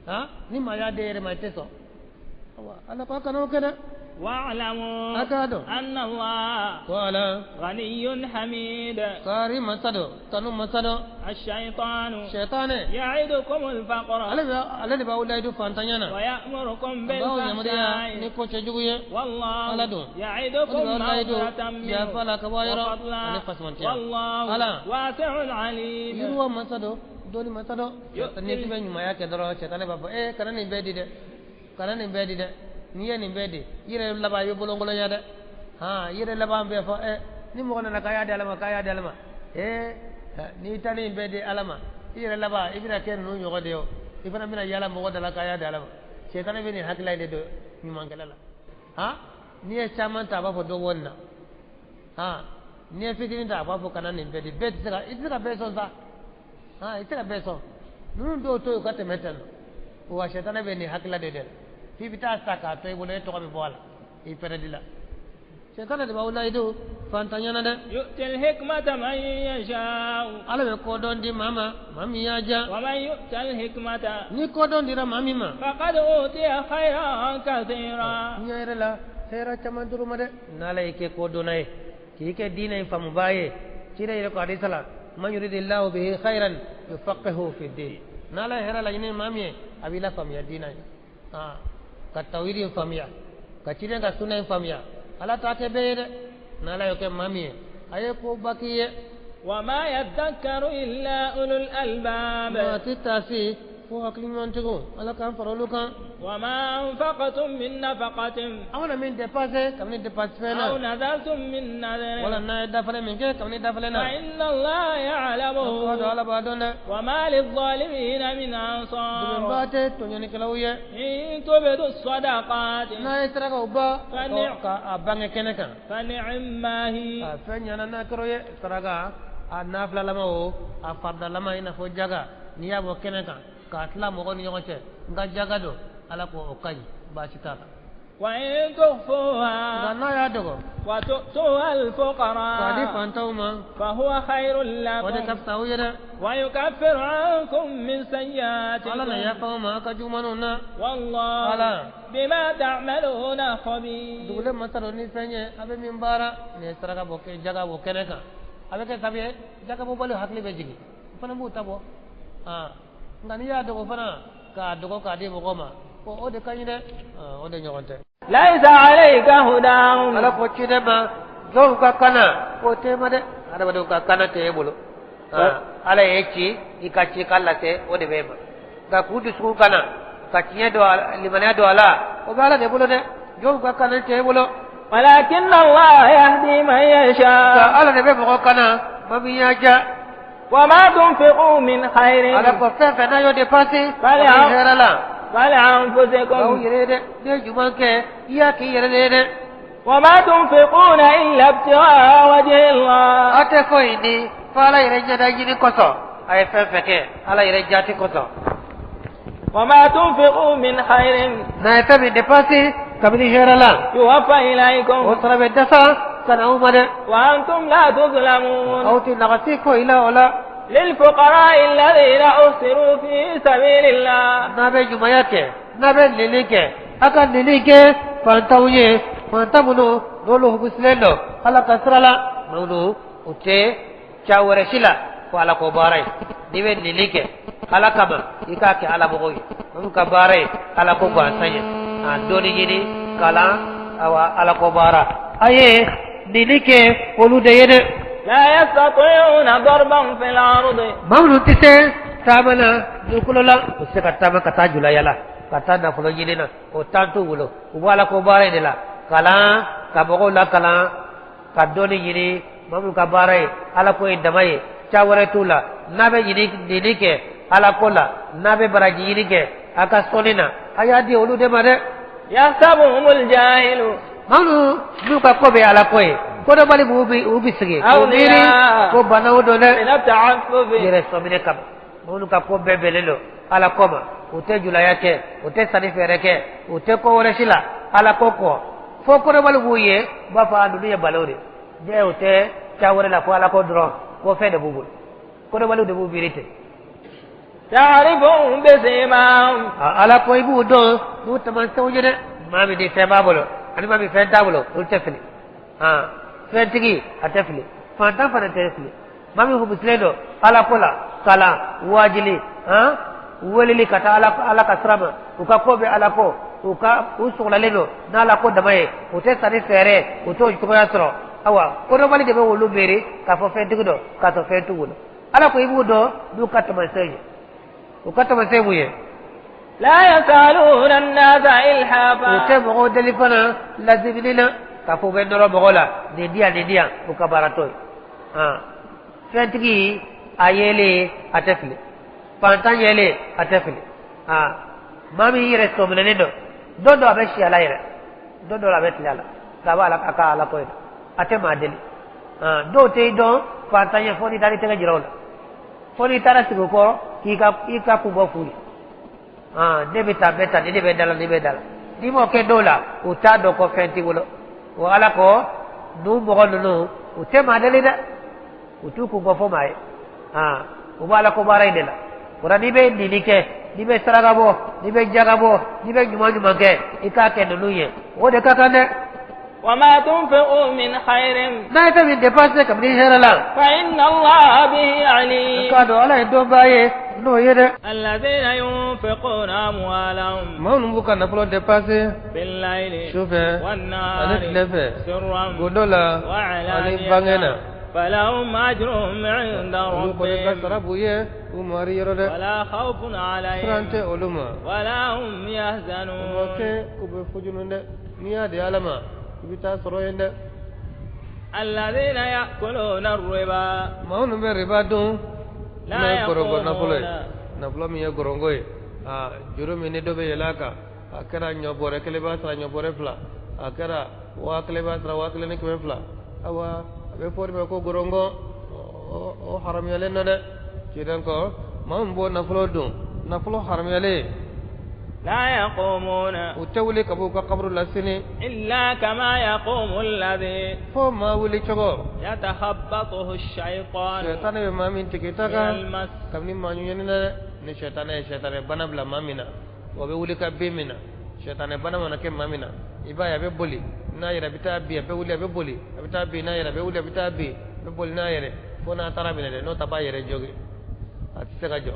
han ni maa y'a di e yɛrɛ ma i tɛ sɔn awa ala ko a kana o kɛ dɛ واعلموا a k'a dɔn أن الله ko ala غني حميد kaari masa dɔ kanu masa dɔ الشيطان sɛtanɛ يعدكم الفقر ale bɛ ale de b'aw layidu fantanya na ويأمركم a b'aw yamaruya ni بالفحشاء ko cɛjugu ye والله ala don o de يعدكم b'aw layidu مغفرة منه yafa la ka bɔ a yɔrɔ ani وفضلا fasamantiya والله ala واسع عليم yiriwa masa dɔ dɔnni masa dɔ n'i يؤتي bɛ ɲumanya kɛ dɔrɔn sɛtanɛ b'a fɔ e kana nin bɛɛ di dɛ kana nin bɛɛ di dɛ n'i ye nin bɛɛ di i yɛrɛ laban i bɛ bolonkolonya dɛ han i yɛrɛ laban bɛ fɔ ɛ ni mɔgɔ nana k'a y'a di ala ma k'a y'a di ala ma ee n'i ta nin bɛɛ di ala ma i yɛrɛ laban i bɛna kɛ ninnu ɲɔgɔn de ye o i fana bɛna yaala mɔgɔ da la k'a y'a di ala ma sɛtanɛ bɛ nin hakilila in de don ɲumankɛla la han n'i ye caman ta a b'a fɔ dɔ bɔ nin na han n'i ye fitinin ta a b'a fɔ kana nin bɛɛ di bɛɛ tɛ se ka i tɛ se ka bɛɛ sɔn sa han i tɛ se ka bɛɛ sɔn ninnu dɔw to yen u ka tɛmɛ ten nɔ wa sɛtanɛ bɛ nin hakilila de la f'i bɛ taa sa k'a to i bolo e tɔgɔ bɛ bɔ a la i pɛrɛdi la sɛtanɛ de b'aw layidu fantanya na dɛ يؤتي الحكمة من يشاء ala bɛ kodɔn di maa ma maa min y'a diya ومن يؤت الحكمة ni kodɔn dira maa min ma فقد أوتي خيرا كثيرا diɲɛ yɛrɛ la hɛrɛ caman dɔrɔn ma dɛ n'ala y'i kɛ kodɔnna ye k'i kɛ diinɛ in faamubaa ye ciden yɛrɛ ko hadisa la man yuridillahu bihi khairan yufaqihu fi din n'ala ye hɛrɛ laɲini maa min ye a b'i lafaamuya diinɛ ye aa ka tawhidi in faamuya ka ciden ka sunna in faamuya ala t'a kɛ bɛɛ ye dɛ n'ala y'o kɛ maa min ye a ye koba k'i ye وما يذكر إلا أولو الألباب maa ti taasi fo hakili ɲumantigiw ala k'an fara olu kan وما أنفقتم من نفقة an mana min depase kabini depase fɛn أو na نذرتم من نذر wala n'a ye dafalen min kɛ kabini dafalen na فإن الله ko يعلمه dɔ ala b'a dɔn dɛ وما للظالمين من أنصار dɛmɛbaa tɛ tɔɲɔnikɛlaw ye إن تبدوا الصدقات n'a ye sarakaw ba Fani- ka a bange kɛnɛ kan فنعما هي a fɛn ɲana n'a kɛra o ye saraka a nafilalama o a faridalama i n'a fɔ jaga n'i y'a bɔ kɛnɛ kan k'a tila mɔgɔw ni ɲɔgɔn cɛ n ka jaga don ala ko o ka ɲi baasi t'a la وإن nka تخفوها n'a y'a dogo وتؤتوها k'a di الفقراء fantanw ma فهو خير o de ka لكم fisa aw ye dɛ ويكفر عنكم من ala na سيئاتكم yafa aw ma aw ka jugumanw na والله ala بما تعملون خبير dugulen masa dɔ ni fɛn ye a bɛ min baara nin ye saraka bɔ jaga bɔ kɛnɛ kan a bɛ kɛ sabu ye jaga bɔbali hakili bɛ jigin O fana b'o ta bɔ. Nka n'i y'a dogo fana k'a dogo k'a di mɔgɔ ma, o de ka ɲi dɛ, o de ɲɔgɔn tɛ. Laysa alayka hudahum. Ala ko ciden ma, jɔnw ka kana o t'e ma dɛ, adamadenw ka kana tɛ e bolo. Ala y'e ci i ka ci ka lase, o de b'e ma. Nka k'u dusukun kana ka tiɲɛ don, limaniya don a la, o bɛ Ala de bolo dɛ, jɔnw ka kana tɛ e bolo. Walakin Allah yahdi man yasha. Nka Ala de bɛ mɔgɔ kana maa min y'a diya. Wa ma tunfiqu min khairin. Ala ko fɛn fɛn n'a y'o dépenser hɛrɛ la, fali anfusikum. Aw yɛrɛ ye dɛ, n'i ye ɲuman kɛ i y'a k'i yɛrɛ de ye dɛ. Wa ma tunfiquna illa ibtigha wajhi Allah. Aw tɛ foyi di fo Ala yɛrɛ ɲɛda ɲini kosɔn, a ye fɛn fɛn kɛ Ala yɛrɛ jaati kosɔn. Wa ma tunfiqu min khairin. N'a ye fɛn min dépenser kabini hɛrɛ la, yuwaffa ilaykum. O sara bɛ dafa ka na aw ma dɛ. Wa antum la tuzlamun. Aw tɛ nagasi foyi la o la. للفقراء الذين أحصروا في سبيل الله. N'a bɛ ɲumanya kɛ, n'a bɛ nili kɛ, a ka nili kɛ fantanw ye, fantan minnu n'olu hukusilen don Ala ka sira la, minnu u tɛ ca wɛrɛ si la fo Ala ko baara ye. N'i bɛ nili kɛ Ala kama, i k'a kɛ Ala mɔgɔw ye minnu ka baara ye Ala ko gansan ye, a dɔnni ɲini, kalan, awa Ala ko baara, a ye nili kɛ olu de ye dɛ. لا يستطيعون ضربا في الأرض. Maa minnu tɛ se taama na dugukolo la, u tɛ se ka taama ka taa julaya la, ka taa nafolo ɲini na, o temps t'u bolo. U b'Ala ko baara in de la, kalan, ka mɔgɔw lakalan, ka dɔnni ɲini. Maa minnu ka baara ye Ala ko ye dama ye, ca wɛrɛ t'u la. N'a bɛ ɲini nini kɛ Ala ko la, n'a bɛ baraji ɲini kɛ a ka sɔnni na, a y'a di olu de ma dɛ. يحسبهم الجاهل. Maa minnu n'u ka ko bɛ Ala ko ye, kodɔnbali b'u bi u bi sigi k'u miiri ko banaw don dɛ. من التعفف. Yɛrɛ sɔminɛ kama, minnu ka ko bɛɛ bɛnnen don Ala ko ma, u tɛ julaya kɛ, u tɛ sanni feere kɛ, u tɛ ko wɛrɛ si la Ala ko kɔ, fo kodɔnbali b'u ye, u b'a fɔ a ninnu ye balaw de ye, u tɛ ca wɛrɛ la fo Ala ko dɔrɔn, ko fɛn de b'u bolo, kodɔnbaliw de b'u miiri ten. تعرفهم بسيماهم. Ala ko i b'u dɔn n'u taamasiyɛnw ye dɛ. Maa min ni fɛn b'a bolo ani maa min fɛn t'a bolo, olu tɛ fili. Fɛntigi a tɛ fili, fantan fana tɛ fili. Maa min hubusilen don Ala ko la, kalan, waajili, weleli ka taa Ala ka sira ma, u ka ko bɛ Ala ko, u ka u sɔgɔlalen don n'Ala ko dama ye, u tɛ sanni feere, u t'o cogoya sɔrɔ. Awa kodɔnbali de bɛ olu miiri k'a fɔ fɛntigi don k'a sɔrɔ fɛn t'u bolo. Ala ko i b'u dɔn n'u ka taamasiyɛn ye. U ka taamasiyɛn mun ye? لا يسألون الناس إلحافا. U tɛ mɔgɔw deli fana lazimini na k'a fɔ u bɛ nɔrɔ mɔgɔ la, nin di yan, nin di yan, u ka baara t'o ye. Fɛntigi a yelen a tɛ fili, fantan yelen a tɛ fili. Maa min yɛrɛ sɔminɛnen don, don dɔ a bɛ si a la yɛrɛ, don dɔ a bɛ tile a la, k'a b'a la a ka Ala ko ye, a tɛ maa deli. Dɔw tɛ i dɔn fantan ye fo n'i taara i tɛgɛ jira o la, fo n'i taara sigi o kɔrɔ k'i ka i ka kun bɔ f'u ye. Ne bɛ taa, n bɛ taa, ni ne bɛ da la, ne bɛ da la. N'i m'o kɛ dɔw la, u t'a dɔn ko fɛn t'i bolo. O Ala ko n'u mɔgɔ ninnu, u tɛ maa deli dɛ, u t'u kun kɔ fo maa ye. U b'a la ko baara in de la. O la n'i bɛ nini kɛ, n'i bɛ saraka bɔ, n'i bɛ jaga bɔ, n'i bɛ ɲuman ɲuman kɛ, i k'a kɛ ninnu ye, o de ka kan dɛ. وما تنفقوا من خير. N'a ye fɛn min dépenser kabini hɛrɛ la, فإن الله به عليم. K'a dɔn Ala ye dɔnbaa ye n'o ye dɛ. الذين ينفقون أموالهم. Maa minnu b'u ka nafolo dépenser بالليل sufɛ والنهار ani tile fɛ, سرا gundo la ani bange na, وعلانية فلهم أجرهم عند olu kɔni ka ربهم sara b'u ye u mari yɔrɔ dɛ. ولا خوف Siran عليهم tɛ olu ma, ولا هم u ma يحزنون. kɛ k'u bɛ fujunu dɛ. N'i y'a di Ala ma, i bɛ taa sɔrɔ yen dɛ. الذين يأكلون الربا. Maa minnu bɛ riba dun, لا n'o ye gɔrɔngɔ nafolo ye, يقومون. Nafolo min ye gɔrɔngɔ ye, aa juru min ni dɔ bɛ yɛlɛ a kan, a kɛra ɲɔ bɔrɛ kelen b'a sara ɲɔ bɔrɛ fila, a kɛra 1000 b'a sara 1200, awa a bɛ fɔ o de ma ko gɔrɔngɔ. O haramuyalen don dɛ. Ciden ko maa min b'o nafolo dun, nafolo haramuyalen, لا يقومون u tɛ wuli ka bɔ u ka kaburu la sini إلا كما يقوم الذي fo maa wuli cogo يتخبطه الشيطان sɛtanɛ bɛ maa min tigi ta من kan المس. Kabini maa ɲɛni na dɛ. Ni sɛtanɛ ye sɛtanɛ bana bila maa min na, o bɛ wuli ka bin min na. Sɛtanɛ bana mana kɛ maa min na, i b'a ye a bɛ boli n'a yɛrɛ, a bɛ taa bin, a bɛ wuli, a bɛ boli, a bɛ taa bin n'a yɛrɛ, a bɛ wuli, a bɛ taa bin, a bɛ boli n'a yɛrɛ, fo n'a taara minɛ dɛ, n'o ta b'a yɛrɛ jogi. A tɛ se ka jɔ.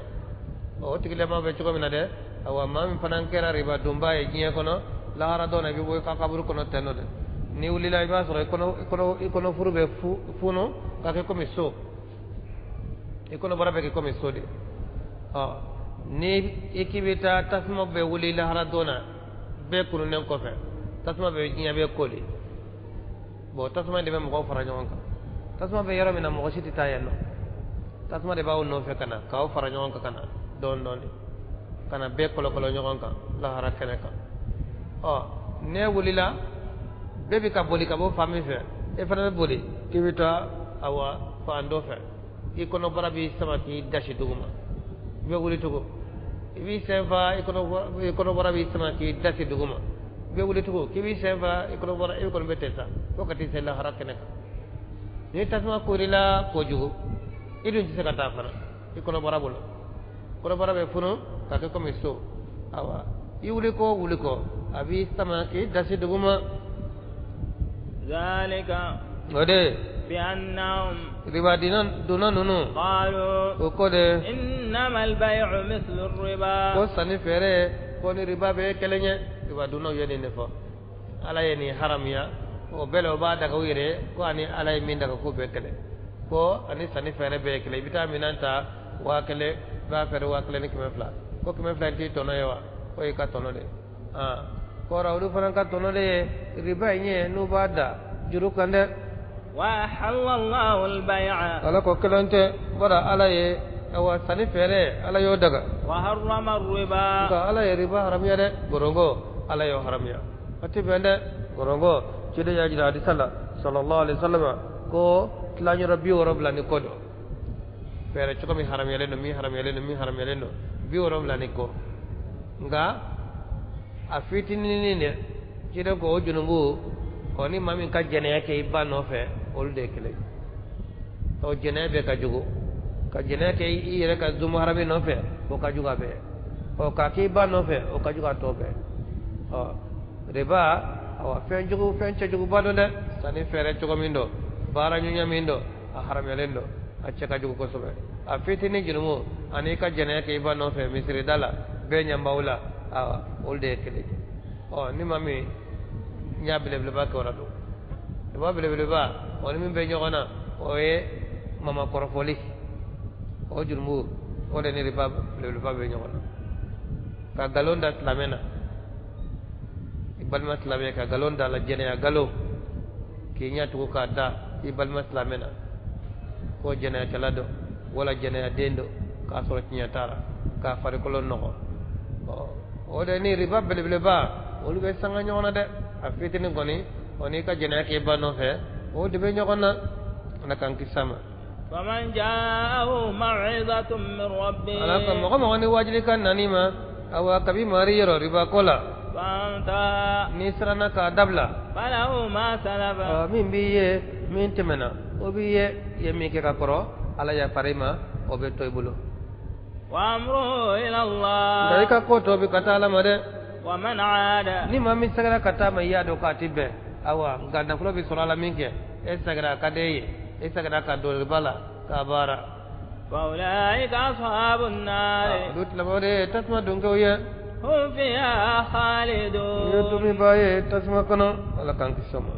O tigilama bɛ cogo min na dɛ, awa maa min fana kɛra riba donba ye diɲɛ kɔnɔ, lahara dɔ na i bɛ bɔ i ka kaburu kɔnɔ ten nɔ dɛ. N'i wulila i b'a sɔrɔ i kɔnɔfuru bɛ funu ka kɛ komi so, i kɔnɔbara bɛ kɛ komi so de. Ɔ ni i k'i bɛ taa, tasuma bɛ wuli lahara don na, bɛɛ kununnen kɔfɛ tasuma bɛ diɲɛ bɛɛ koli. Bon, tasuma in de bɛ mɔgɔw fara ɲɔgɔn kan. Tasuma bɛ yɔrɔ min na, mɔgɔ si tɛ taa yen nɔ. Tasuma de b'aw nɔfɛ ka na k'aw fara ɲɔgɔn kan ka na dɔɔni dɔɔni ka na bɛɛ kɔlɔkɔlɔ ɲɔgɔn kan lahara kɛnɛ kan. Ɔ n'e wulila, bɛɛ bɛ ka boli ka bɔ fan min fɛ, e fana bɛ boli k'i bɛ taa awa fan dɔ fɛ, i kɔnɔbara b'i sama k'i dasi duguma. I bɛ wuli tugun, i b'i sen fa, i kɔnɔbara b'i sama k'i dasi duguma. I bɛ wuli tugun k'i b'i sen fa, i kɔnɔbara, i kɔni bɛ ten sa fo ka t'i se lahara kɛnɛ kan. Ni tasuma korila kojugu, i dun tɛ se ka taa fana, i kɔnɔbara bolo, kɔnɔbara bɛ funu ka kɛ komi so. Awa i wuli ko wuli kɔ, a b'i sama k'i dasi duguma. Zalika o de بأنهم riba donna ninnu قالوا o ko de إنما البيع مثل الربا. Ko sanni feere ko ni riba bɛ kelen ye. Riba dunnaw ye nin de fɔ. Ala ye nin haramuya, o bɛɛ la o b'a daga u yɛrɛ ye ko ani Ala ye min daga k'o bɛɛ kelen, ko ani sanni feere bɛɛ ye kelen. I bɛ taa minɛn ta 1000, i b'a feere 1200, ko 200 in t'i tɔnɔ ye wa? O y'i ka tɔnɔ de ye. Kɔrɔ olu fana ka tɔnɔ de ye riba in ye, n'u b'a da juru kan dɛ. وأحل الله البيع. Ala ko kelen tɛ bara Ala ye awa sanni feere, Ala y'o daga. وحرم الربا. Nka Ala ye riba haramuya dɛ. Gorongo Ala y'o haramuya, o tɛ bɛn dɛ. Gorongo ciden y'a jira hadisa la sallallahu alaihi wasallam ko tilaɲɔrɔ 70 ni kɔ dɔ feere cogo min haramuyalen don, min haramuyalen don, min haramuyalen don, 70 ni kɔ. Nka a fitininin dɛ, ciden ko o junubu o ni maa min ka jɛnɛya kɛ i ba nɔfɛ, olu de ye kelen. O jɛnɛya bɛɛ ka jugu. Ka jɛnɛya kɛ i yɛrɛ ka zumu harami nɔfɛ, o ka jugu a bɛɛ. Ɔ k'a kɛ i ba nɔfɛ, o ka jugu a tɔ bɛɛ. Ɔ riba, awa fɛn jugu, fɛn cɛjuguba don dɛ. Sanni feere cogo min don, baara ɲuman min don, a haramuyalen don, a cɛ ka jugu kosɛbɛ. A fitinin jurumu ani i ka jɛnɛya kɛ i ba nɔfɛ misirida la, bɛɛ ɲɛ b'aw la, awa olu de ye kelen ye. Ɔ ni maa min y'a belebeleba kɛ o la don, riba belebeleba o ni min bɛ ɲɔgɔn na, o ye mama kɔrɔfɔli. O jurumu o de ni riba belebeleba bɛ ɲɔgɔn na. Ka nkalon da silamɛ na, i balima silamɛ, ka nkalon da la, jɛnɛya nkalon, k'i ɲɛ tugu k'a da i balima silamɛ na ko jɛnɛyakɛla dɔ wala jɛnɛyaden dɔ, k'a sɔrɔ tiɲɛ t'a la, k'a farikolo nɔgɔ. Ɔ o de ni riba belebeleba olu bɛ sanga ɲɔgɔn na dɛ. A fitinin kɔni, o n'i ka jɛnɛya k'i ba nɔfɛ, o de bɛ ɲɔgɔn na. Ala k'an kisi a ma. فمن جاءه موعظة من ربه Ala ka mɔgɔ mɔgɔ ni wajuli kan nan'i ma, awa kabi mari yɔrɔ riba ko la, فانتهى n'i siranna k'a dabila, فله ما سلف. Min b'i ye, min tɛmɛna, o b'i ye, i ye min kɛ ka kɔrɔ, Ala yafara i ma, o bɛ to i bolo. وأمره إلى Nka i الله ka ko tɔ bɛ ka taa Ala ma dɛ. ومن عاد Ni maa min sɛgɛra ka taa ma, i y'a dɔn k'a ti bɛn, awa nka nafolo bɛ sɔrɔ a la min kɛ, e sɛgɛra a ka d'e ye, e sɛgɛra ka don riba la k'a baara, فأولئك أصحاب النار. Olu tilamaw de ye tasuma donkɛw ye. هم فيها Ni ye خالدون. dumiba ye tasuma kɔnɔ, Ala k'an kisi o ma.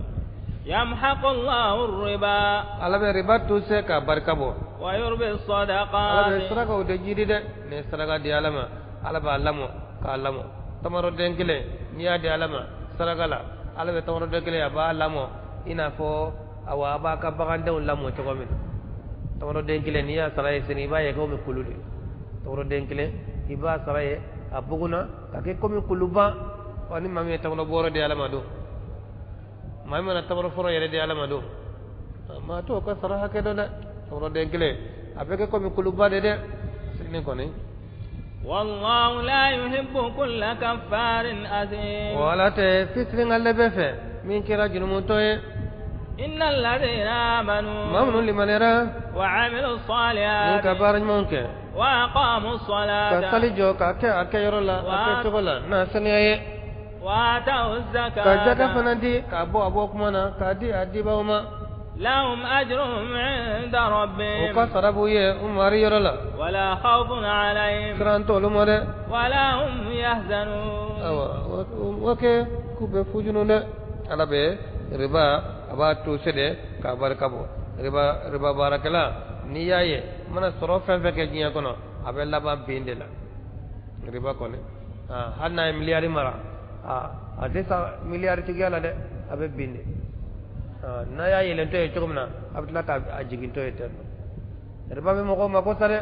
يمحق الله الربا. Ala bɛ riba tuse k'a barika bɔ. ويربي Ala bɛ الصدقات. sarakaw de jiri dɛ. Ni ye saraka di Ala ma, Ala b'a lamɔ k'a lamɔ. Tamaro den kelen, n'i y'a di Ala ma saraka la, Ala bɛ tamaro den kelen, a b'a lamɔ i n'a fɔ awa a b'a ka bagandenw lamɔ cogo min na. Tamaro den kelen, n'i y'a sara ye sini, i b'a ye komi kulu de. Tamaro den kelen, i b'a sara ye, a bugunna ka kɛ komi kuluba. Ɔ ni maa min ye tamaro bɔrɔ di Ala ma don, maa min mana tamaro fɔlɔ yɛrɛ di Ala ma don, maa t'o ka sara hakɛ dɔn dɛ. Tamaro den kelen, a bɛ kɛ komi kuluba de dɛ sini kɔni. والله لا يحب كل كفار أثيم. Wala tɛ fitiri bɛ fɛ min kɛra jurumutɔ ye. إن الذين آمنوا Maa minnu limaniyara وعملوا ni الصالحات ka baara ɲumanw kɛ, وأقاموا ka الصلاة sali jɔ k'a kɛ a kɛyɔrɔ la, a kɛcogo la n'a saniya ye, وآتوا ka jaka الزكاة fana di k'a bɔ a bɔ kuma na k'a di a dibaw ma. لهم أجرهم عند ربهم U ka sara b'u ye u mari yɔrɔ la. ولا خوف عليهم Siran t'olu ma dɛ. ولا هم يحزنون. Awa, o kɛ k'u bɛ fujunu dɛ. Ala bɛ riba, a b'a to se de k'a barika bɔ. Riba baarakɛla, n'i y'a ye mana sɔrɔ fɛn fɛn kɛ diɲɛ kɔnɔ, a bɛ laban bin de la. Riba kɔni, hali n'a ye miliyari mara, a tɛ sa miliyari tigiya la dɛ, a bɛ bin de. N'a y'a yɛlɛntɔ ye cogo min na, a bɛ tila k'a jigintɔ ye ten. Riba bɛ mɔgɔw mako sa dɛ.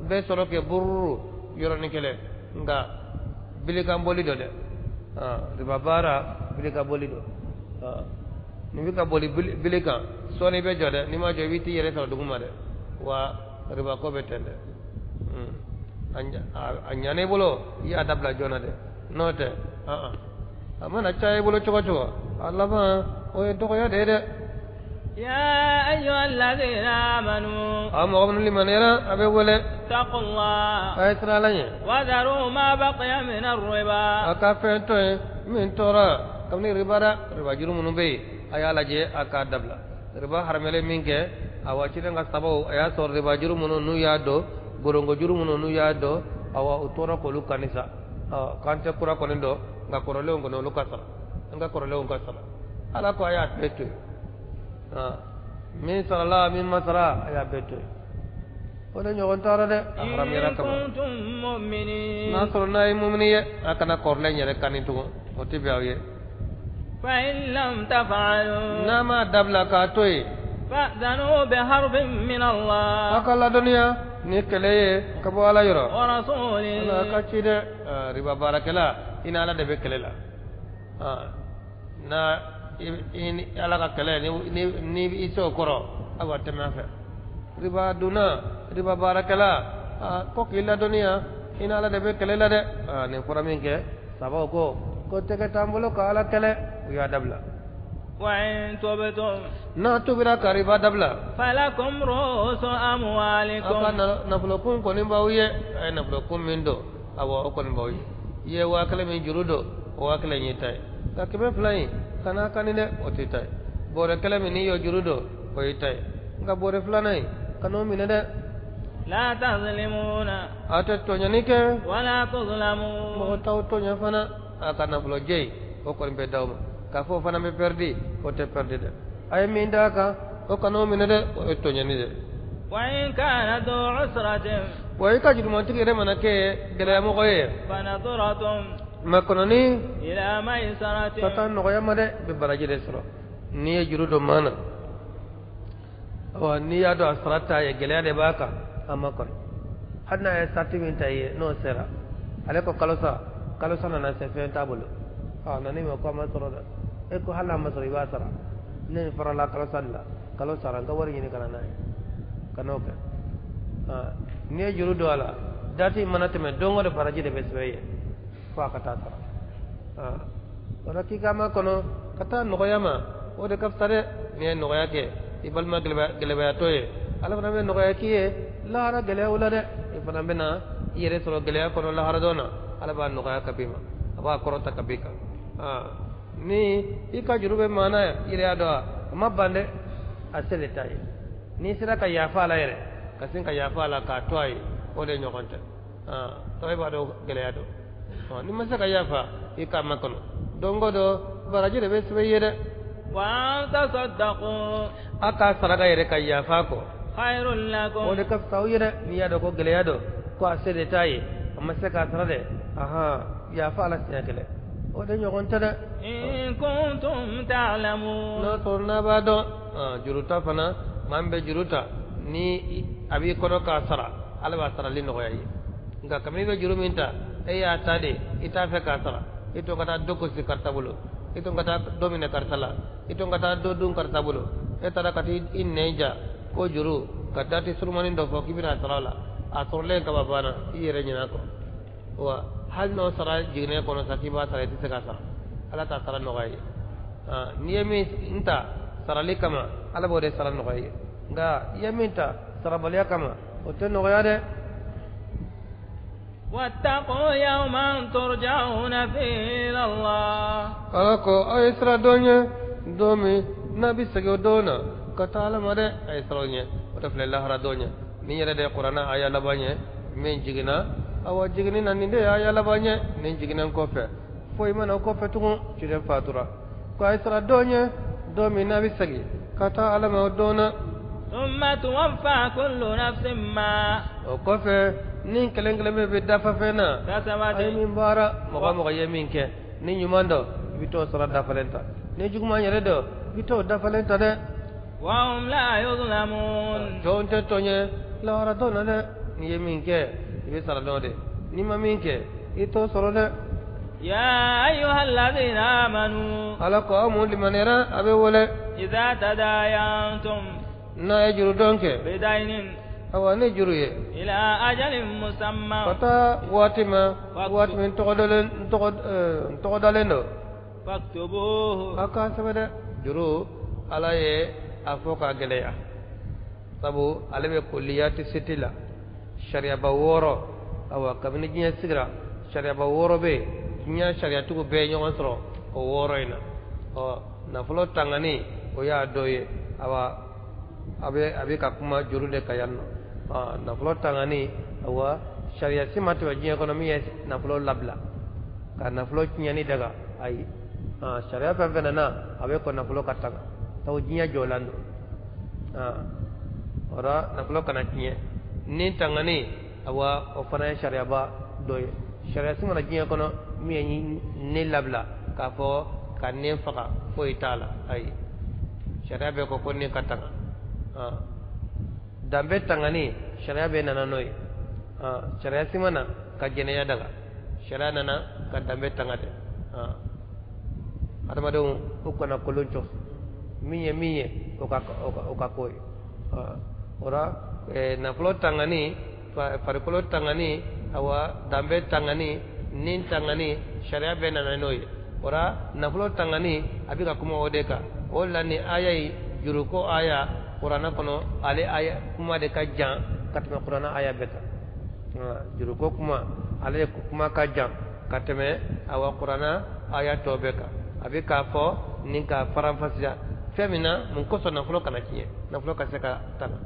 Bɛ sɔrɔ kɛ bururu yɔrɔnin kelen, nka bilikan boli dɔ dɛ. Riba baara, bilikan boli dɔ. Ni bɛ ka boli bili kan, sɔɔni i bɛ jɔ dɛ. N'i ma jɔ, i bɛ t'i yɛrɛ sɔrɔ dugu ma dɛ. Wa riba ko bɛ ten dɛ. A ɲana i bolo, i y'a dabila joona dɛ, n'o tɛ a mana caya i bolo cogo cogo, a laban o ye dɔgɔya de ye dɛ. يا أيها الذين آمنوا A mɔgɔ minnu limaniyara, a bɛ wele اتقوا الله a ye siran Ala ɲɛ. وذروا ما بقي من الربا A ka fɛn to yen min tora kabini riba la. Riba juru minnu bɛ yen, a y'a lajɛ a k'a dabila. Riba haramuyalen min kɛ, awa, ciden ka sababu a y'a sɔrɔ riba juru minnu n'u y'a dɔn, gorongo juru minnu n'u y'a dɔn, awa, u tora k'olu kani sa. K'an tɛ kura kɔni dɔn, nka kɔrɔlenw kɔni, olu ka sara, an ka kɔrɔlenw ka sara. Ala ko a y'a bɛɛ to yen. Min sarala, min ma sara, a y'a bɛɛ to yen. O de ɲɔgɔn taara dɛ, a haramuyara إن kama. كنتم مؤمنين. N'a sɔrɔ n'a ye mumini ye, a kana kɔrɔlen yɛrɛ kani tugun, o tɛ bɛn aw ye. فإن لم تفعلوا N'a m'a dabila k'a to yen, فأذنوا بحرب من الله a ka ladɔnniya ni kɛlɛ ye ka bɔ Ala yɔrɔ ورسوله. Ala ka ci dɛ. Riba baarakɛla, i ni Ala de bɛ kɛlɛ la. N'a i ni Ala ka kɛlɛ ni i se o kɔrɔ, awa, tɛmɛ a fɛ. Riba donna, riba baarakɛla, ko k'i ladɔnniya, i ni Ala de bɛ kɛlɛ la dɛ. Nin fɔra min kɛ, sabaw ko tɛgɛ t'an bolo ka Ala kɛlɛ, u y'a dabila. وإن تبتم N'a tubira ka riba dabila, فلكم رؤوس aw ka أموالكم nafolokun kɔni b'aw ye. A ye nafolokun min don, awɔ, o kɔni b'aw ye. I ye 1000 min juru don, o 1000 y'i ta ye, nka 200 in, kana kani dɛ, o t'i ta ye. Bɔrɛ kelen min n'i y'o juru don, o y'i ta ye, nka bɔrɛ filanan in, kan'o minɛ dɛ. لا تظلمون A tɛ tɔɲɔni kɛ ولا تظلمون. mɔgɔ t'aw tɔɲɔ fana. A ka nafolo jɛ in, o kɔni bɛ d'aw ma. K'a fɔ o fana bɛ pɛridi, o tɛ pɛridi dɛ. A ye min d'a kan, o kan'o minɛ dɛ, o ye tɔɲɔni dɛ. وإن كان ذو عسرة Wa i ka jurumantigi yɛrɛ mana kɛ gɛlɛyamɔgɔ ye, فنظرة makɔnɔni إلى ميسرة. ka taa nɔgɔya ma dɛ, i bɛ baraji de sɔrɔ. N'i ye juru don maa na, awa, n'i y'a dɔn a sara t'a ye, gɛlɛya de b'a kan, a ma kɔnɔ. Hali n'a ye sarati min ta i ye, n'o sera, ale ko kalo sa, kalo sa nana se, fɛn t'a bolo, a nan'i ma ko a ma sɔrɔ dɛ. E ko hali n'a ma sɔrɔ, i b'a sara. Ne nin farala kalo sa de la, kalo sara, n ka wari ɲini ka na n'a ye, ka n'o kɛ. N'i ye juru don a la, dati mana tɛmɛ, don o don baraji de bɛ sɛbɛn i ye fo a ka taa sara. O la k'i k'a ma kɔnɔ ka taa nɔgɔya ma, o de ka fisa dɛ. N'i ye nɔgɔya kɛ i balima gɛlɛyatɔ ye, Ala fana bɛ nɔgɔya k'i ye lahara gɛlɛyaw la dɛ. I fana bɛna i yɛrɛ sɔrɔ gɛlɛya kɔnɔ lahara dɔn na, Ala b'a nɔgɔya ka b'i ma, a b'a kɔrɔta ka b'i kan. Ni i ka juru bɛ maa na, i yɛrɛ y'a dɔn a ma ban dɛ, a se de t'a ye, n'i sera ka yafa a la yɛrɛ, ka sin ka yafa a la k'a to a ye, o de ɲɔgɔn tɛ. Tɔ i b'a dɔn gɛlɛya don. N'i ma se ka yafa, i k'a makɔnɔ, don o don baraji de bɛ sɛbɛn i ye dɛ. وأن تصدقوا A k'a saraka yɛrɛ ka yafa kɔ خير o de لكم ka fisa aw ye dɛ. N'i y'a dɔn ko gɛlɛya don, ko a se de t'a ye, a ma se k'a sara dɛ, ahan, yafa a la siɲɛ kelen, o de ɲɔgɔn tɛ dɛ. إن كنتم تعلمون. N'a sɔrɔ n'a b'a dɔn. Juru ta fana, maa min bɛ juru ta ni a b'i kɔnɔ k'a sara, Ala b'a sarali nɔgɔya i ye. Nka kabini i bɛ juru min ta, e y'a ta de, i t'a fɛ k'a sara, i to ka taa dɔ gosi karisa bolo, i to ka taa dɔ minɛ karisa la, i to ka taa dɔ dun karisa bolo, e taara ka t'i nɛn ja ko juru ka dati surumani dɔ fɔ k'i bɛna sara o la, a sɔrɔlen kaba banna, i yɛrɛ ɲinɛ kɔ. Wa hali n'o sara jiginnen kɔnɔ sa k'i b'a sara, i tɛ se k'a sara. Ala t'a sara nɔgɔya i ye. N'i ye min ta sarali kama, Ala b'o de sara nɔgɔya i ye, nka i ye min ta sarabaliya kama, o tɛ nɔgɔya dɛ. واتقوا يوما ترجعون فيه إلى الله Ala ko aw ye sira dɔn ye don min n'a bɛ segin o don na ka taa ala ma dɛ a ye siran o ɲɛ o de filɛ lahara don ye nin yɛrɛ de ye kuranɛ aya laban ye min jiginna awa jiginni na nin de ye aya laban ye nin jiginnen kɔfɛ foyi ma na o kɔfɛ tugun ciden fatura ko a ye siran don ɲɛ don min n'a bɛ segin ka taa ala ma o don na. summa tuwaffa kullu nafsin ma. O kɔfɛ ni kelen kelen bɛɛ bɛ dafa fɛn na. Kasabat. A ye min baara mɔgɔ o mɔgɔ ye min kɛ ni ɲuman don i bɛ t'o sara dafalen ta ni juguman yɛrɛ don i bɛ t'o dafalen ta dɛ. Wa hum la yuzlamun. Jɔn tɛ tɔɲɛ lahara don na dɛ n'i ye min kɛ i bɛ sara n'o de n'i ma min kɛ i t'o sɔrɔ dɛ. Ya ayyuha alladhina amanu. Ala ko aw mun limaniyara a bɛ wele. Idha tadayantum. N'a ye jurudon kɛ. Bidaynin. Awa ni juru ye. Ila ajalin musamma. Ka taa waati ma waati min tɔgɔ dalen don. Faktubuhu. A k'a sɛbɛn dɛ juru ala ye a fɔ k'a gɛlɛya sabu ale bɛ kulliyati siti la sariyaba wɔɔrɔ awa kabini diɲɛ sigira sariyaba wɔɔrɔ bɛ yen diɲɛ sariyatigiw bɛɛ ye ɲɔgɔn sɔrɔ o wɔɔrɔ in na ɔ nafolo tangani o y'a dɔ ye awa a bɛ ka kuma juru de kan yan nɔ ɔ nafolo tangani awa sariya si ma tɛmɛ diɲɛ kɔnɔ min ye nafolo labila ka nafolo tiɲɛni daga ayi sariya fɛn fɛn nana a bɛ kɔn nafolo ka tanga sabu diɲɛ jɔlan don o la nafolo kana tiɲɛ ni tangani awa o fana ye sariyaba dɔ ye sariya si ma na diɲɛ kɔnɔ min ye ni labila k'a fɔ ka ni faga foyi t'a la ayi sariya bɛɛ ko ko ni ka tanga danbe tangani sariya bɛɛ nana n'o ye sariya si ma na ka jɛnɛya daga sariya nana ka danbe tanga de adamadenw u kana kolon cɔ min ye min ye o ka ko ye o la nafolo tangani farikolo tangani awa danbe tangani ni tangani sariya bɛɛ nana n'o ye o la nafolo tangani a bɛ ka kuma o de kan o la ni aya ye juruko aya kuranɛ kɔnɔ ale aya kuma de ka jan ka tɛmɛ kuranɛ aya bɛɛ kan juruko kuma ale kuma ka jan ka tɛmɛ awa kuranɛ aya tɔ bɛɛ kan a bɛ k'a fɔ ni k'a faranfasiya fɛn min na mun kosɔn nafolo kana tiɲɛ nafolo ka se ka tanga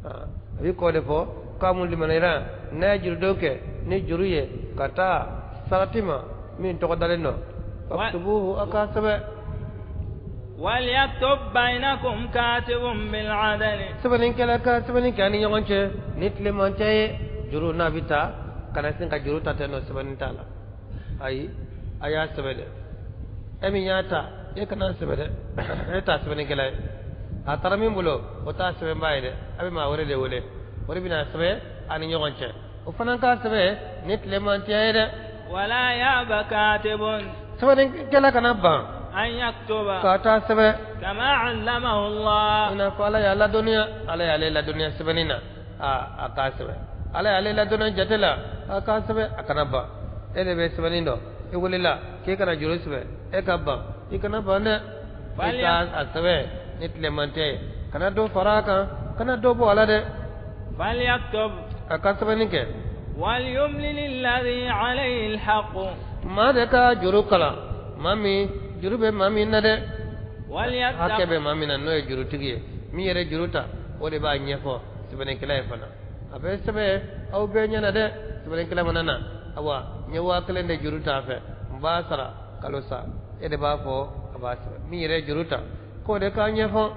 a bɛ k'o de fɔ k'a mun limaniyara n'a ye jurudon kɛ ni juru ye ka taa sarati ma min tɔgɔ dalen don faktubuhu a k'a sɛbɛn. Waliyaktub bayinakum katibun bil adli. Sɛbɛnnikɛla ka sɛbɛnni kɛ ani ɲɔgɔn cɛ ni tilemantiya ye juru n'a bɛ taa kana sin ka juru ta ten nɔ sɛbɛnni t'a la ayi a y'a sɛbɛn dɛ e min y'a ta e kana sɛbɛn dɛ e t'a sɛbɛnnikɛla ye a taara min bolo o t'a sɛbɛnbaa ye dɛ a bɛ maa wɛrɛ de wele o de bɛna sɛbɛn ani ɲɔgɔn cɛ o fana k'a sɛbɛn ni tilemantiya ye dɛ. Wala ya'ba katibun. Sɛbɛnnikɛla kana ban. An yaktuba. K'a t'a sɛbɛn. Kama allamahu Allah. I n'a fɔ ala y'a ladɔnniya ala y'ale ladɔnniya sɛbɛnni na a k'a sɛbɛn ala y'ale ladɔnniya jate la a k'a sɛbɛn a kana ban e de bɛ sɛbɛnni dɔn i wulila k'e kana juru sɛbɛn e ka ban i kana ban dɛ i ka a sɛbɛn ni tilemantiya ye kana dɔ fara a kan kana dɔ bɔ a la dɛ. Falyaktub. A ka sɛbɛnni kɛ. Waliyumlil alladhi alayhi alhaq. Maa de ka juru kalan maa min juru bɛ maa min na dɛ. Hakɛ bɛ maa min na n'o ye jurutigi ye min yɛrɛ juru ta o de b'a ɲɛfɔ sɛbɛnnikɛla ye fana a bɛ sɛbɛn aw bɛɛ ɲɛna dɛ sɛbɛnnikɛla mana na awa n ye 5000 de juru t'a fɛ n b'a sara kalo sa e de b'a fɔ a b'a sɛbɛn min yɛrɛ juru ta k'o de k'a ɲɛfɔ.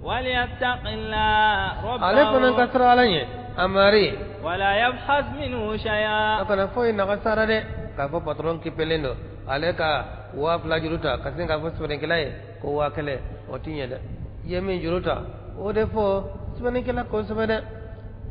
Waliyattaqillaha rabbahu. Ale fana ka siran ala ɲɛ a mari. Wala yabkhas minhu shay'a. A kana foyi nagasara dɛ k'a fɔ patɔrɔn kipelen don ale ka 2000 juru ta ka sin k'a fɔ sɛbɛnnikɛla ye ko 1000 o ti ɲɛ dɛ i ye min juru ta o de fɔ sɛbɛnnikɛla k'o sɛbɛn dɛ.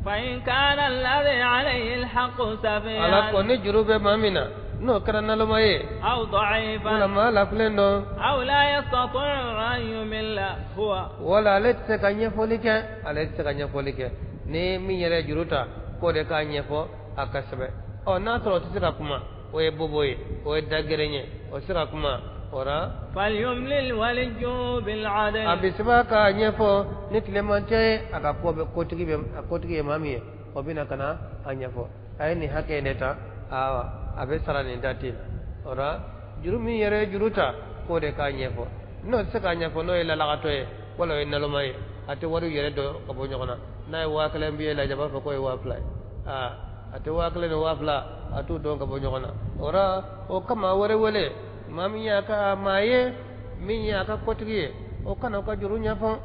Fa in kana alladhi alayhi alhaqqu safihan. Ala ko ni juru bɛ maa min na n'o kɛra naloma ye. Aw da'ifan. Wala maa lafilen don. Aw la yastati'u an yumilla huwa. Wala ale tɛ se ka ɲɛfɔli kɛ ale tɛ se ka ɲɛfɔli kɛ ni min yɛrɛ ye juru ta k'o de k'a ɲɛfɔ a ka sɛbɛn ɔ n'a sɔrɔ o tɛ se ka kuma o ye bobo ye o ye dagɛrɛn ye o tɛ se ka kuma o la. Falyumlil waliyyu bil adl. A bɛ sɛbɛn k'a ɲɛfɔ ni tilemantiya ye a ka ko bɛ kotigi bɛ a kotigi ye maa min ye o bɛ na ka na a ɲɛfɔ a ye nin hakɛ in de ta a bɛ sara nin date la o la juru min yɛrɛ ye juru ta k'o de k'a ɲɛfɔ N'o tɛ se k'a ɲɛfɔ n'o ye lalagatɔ ye wala o ye naloma ye, a tɛ wariw yɛrɛ dɔn ka bɔ ɲɔgɔn na. N'a ye 5000 biye lajɛ, a b'a fɔ k'o ye 2000 ye. Aa, a tɛ 5000 ni 2000, a t'o dɔn ka bɔ ɲɔgɔn na. O la, o kama wari wele maa min y'a ka maa ye, min y'a ka kotigi ye, o kana o ka juru ɲɛfɔ.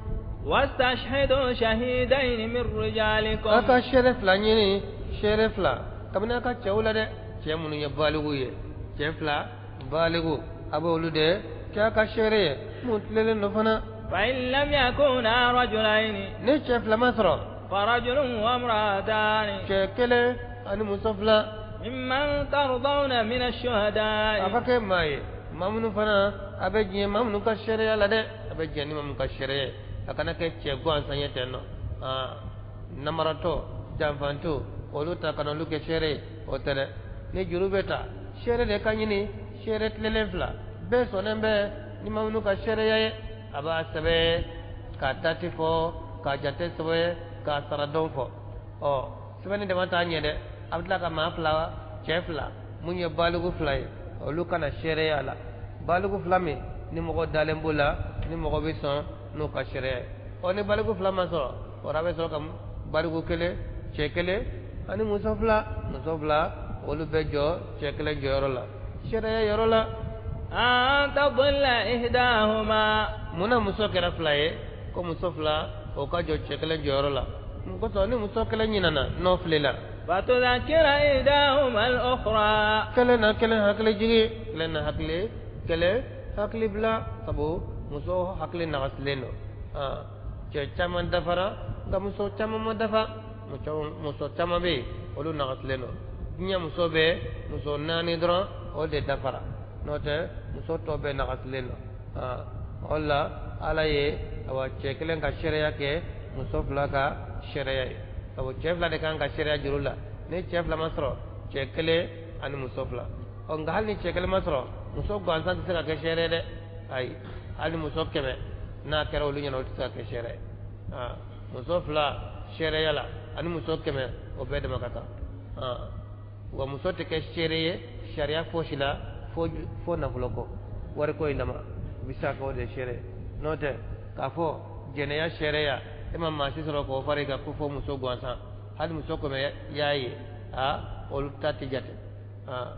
واستشهدوا شهيدين من رجالكم. A ka seere fila ɲini, seere fila kabini a ka cɛw la dɛ, cɛ minnu ye baliku ye, cɛ fila baliku, a b'olu de kɛ a ka seere ye mun tilennen don fana. فإن لم يكونا رجلين Ni cɛ fila ma sɔrɔ, فرجل وامرأتان cɛ kelen ani muso fila, ممن ترضون من a الشهداء ka kɛ maa ye, maa minnu fana a bɛ diɲɛ maa minnu ka seereya la dɛ, a bɛ diɲɛ ni maa minnu ka seereya ye. A kana kɛ cɛ gansan ye ten nɔ, aa, namaratɔ, janfantɔ, olu ta kana olu kɛ seere ye, o tɛ dɛ. Ni juru bɛ ta, seere de ka ɲini, seere tilennen fila bɛɛ sɔnnen bɛ ni maa minnu ka seereya ye. A b'a sɛbɛn k'a dati fɔ, k'a jate sɛbɛn, k'a sara dɔn fɔ. Ɔ, sɛbɛnni dama t'a ɲɛ dɛ, a bɛ tila ka maa fila, cɛ fila mun ye baliku fila ye, olu kana seereya la. Baliku fila min ni mɔgɔ dalen b'o la, ni mɔgɔ bɛ sɔn n'o ka seereya ye. Ɔ, ni baliku fila ma sɔrɔ, o la a bɛ sɔrɔ ka baliku kelen, cɛ kelen ani muso fila, muso fila olu bɛ jɔ cɛ kelen jɔyɔrɔ la seereya yɔrɔ la. أن تضل إحداهما. Munna muso kɛra fila ye ko muso fila o ka jɔ cɛ kelen jɔyɔrɔ la? Mun kosɔn? Ni muso kelen ɲinana, n'o filila, فتذكر إحداهما الأخرى. Kelen na kelen hakili jigi, kelen na hakili kelen hakili bila, sabu muso hakili nagasilen don. Aa, cɛ caman dafara, nka muso caman ma dafa. Muso caman bɛ yen, olu nagasilen don. Diɲɛ muso bɛ muso naani dɔrɔn, o de dafara, n'o tɛ muso tɔ bɛɛ nagasilen don. Aa, o la Ala ye awa cɛ kelen ka seereya kɛ muso fila ka seereya ye, sabu cɛ fila de kan ka seereya juru la. Ni cɛ fila ma sɔrɔ, cɛ kelen ani muso fila. Ɔ, nka hali ni cɛ kelen ma sɔrɔ, muso gansan tɛ se ka kɛ seere ye dɛ. Ayi, hali muso 100 n'a kɛra olu ɲɛna, o tɛ se ka kɛ seere ye. Aa, muso fila seereya la ani muso 100, o bɛɛ dama ka kan. Aa, wa muso tɛ kɛ seere ye sariya fosi la fo nafolo ko, wariko in dama u bɛ se ka kɛ o de seere ye. N'o tɛ k'a fɔ jɛnɛya seereya, e ma maa si sɔrɔ k'o fara i kan ko fo muso gansan, hali muso 100 y'a ye, aa, olu ta tɛ jate. Aa,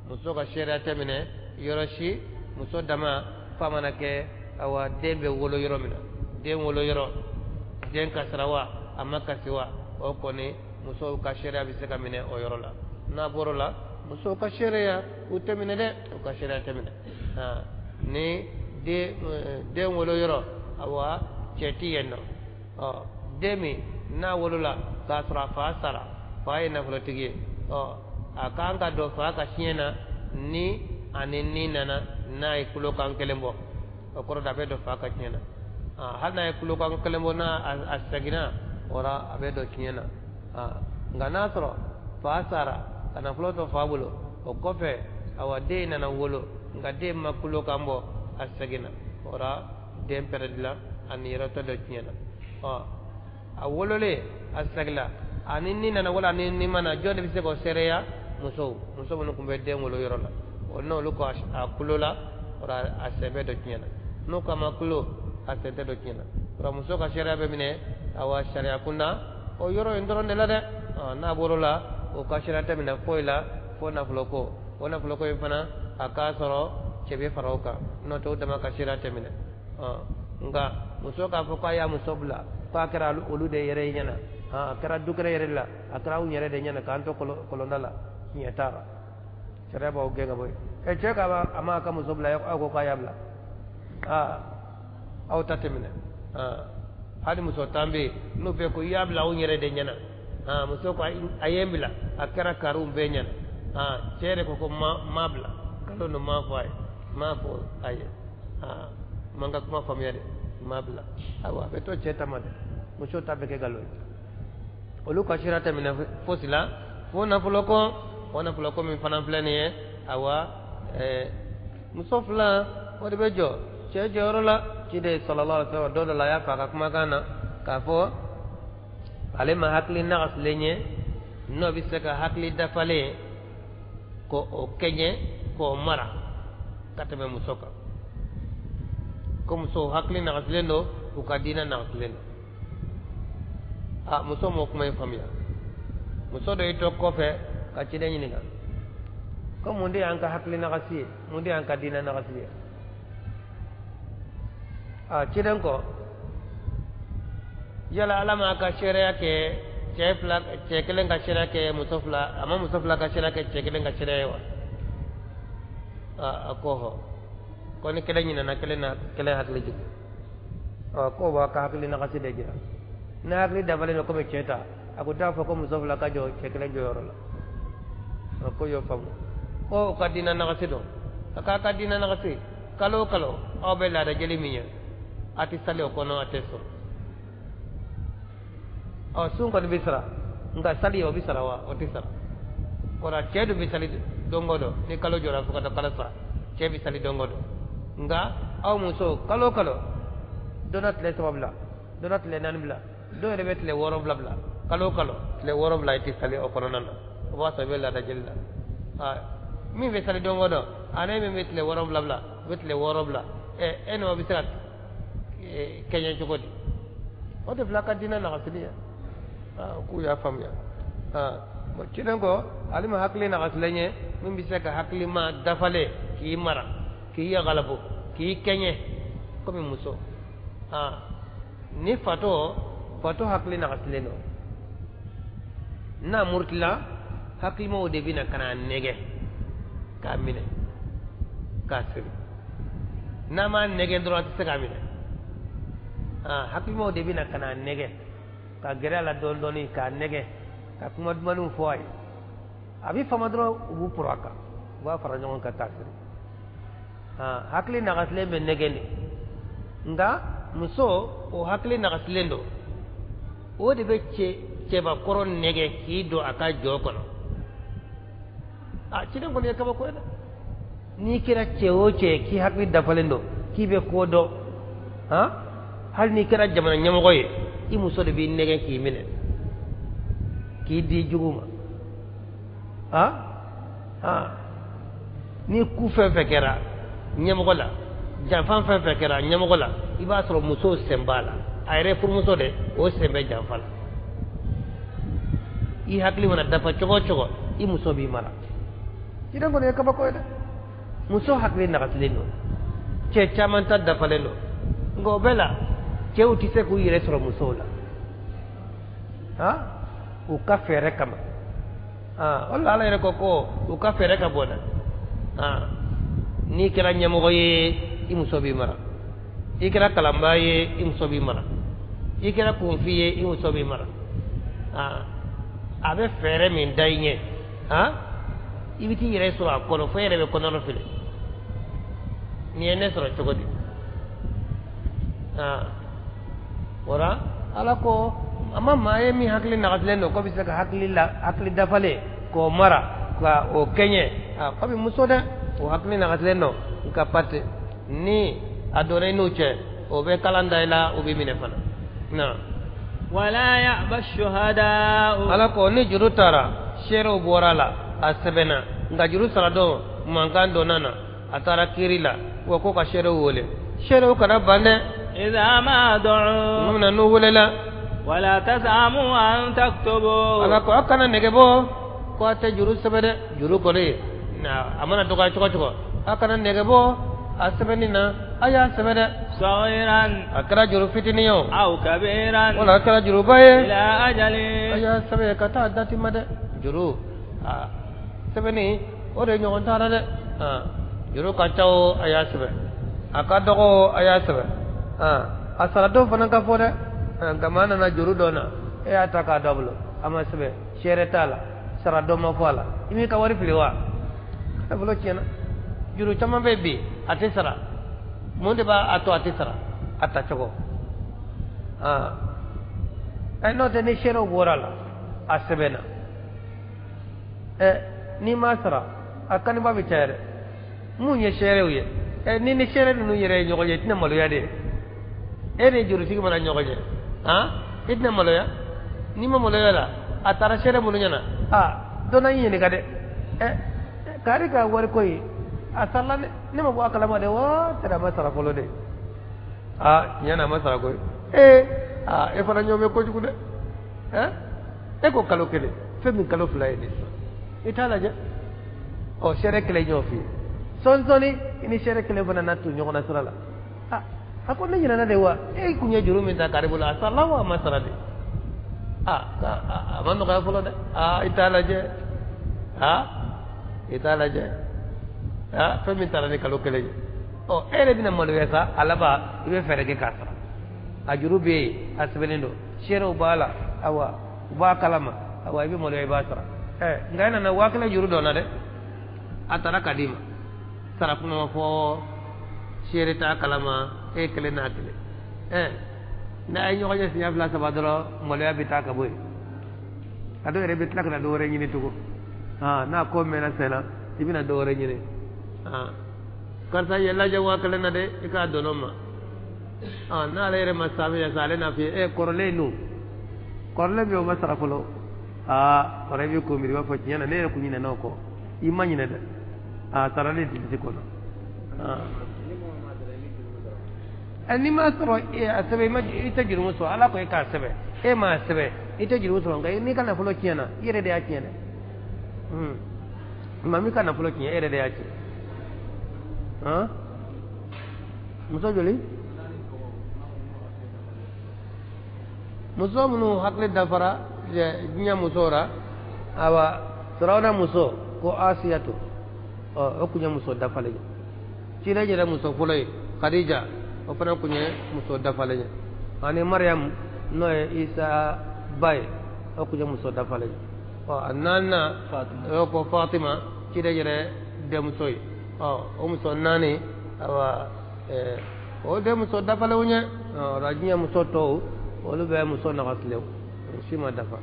muso ka seereya tɛ minɛ yɔrɔ si, muso dama, f'a mana kɛ awa den bɛ wolo yɔrɔ min na, den wolo yɔrɔ, den kasira wa a ma kasi wa, o kɔni musow ka seereya bɛ se ka minɛ o yɔrɔ la. N'a bɔr'o la, musow ka seereya u tɛ minɛ dɛ, u ka seereya tɛ minɛ. Aa, ni den wolo yɔrɔ, awa cɛ ti yen nɔ, ɔ, den min n'a wolola k'a sɔrɔ a fa sara, fa ye nafolotigi ye, ɔ, a kan ka don fa ka siɲɛ na. Ni ani ni nana n'a ye kulokan kelen bɔ, o kɔrɔ de a bɛ don fa ka tiɲɛ na. Hali n'a ye kulokan kelen bɔ, n'a a seginna o la, a bɛ don tiɲɛ na. Nka n'a sɔrɔ fa sara ka nafolo to fa bolo, o kɔfɛ awa den nana wolo, nka den ma kulokan bɔ, a seginna, o la den pɛrɛdila, a niyɔrɔ tɛ don tiɲɛ na. Ɔ, a wololen, a seginna, ani ni nana wala ni ni ma na, jɔn de bɛ se k'o seereya? Musow, muso minnu tun bɛ den wolo yɔrɔ la, o n'olu ko a kulo la, o la a sen bɛ don tiɲɛ na. N'o ko a ma kulo, a sen tɛ don tiɲɛ na. O la muso ka seereya bɛ minɛ awa sariya kunda o yɔrɔ in dɔrɔn de la dɛ. N'a bɔr'o la, o ka seereya tɛ minɛ foyi la fo nafolo ko. O nafolo ko in fana, a k'a sɔrɔ cɛ bɛ fara o kan, n'o tɛ o dama ka seereya tɛ minɛ. Nka muso k'a fɔ k'a y'a muso bila, k'a kɛra olu de yɛrɛ ɲɛna, a kɛra du kɛrɛ yɛrɛ la, a kɛra anw yɛrɛ de ɲɛna k'an to kɔlɔnda la, tiɲɛ t'a la. Sariya b'aw gɛn ka bɔ yen. Ɛ, cɛ k'a a m'a ka muso bila, aw ko k'a y'a bila, aa, aw ta tɛ minɛ. Hali muso 10 bɛ yen, n'u bɛɛ ko i y'a bila anw yɛrɛ de ɲɛna, aa, muso ko a ye n bila, a kɛra kariw bɛɛ ɲɛna, aa, cɛ yɛrɛ ko ko ma bila, nkalon don, m'a fɔ a ye, m'a fɔ a ye, aa, man ka kuma faamuya dɛ, m'a bila. Ayiwa, a bɛ to cɛ ta ma dɛ, muso ta bɛ kɛ nkalon ye. Olu ka sira tɛ minɛ fosi la fo nafolo ko. O nafolo ko min fana filɛ nin ye, awa muso fila o de bɛ jɔ cɛ jɔyɔrɔ la. Ciden sallallahu alaihi wasallam don dɔ la, a y'a fɔ a ka kumakan na k'a fɔ ale ma hakili nagasilen ye n'o bɛ se ka hakili dafalen k'o kɛɲɛ k'o mara ka tɛmɛ muso kan. Ko muso hakili nagasilen don, u ka diinɛ nagasilen don. A muso m'o kuma in faamuya. Muso dɔ y'i to kɔfɛ ka ciden ɲininka ko mun de y'an ka hakili nagasi ye, mun de y'an ka diinɛ nagasi ye? A ciden ko yala Ala m'a ka seereya kɛ cɛ fila, cɛ kelen ka seereya kɛ muso fila, a ma muso fila ka seereya kɛ cɛ kelen ka seereya ye wa? A ko hɔ, ko ni kelen ɲinɛna kelen na, kelen hakili jigin. Ɔ k'o b'a ka hakili nagasi de jira. Ni hakili dafalen don komi cɛ ta, a ko t'a fɔ ko muso fila ka jɔ cɛ kelen jɔyɔrɔ la. A ko y'o faamu. Ko u ka diinɛ nagasi don. A k'a ka diinɛ nagasi, kalo o kalo aw bɛ laada jeli min ye, a tɛ sali o kɔnɔ, a tɛ sɔn. Ɔ sun kɔni bɛ sara, nka sali o bɛ sara wa? O tɛ sara. Kɔrɔ cɛ dun bɛ sali don o don, ni kalo jɔra fo ka taa kalo sa, cɛ bɛ sali don o don. Nka aw muso kalo o kalo, dɔ na tile 3 bila, dɔ na tile 4 bila, dɔw yɛrɛ bɛ tile 7 bila. Kalo o kalo tile 7 i tɛ sali o kɔnɔna na, o b'a sɔrɔ i bɛ laada jeli la. Min bɛ sali don o don, ani min bɛ tile 7 bila, o bɛ tile 6 bila, e n'o bɛ se ka kɛɲɛ cogo di? O de fila ka diinɛ nagasili ye. K'u y'a faamuya. Ciden ko ale ma hakili nagasilen ye min bɛ se ka hakilima dafalen k'i mara, k'i yagalabu, k'i kɛɲɛ komi muso. Ni fatɔ hakili nagasilen don, n'a murutila, hakilimaw de bɛna ka n'a nɛgɛ k'a minɛ k'a siri. N'a ma nɛgɛ dɔrɔn a tɛ se k'a minɛ. Hakilimaw de bɛna ka n'a nɛgɛ ka gɛrɛ a la dɔɔni dɔɔni, k'a nɛgɛ ka kuma dumanniw fɔ a ye. A bɛ fama dɔrɔn, u b'u pɔrɔ a kan, u b'a fara ɲɔgɔn kan k'a siri. Hakili nagasilen bɛ nɛgɛ de, nka muso o hakili nagasilen don, o de bɛ cɛbakɔrɔ nɛgɛ k'i don a ka jɔ kɔnɔ. A ciden kɔni ye kabako ye dɛ. N'i kɛra cɛ o cɛ k'i hakili dafalen don, k'i bɛ ko dɔn, hali n'i kɛra jamana ɲɛmɔgɔ ye, i muso de b'i nɛgɛ k'i minɛ k'i di jugu ma. Ni ku fɛn fɛn kɛra ɲɛmɔgɔ la, janfa fɛn fɛn kɛra ɲɛmɔgɔ la, i b'a sɔrɔ muso sen b'a la. A yɛrɛ furumuso de, o sen bɛ janfa la. I hakili mana dafa cogo o cogo, i muso b'i mara. Ciden kɔni ye kabako ye dɛ. Muso hakili nagasilen don, cɛ caman ta dafalen don, nka o bɛɛ la cɛw tɛ se k'u yɛrɛ sɔrɔ musow la, u ka fɛɛrɛ kama. O la Ala yɛrɛ ko ko u ka fɛɛrɛ ka bon dɛ. N'i kɛra ɲɛmɔgɔ ye, i muso b'i mara. I kɛra kalanbaa ye, i muso b'i mara. I kɛra kunfin ye, i muso b'i mara. A bɛ fɛɛrɛ min da i ɲɛ, i bɛ t'i yɛrɛ sɔrɔ a kɔnɔ fo e yɛrɛ bɛ kɔnɔrɔ fili. Nin ye ne sɔrɔ cogo di? Wala Ala ko a ma maa ye min hakili nagasilen don, k'o bɛ se ka hakili dafalen k'o mara ka o kɛɲɛ. Komi muso dɛ, o hakili nagasilen don, nka pate ni a donna i n'u cɛ, o bɛ kalan da i la, o b'i minɛ fana. Na wala ya'ba shuhada. Ala ko ni juru taara, seerew bɔra a la, a sɛbɛnna, nka juru sara don mankan donna na, a taara kiiri la, wa ko ka seerew wele. Seerew kana ban dɛ. Idha ma du'u, n'u n'u welela. Wala tasamu an taktubu. Ala ko a kana nɛgɛ bɔ ko a tɛ juru sɛbɛn dɛ. Juru kɔni a mana dɔgɔya cogo cogo, a kana nɛgɛ bɔ a sɛbɛnni na, a y'a sɛbɛn dɛ. Saghiran, a kɛra juru fitinin ye o, aw kabiran, wala a kɛra juruba ye, ila ajalin, a y'a sɛbɛn ka taa dati ma dɛ. Juru a sɛbɛnni o de ɲɔgɔn t'a la dɛ. Juru ka ca o, a y'a sɛbɛn, a ka dɔgɔ o, a y'a sɛbɛn. A sara dɔw fana ka fɔ dɛ. Nka maa nana juru dɔ na, e y'a ta k'a dabolo, a ma sɛbɛn, seere t'a la, sara dɔ ma fɔ a la, i m'i ka wari fili wa? Nafolo tiɲɛna. Juru caman bɛ bi a tɛ sara. Mun de b'a to a tɛ sara? A ta cogo. N'o tɛ ni seerew bɔra a la, a sɛbɛnna, n'i m'a sara, a kaniba bɛ caya dɛ. Mun ye seerew ye? Ni seere ninnu yɛrɛ ye ɲɔgɔn ye, i tɛna maloya de. E ni jurutigi mana ɲɔgɔn ye, i tɛna maloya. N'i ma maloya la, a taara seere minnu ɲɛna, dɔ na i ɲininka dɛ. Kari ka wari ko ye, a sarala ne ma bɔ a kalama dɛ, wa tɛrɛ a ma sara fɔlɔ dɛ. Aa tiɲɛ na a ma sara koyi. Ee aa e fana ɲɔ bɛ kojugu dɛ. Ɛn e ko kalo kelen fɛn min kalo fila ye nin sisan i t'a lajɛ. Ɔ seere kelen y'o f'i ye sɔɔni i ni seere kelen fana na to ɲɔgɔn na sira la. Aa a ko ne ɲinɛna de wa e kun ye juru min ta kari bolo a sarala wa a ma sara de. Aa a ma nɔgɔya fɔlɔ dɛ. Aa i t'a lajɛ. Aa i t'a lajɛ. Aa fɛn min taara ni kalo kelen ye. Ɔ e yɛrɛ bɛna maloya sa a laban i bɛ fɛɛrɛ kɛ k'a sara. A juru bɛ yen a sɛbɛnnen don seerew b'a la awa u b'a kalama awa i bɛ maloya i b'a sara. Ɛ nka e nana 5000 juru dɔ la dɛ a taara ka d'i ma sara kuma ma fɔ seere t'a kalama e kelen n'a kelen. Ɛ n'a ye ɲɔgɔn ye siɲɛ 2 3 dɔrɔn maloya bɛ taa ka bɔ yen. A dɔw yɛrɛ bɛ tila ka na dɔ wɛrɛ ɲini tugun. N'a ko mɛnna sen na i bɛna dɔ wɛrɛ ɲini. Karisa ye lajɛ 5000 na dɛ i k'a dɔn ma. N'ale yɛrɛ ma saabi sa ale n'a f'i ye e kɔrɔlen dun kɔrɔlen bɛ o ma sara fɔlɔ. Aa kɔrɔ i bɛ ko miiri i b'a fɔ tiɲɛ na ne yɛrɛ kun ɲinɛna o kɔ i ma ɲinɛ dɛ. Aa sarali tɛ se kɔnɔ. N'i m'a sɔrɔ a sɛbɛn i tɛ jurumu sɔrɔ. Ala ko e k'a sɛbɛn e m'a sɛbɛn i tɛ jurumu sɔrɔ nka n'i ka nafolo tiɲɛna i yɛrɛ de y'a tiɲɛ dɛ. Maa min ka nafolo tiɲɛ e yɛrɛ de y'a tiɲɛ. Muso joli? Muso minnu hakili dafara diɲɛ muso la awa Firawuna muso ko Asiyatu ɔ o kun ye muso dafalen ye. Ciden yɛrɛ muso fɔlɔ ye Khadija o fana kun ye muso dafalen ye. Ani Mariam n'o ye Isa ba ye o kun ye muso dafalen ye. Ɔ a naaninan o ko Fatima ciden yɛrɛ denmuso ye. Ɔ o muso naani awa o de muso dafalenw ye. Ɔ diɲɛ muso tɔw olu bɛɛ muso nagasilenw si ma dafa.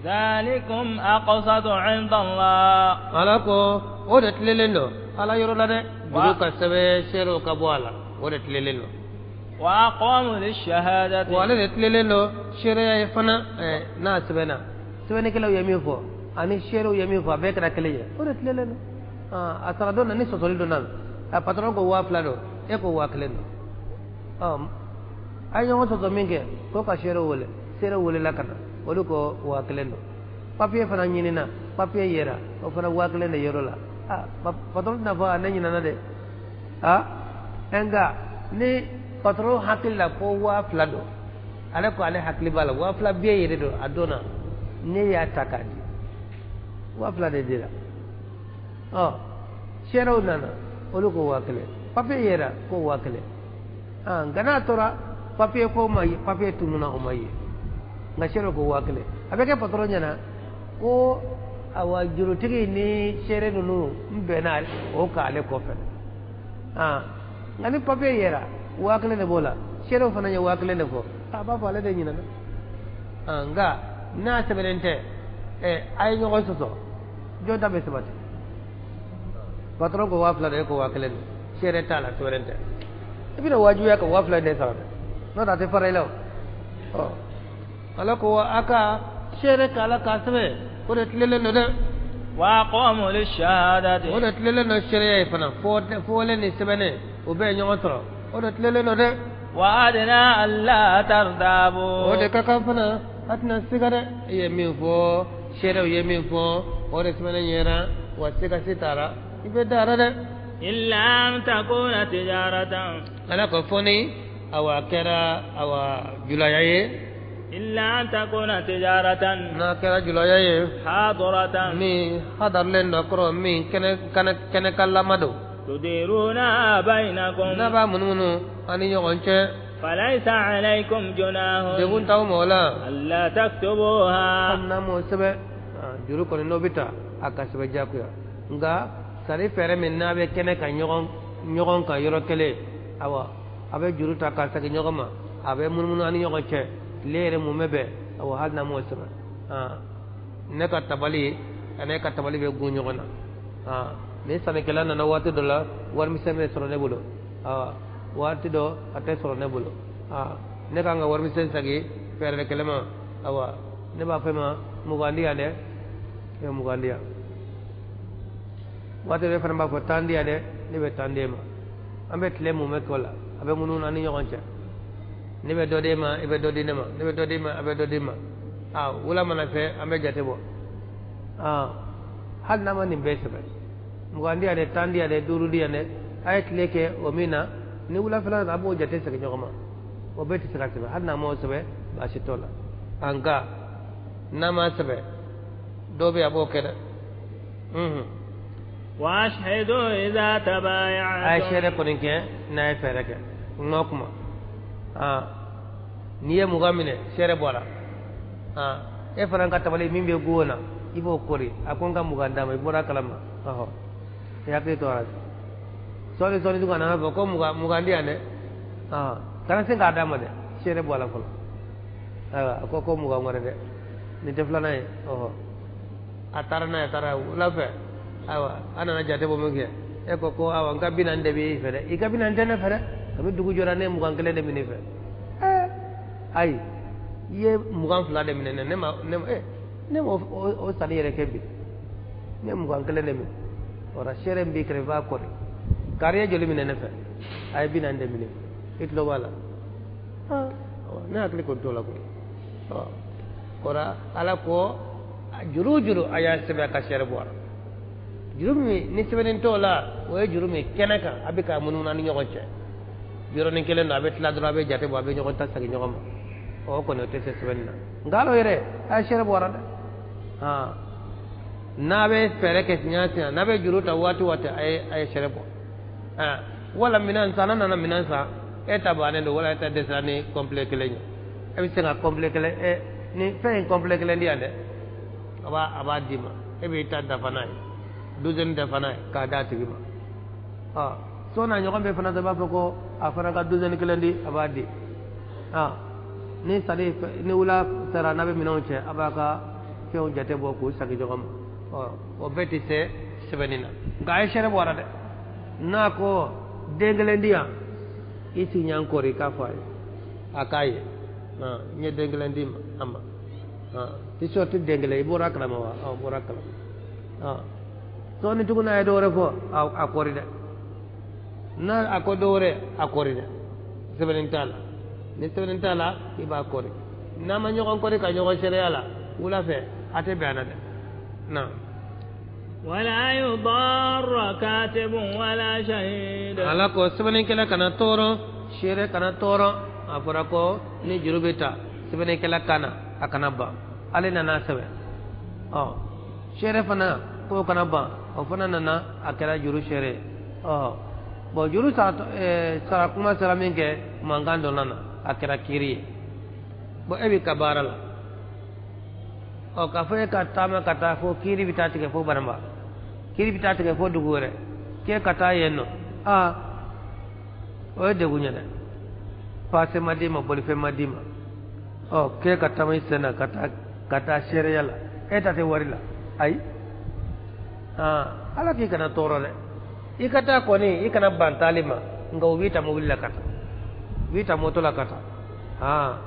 ذلكم أقسط عند الله. Ala ko o de tilelen don ala yɔrɔ la dɛ. Juru ka sɛbɛn seerew ka bɔ a la o de tilelen don. وأقوم للشهادة. Wa ale de tilelen don seereya ye fana n'a sɛbɛnna sɛbɛnnikɛlaw ye min fɔ ani seerew ye min fɔ a bɛɛ kɛra kelen ye o de tilelen don. A sara don na ni sɔsɔli donna a patɔrɔn ko 2000 don e ko 5000 don. Ɔ a ye ɲɔgɔn sɔsɔ min kɛ ko ka seerew wele seerew welela ka na olu ko 5000 don. Papiye fana ɲinina papiye yera o fana 5000 de yɔrɔ la. Aa patɔrɔn tɛna fɔ a ne ɲinana dɛ. Aa nka ni patɔrɔn hakili la ko 2000 don ale ko ale hakili b'a la 2000 biye yɛrɛ don a donna ne y'a ta k'a di 2000 de dira. Ɔ seerew nana olu ko 5000 papiye yera ko 5000. Aa nka n'a tora papiye ko ma ye papiye tununa o ma ye nka seerew ko 5000 a bɛ kɛ patɔrɔn ɲɛna ko awa jurutigi ni seere ninnu n bɛnna o k'ale kɔfɛ. Aa nka ni papiye yera 5000 de b'o la seerew fana ye 5000 de fɔ a b'a fɔ ale de ɲinɛna. Aa nka n'a sɛbɛnnen tɛ a ye ɲɔgɔn sɔsɔ jɔn ta bɛ sabati. Patɔrɔn ko 2000 de e ko 5000 don seere t'a la sɛbɛnnen tɛ i bɛna wajibiya ka 2000 de sara dɛ n'o tɛ a tɛ fara i la o. Ɔ ala ko a ka seere k'a la k'a sɛbɛn o de tilelen don dɛ. وأقوم للشهادة. O de tilelen don seereya ye fana fɔlen ni sɛbɛnnen o bɛɛ ye ɲɔgɔn sɔrɔ o de tilelen don dɛ. وأدنى ألا ترتابوا. O de ka kan fana a tɛna siga dɛ. I ye min fɔ seerew ye min fɔ o de sɛbɛnnen yera wa siga si t'a la i bɛ da la dɛ. إلا أن تكون تجارة. Ala ko fɔ ni awa kɛra awa julaya ye. إلا أن تكون تجارة. N'a kɛra julaya ye. حاضرة. Min hadarilen don kɔrɔ min kɛnɛ kalama don. تديرونها بينكم. N'a b'a munumunu ani ɲɔgɔn cɛ. فليس عليكم جناح. Degun t'aw ma o la. ألا تكتبوها. Hali n'a m'o sɛbɛn juru kɔni n'o bɛ ta a ka sɛbɛn diyagoya nka sari fɛɛrɛ min n'a bɛ kɛnɛ kan ɲɔgɔn kan yɔrɔ kelen awa a bɛ juru ta k'a segin ɲɔgɔn ma a bɛ munumunu ani ɲɔgɔn cɛ tile yɛrɛ mun bɛ bɛn awa hali n'a m'o sɛbɛn. Ne ka tabali ani e ka tabali bɛ gun ɲɔgɔn na. Ni sannikɛla nana waati dɔ la warimisɛn bɛ sɔrɔ ne bolo waati dɔ a tɛ sɔrɔ ne bolo. Ne kan ka warimisɛn segin fɛɛrɛkɛla ma awa ne b'a fɔ ma 20 di yan dɛ e bɛ 20 di yan waati dɔ e fana b'a fɔ 10 di yan dɛ ne bɛ 10 d'e ma an bɛ tile mun bɛ k'o la a bɛ munumunu an ni ɲɔgɔn cɛ. Ne bɛ dɔ d'e ma, i bɛ dɔ di ne ma, ne bɛ dɔ d'e ma, a bɛ dɔ di ma. Aa, wula mana fɛ, an bɛ jate bɔ. Aa, hali n'a ma nin bɛɛ sɛbɛn, 20 di yan dɛ, 10 di yan dɛ, 5 di yan dɛ, a ye tile kɛ o min na, ni wulafɛla nana, a b'o jate segin ɲɔgɔn ma. O bɛɛ tɛ se ka sɛbɛn. Hali n'a m'o sɛbɛn, baasi t'o la. Nka n'a ma sɛbɛn, dɔw bɛ yen, a b'o kɛ dɛ. وأشهدوا إذا تبايعتم. A ye seere kɔni kɛ n'a ye fɛɛrɛ kɛ kuma o kuma. Aa, n'i ye 20 minɛ, seere bɔra. Aa, e fana ka tabali min bɛ go na, i b'o kori. A ko n ka 20 d'a ma, i bɔra a kalama. Ɔhɔ, i hakili to a la. Sɔɔni sɔɔni tugun, a nana fɔ ko 20 di yan dɛ. Aa, kana se k'a d'a ma dɛ, seere bɔ a la fɔlɔ. Ayiwa, a ko ko 20 wɛrɛ dɛ, nin tɛ filanan ye. Ɔhɔ, a taara n'a ye, a taara wula fɛ. Ayiwa, a nana jate bɔ min kɛ, e ko ko awa, n ka 40 de b'i fɛ dɛ. I ka 40 tɛ ne fɛ dɛ, kabi dugu jɔra, ne ye 21 de minɛ i fɛ. Ɛɛ, ayi, i ye 22 de minɛ ne, ne ma ne ma ne ma o sanni yɛrɛ kɛ bi, ne ye 21 de minɛ. O la, seere min b'i kɛrɛfɛ, i b'a kɔri. Kari ye joli minɛ ne fɛ? A ye 40 de minɛ. I tulo b'a la? Ne hakili kɔni t'o la koyi. Ɔ, kɔrɔ ala ko juru juru, a y'a sɛbɛn, a ka seere bɔ a la. Juru min ni sɛbɛnni t'o la, o ye juru min kɛnɛ kan, a bɛ ka munumunu ani ɲɔgɔn cɛ, yɔrɔnin kelen don, a bɛ tila dɔrɔn, a bɛ jate bɔ, a bɛ ɲɔgɔn ta segin ɲɔgɔn ma. O kɔni, o tɛ se sɛbɛnni na. Nka al'o yɛrɛ, a ye seere bɔra dɛ. N'a bɛ fɛɛrɛ kɛ siɲɛ siɲɛ, n'a bɛ juru ta waati o waati, a ye seere bɔ. Wala minɛn san, n'a nana minɛn san, e ta bannen don, wala e ta dɛsɛra ni complet kelen ye, e bɛ se ka complet kelen, e ni fɛn in complet kelen di yan dɛ, a b'a d'i ma, e b'i ta dafa n'a ye, douzaine dafa n'a ye k'a d'a tigi ma. Ɔ, so n'a ɲɔgɔn bɛ fana, i b'a fɔ ko a fana ka douzaine kelen di, a b'a di. Ɔ, ni sali ni wula sera, n'a bɛ minɛnw cɛ, a b'a ka fɛnw jate bɔ k'u segin ɲɔgɔn ma. Ɔ, o bɛɛ tɛ se sɛbɛnni na, nka a ye seere bɔra dɛ. N'a ko den kelen di yan, i sigi ɲan kɔri, i k'a fɔ a ye, a k'a ye, n ye den kelen di a ma. T-shirt den kelen, i bɔra a kalama wa? Ɔ, bɔra a kalama. Sɔɔni tuguni, a ye dɔ wɛrɛ fɔ, a kɔri dɛ. N'a a ko dɔ wɛrɛ, a kɔri dɛ. Sɛbɛnni t'a la, ni sɛbɛnni t'a la, i b'a kɔri. N'a ma ɲɔgɔn kɔri ka ɲɔgɔn seereya la, wula fɛ a tɛ bɛn a la dɛ na. ولا يضار كاتب ولا شهيد. Ala ko sɛbɛnnikɛla kana tɔɔrɔ, seere kana tɔɔrɔ. A fɔra ko ni juru bɛ ta, sɛbɛnnikɛla kana a kana ban, ale nana sɛbɛn. Ɔ, seere fana k'o kana ban, o fana nana, a kɛra juru seere. Ɔ bɔn, juru sara sara kuma sera min kɛ, mankan dɔ nana, a kɛra kiiri ye. Bɔn, e b'i ka baara la. Ɔ, k'a fɔ e ka taama ka taa fo kiiri bɛ taa tigɛ fo Banamba, kiiri bɛ taa tigɛ fo dugu wɛrɛ, k'e ka taa yen nɔ, aa, o ye degun ye dɛ. Paase ma d'i ma, bolifɛn ma d'i ma. Ɔ, k'e ka taama i sen na ka taa ka taa seereya la, e ta tɛ wari la. Ayi, aa, ala k'i kana tɔɔrɔ dɛ. I ka taa kɔni, i kana ban taali ma, nka u b'i ta mobili la ka taa, u b'i ta moto la ka taa. Aa,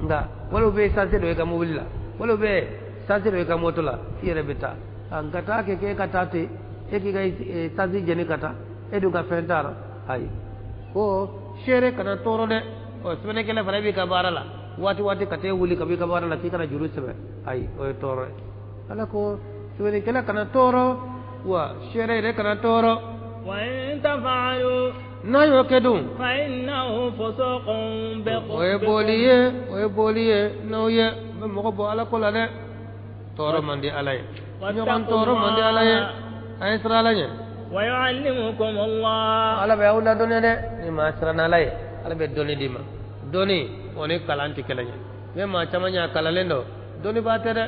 nka wala u bɛ essence don i ka mobili la, wala u bɛ essence don i ka moto la, i yɛrɛ bɛ taa. Nka taa kɛ k'e ka taa ten, e k'i ka essence jeni ka taa, e dun ka fɛn t'a la. Ayi, ko seere kana tɔɔrɔ dɛ. Ɔ, sɛbɛnnikɛla fana b'i ka baara la waati waati, ka t'e wuli ka b'i ka baara la k'i kana juru sɛbɛn, ayi, o ye tɔɔrɔ ye. Ala ko sɛbɛnnikɛla kana tɔɔrɔ, wa seere yɛrɛ kana tɔɔrɔ. وإن تفعلوا n'a y'o kɛ dun, فإنه فسوق بكم. O ye boli ye, o ye boli ye n'aw ye, n bɛ mɔgɔ bɔ ala ko la dɛ. Tɔɔrɔ man di ala ye, ɲɔgɔn tɔɔrɔ man di ala ye. A ye siran ala ɲɛ. ويعلمكم الله. Ala bɛ aw ladɔnniya dɛ. Ni maa siranna ala ye, ala bɛ dɔnni d'i ma. Dɔnni, o ni kalan tɛ kelen ye. Ni maa caman y'a kalanlen dɔn, dɔnnibaa tɛ dɛ.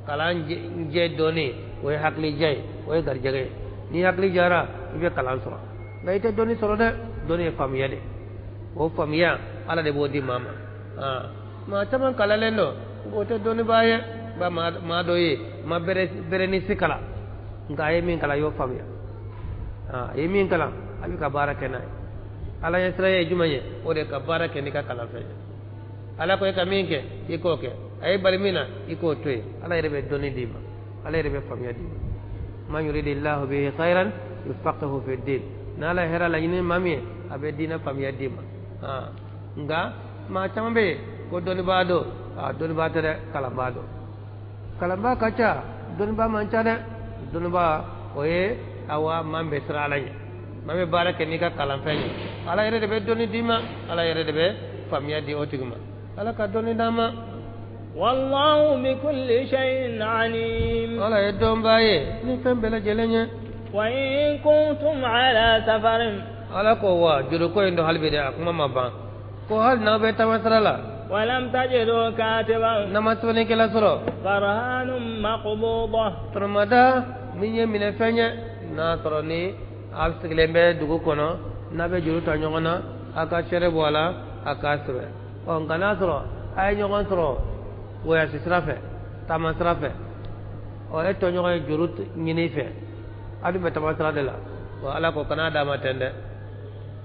Kalan jɛ dɔnni, o ye hakilijɛ ye, o ye garijɛgɛ ye. Ni hakili jara, i bɛ kalan sɔrɔ, nka i tɛ dɔnni sɔrɔ dɛ. Dɔnni ye faamuya de, o faamuya, ala de b'o di maa ma. Maa caman kalanlen dɔn, o tɛ dɔnnibaa ye. Ba maa dɔ ye ma bɛrɛ bɛrɛ si kalan, nka a ye min kalan, a y'o faamuya. A ye min kalan, a bɛ ka baara kɛ n'a ye. Ala ɲɛ sira ye jumɛn ye? O de ka baara kɛ n'i ka kalanfɛn ye. Ala ko e ka min kɛ, i k'o kɛ. A ye bali min na, i k'o to yen. Ala yɛrɛ bɛ dɔnni d'i ma, ala yɛrɛ bɛ faamuya d'i ma. Man yuridillahu bihi khairan yufaqihu fi din. N'ala ye hɛrɛ laɲini maa min ye, a bɛ diinɛ faamuya d'i ma. Nka maa caman bɛ yen ko dɔnnibaa don, a dɔnnibaa tɛ dɛ, kalanbaa don. Kalanbaa ka ca, dɔnnibaa man ca dɛ. Dɔnnibaa o ye awa maa min bɛ siran Ala ɲɛ, maa min bɛ baara kɛ n'i ka kalanfɛn ye. Ala yɛrɛ de bɛ dɔnni d'i ma, Ala yɛrɛ de bɛ faamuya di o tigi ma. Ala ka dɔnni d'an ma. Wallahu bi kulli shay'in alim. Ala ye dɔnbaa ye ni fɛn bɛɛ lajɛlen ye. Wa in kuntum ala safarin. Ala ko wa juruko in don hali bi dɛ, a kuma ma ban. Ko hali n'aw bɛ taama sira la. Walam tajidu katiban. N'a ma sɛbɛnnikɛla sɔrɔ. Farhanun maqbuda. Tɔnɔmada min ye minɛfɛn ye, n'a sɔrɔ ni aw sigilen bɛ dugu kɔnɔ, n'a bɛ juru ta ɲɔgɔn na, a ka seere bɔ a la, a k'a sɛbɛn. Ɔ nka n'a sɔrɔ a ye ɲɔgɔn sɔrɔ wɔyasi sira fɛ, taama sira fɛ, ɔ e tɔɲɔgɔn ye juru ɲini i fɛ, a dun bɛ taama sira de la, wa Ala ko kan'a d'a ma ten dɛ,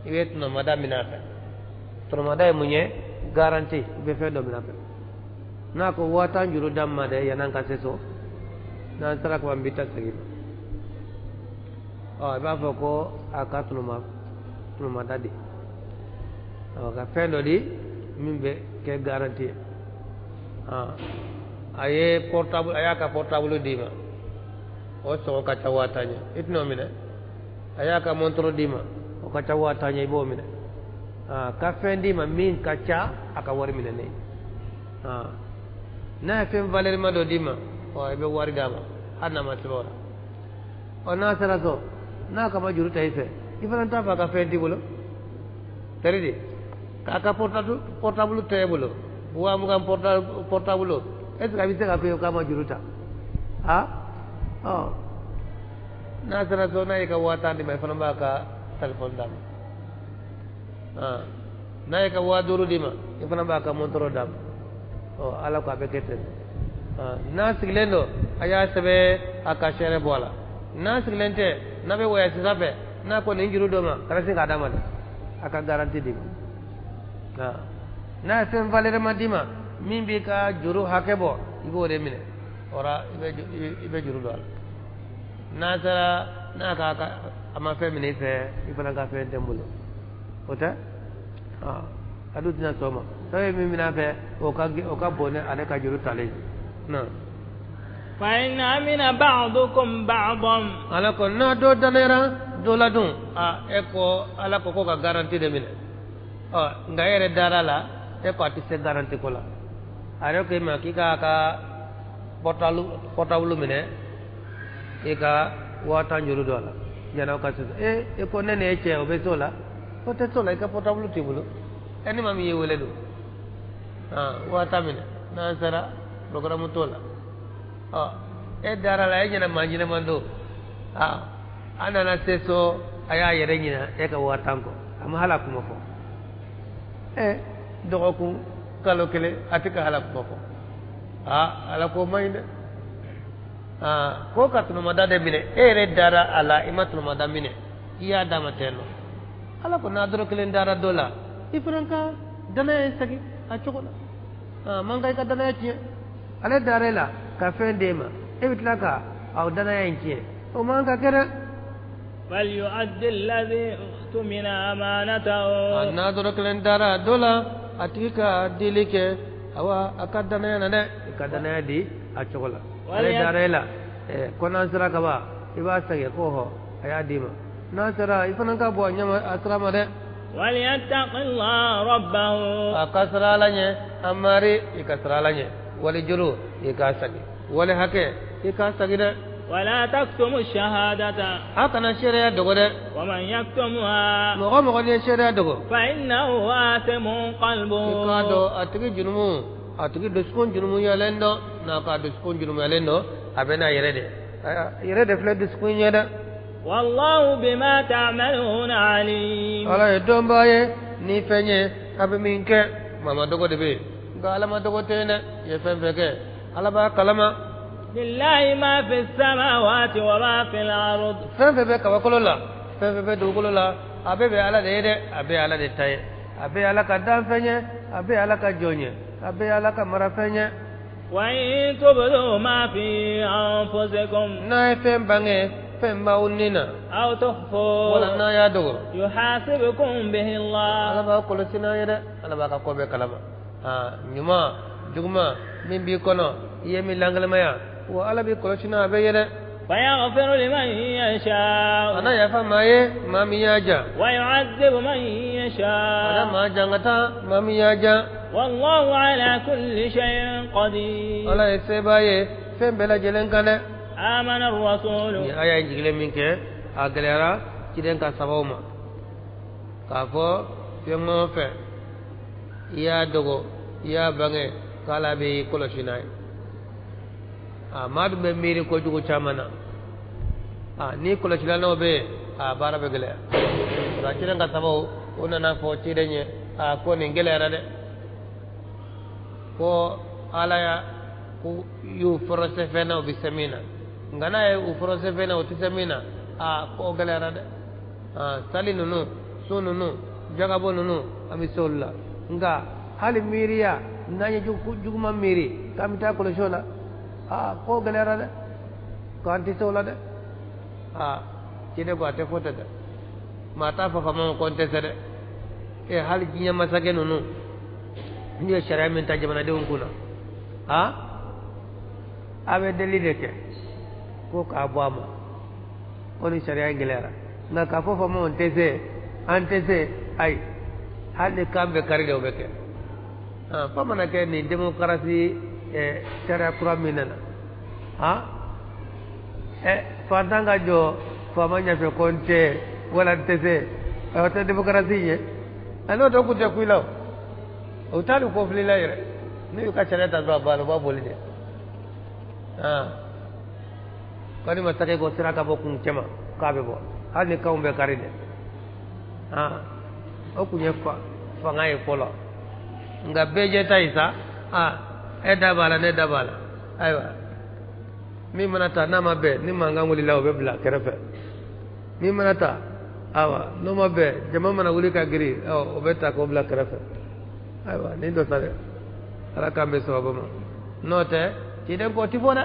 i bɛ tɔnɔmada minɛ a fɛ. Tɔnɔmada ye mun ye? Garanti, i bɛ fɛn dɔ minɛ a fɛ. N'a ko 50,000 juru d'an ma dɛ, yan'an ka se so, n'an sera kaban n b'i ta segin ma. Ɔ i b'a fɔ ko a ka tɔnɔmada di, ɔ ka fɛn dɔ di min bɛ kɛ garanti ye. A ye portable, a y'a ka portable d'i ma, o sɔngɔ ka ca 50,000 ye, i tɛn'o minɛ. A y'a ka montre d'i ma, o ka ca 50,000 ye, i b'o minɛ. Ka fɛn d'i ma min ka ca a ka wari minɛnen ye. N'a ye fɛn valeur ma dɔ d'i ma, ɔ i bɛ wari d'a ma hali n'a ma sɛbɛn o la. Ɔ n'a sera so, n'a ka ma juru ta i fɛ, i fana t'a fɛ a ka fɛn t'i bolo. Teri de k'a ka portable tɛ e bolo, 20,000 portable, est ce que a bɛ se k'a fɔ ye k'a ma juru ta? A ɔ n'a sera so, n'a y'i ka 50,000 d'i ma, i fana b'a ka téléphone d'a ma. N'a y'i ka 5,000 d'i ma, i fana b'a ka montre d'a ma. Ɔ Ala ko a bɛ kɛ ten. N'a sigilen don, a y'a sɛbɛn, a ka seere bɔ a la. N'a sigilen tɛ, n'a bɛ wɔyasi sira fɛ, n'a ko nin juru dɔ ma, kana sin k'a d'a ma dɛ, a ka garanti d'i ma. N'a ye fɛn valeur ma d'i ma min b'i ka juru hakɛ bɔ, i b'o de minɛ. O la i bɛ juru don a la. N'a sera n'a ka a ma fɛn minɛ i fɛ, i fana ka fɛn tɛ n bolo, o tɛ. A dun tɛna sɔn o ma. Fɛn ye min minɛ a fɛ, o ka bon ni ale ka juru talen ye. Na. Fa in amina ba'dukum ba'dan. Ala ko n'a dɔ danayara dɔ la dun, a e ko Ala ko ko ka garanti de minɛ. Ɔ nka e yɛrɛ dara la, e ko a tɛ se garanti ko la. A yɛrɛ ko e ma k'i k'a ka portable minɛ, i ka 50,000 juru don a la yan'aw ka se. E ko ne ni e cɛ, o bɛ se o la? O tɛ se o la, i ka portable t'i bolo. E ni maa min y'i wele don, 50,000 minɛ, n'an sera programme t'o la. Ɔ e dara la, e ɲɛna maa ɲɛnama don. A nana se so, a y'a yɛrɛ ɲinɛ e ka 50,000 kɔ, a ma hali a kuma fɔ. Dɔgɔkun, kalo kelen, a tɛ ka hali a kuma fɔ. Ala ko man ɲi dɛ. Ko ka tɔnɔmada de minɛ, e yɛrɛ dara a la, i ma tɔnɔmada minɛ, i y'a d'a ma ten nɔ. Ala ko n'a dɔrɔ kelen dara dɔ la, i fana ka danaya segin a cogo la. Man ka i ka danaya tiɲɛ. Ale dara e la ka fɛn d'e ma, e bɛ tila ka aw danaya in tiɲɛ, o man ka kɛ dɛ. Falyu'addi alladhi u'tumina amanatahu. N'a dɔrɔ kelen dara dɔ la, a tigi ka dili kɛ, awa a ka danaya na dɛ, i ka danaya di a cogo la. Ale dara e la, ko n'an sera ka ban, i b'a segin ko hɔ, a y'a d'i ma. N'a sera, i fana ka bɔ a ɲɛ ma, a sira ma dɛ. Walyattaqi Allah rabbahu. A ka siran Ala ɲɛ, a mari i ka siran Ala ɲɛ. Wali juru i k'a segin, wali hakɛ i k'a segin dɛ. Wala taktumu shahadata. A kana seereya dogo dɛ. Wa man yaktumuha. Mɔgɔ mɔgɔ n'i ye seereya dogo, fa innahu athimun qalbuhu. I k'a dɔn a tigi jurumu, a tigi dusukun jurumuyalen don. N'a ka dusukun jurumuyalen don, a bɛ n'a yɛrɛ de, yɛrɛ de filɛ dusukun ɲɛ dɛ. Wallahu bima ta'maluna alim. Ala ye dɔnbaa ye ni fɛn ye a bɛ min kɛ. Maa ma dogo de bɛ yen, nka Ala ma dogo tɛ yen dɛ. I ye fɛn fɛn kɛ, Ala b'a kalama. Lillahi ma fi samawati wa ma fi al-ard. Fɛn fɛn bɛ kabakolo la, fɛn fɛn bɛ dugukolo la, a bɛɛ bɛ Ala de ye dɛ. A bɛɛ Ala de ta ye, a bɛɛ Ala ka danfɛn ye, a bɛɛ Ala ka jɔn ye, a bɛɛ Ala ka marafɛn ye. Wa in tubdu ma fi anfusikum. N'a ye fɛn bange, fɛn b'aw ni na aw tukhfu wala n'a y'a dogo yuhasibukum bihi Allah Ala b'a kɔlɔsi n'a ye dɛ Ala b'a ka ko bɛɛ kalama ɲuman juguman min b'i kɔnɔ i ye min lankalimaya wa Ala b'i kɔlɔsi n'a bɛɛ ye dɛ فيغفر لمن يشاء ana yafa maa ye maa min y'a ja wa yu'adhibu man yasha ana maa jangata maa min y'a ja wallahu ala kulli shay'in qadir Ala ye sebaa ye fɛn bɛɛ lajɛlen kan dɛ amana ar-rasulu ni aya in jigilen min kɛ a gɛlɛyara ciden ka sababu ma k'a fɔ fɛn o fɛn i y'a dogo i y'a bange k'Ala b'i kɔlɔsi n'a ye a maa dun bɛ miiri kojugu caman na a ni kɔlɔsila n'o bɛ yen a baara bɛ gɛlɛya nka ciden ka sababu o nana fɔ ciden ye a ko nin gɛlɛyara dɛ ko Ala ya ko y'u forosɛ fɛn na u bɛ se min na nka n'a ye u forosɛ fɛn na u tɛ se min na a ko gɛlɛyara dɛ sali ninnu sun ninnu jagabɔ ninnu an bɛ se olu la nka hali miiriya n'an ye juguman miiri k'an bɛ taa kɔlɔsi o la a ko gɛlɛyara dɛ k'an tɛ se o la dɛ a ciden ko a tɛ fɔ ten dɛ maa t'a fɔ faama ma ko n tɛ se dɛ e hali diɲɛ masakɛ ninnu n'u ye sariya min ta jamanadenw kunna a a bɛ deli de kɛ ko k'a bɔ a ma ko ni sariya in gɛlɛyara nka k'a fɔ faamaw n tɛ se an tɛ se ayi hali ni kan bɛ kari de o bɛ kɛ fo mana kɛ nin demokarasi sariya kura min nana fantan ka jɔ faama ɲɛfɛ ko n tɛ wala n tɛ se o tɛ demokarasi ye n'o tɛ kun tɛ ku i la o o t'ale ko fili la yɛrɛ n'u y'u ka sariya ta dɔrɔn a banna u b'a boli de ko ni masakɛ ko sira ka bɔ kun cɛma k'a bɛ bɔ hali ni kanw bɛ kari dɛ o kun ye fanga ye fɔlɔ nka bɛɛ jɛ ta ye sa e da b'a la ne da b'a la ayiwa min mana ta n'a ma bɛn ni mankan wulila o bɛ bila kɛrɛfɛ min mana ta awa n'o ma bɛn jama mana wuli ka girin o bɛ ta k'o bila kɛrɛfɛ ayiwa nin dɔ sa dɛ Ala k'an bɛ sababu ma n'o tɛ ciden ko ti fɔ dɛ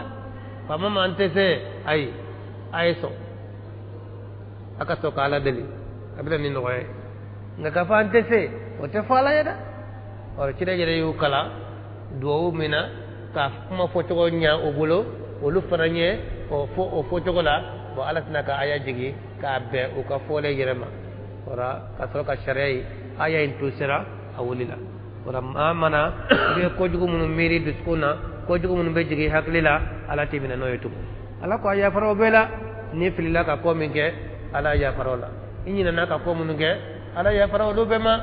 faama ma an tɛ se ayi a ye sɔn a ka sɔn k'Ala deli a bɛna nin nɔgɔya ye nka k'a fɔ an tɛ se o tɛ fɔ Ala ye dɛ ɔ ciden yɛrɛ y'u kalan duwawu min na ka kuma fɔcogo ɲa o bolo olu fana ye o fɔ o fɔcogo la bon Ala tɛna ka aya jigin k'a bɛn u ka fɔlen yɛrɛ ma ora ka sɔrɔ ka sariya ye aya in to sera a wulila ora maa mana i bɛ kojugu minnu miiri dusukun na kojugu minnu bɛ jigin hakili la Ala t'i minɛ n'o ye tugun Ala ko a yafara o bɛɛ la n'i filila ka ko min kɛ Ala yafara o la i ɲinɛna ka ko minnu kɛ Ala yafara olu bɛɛ ma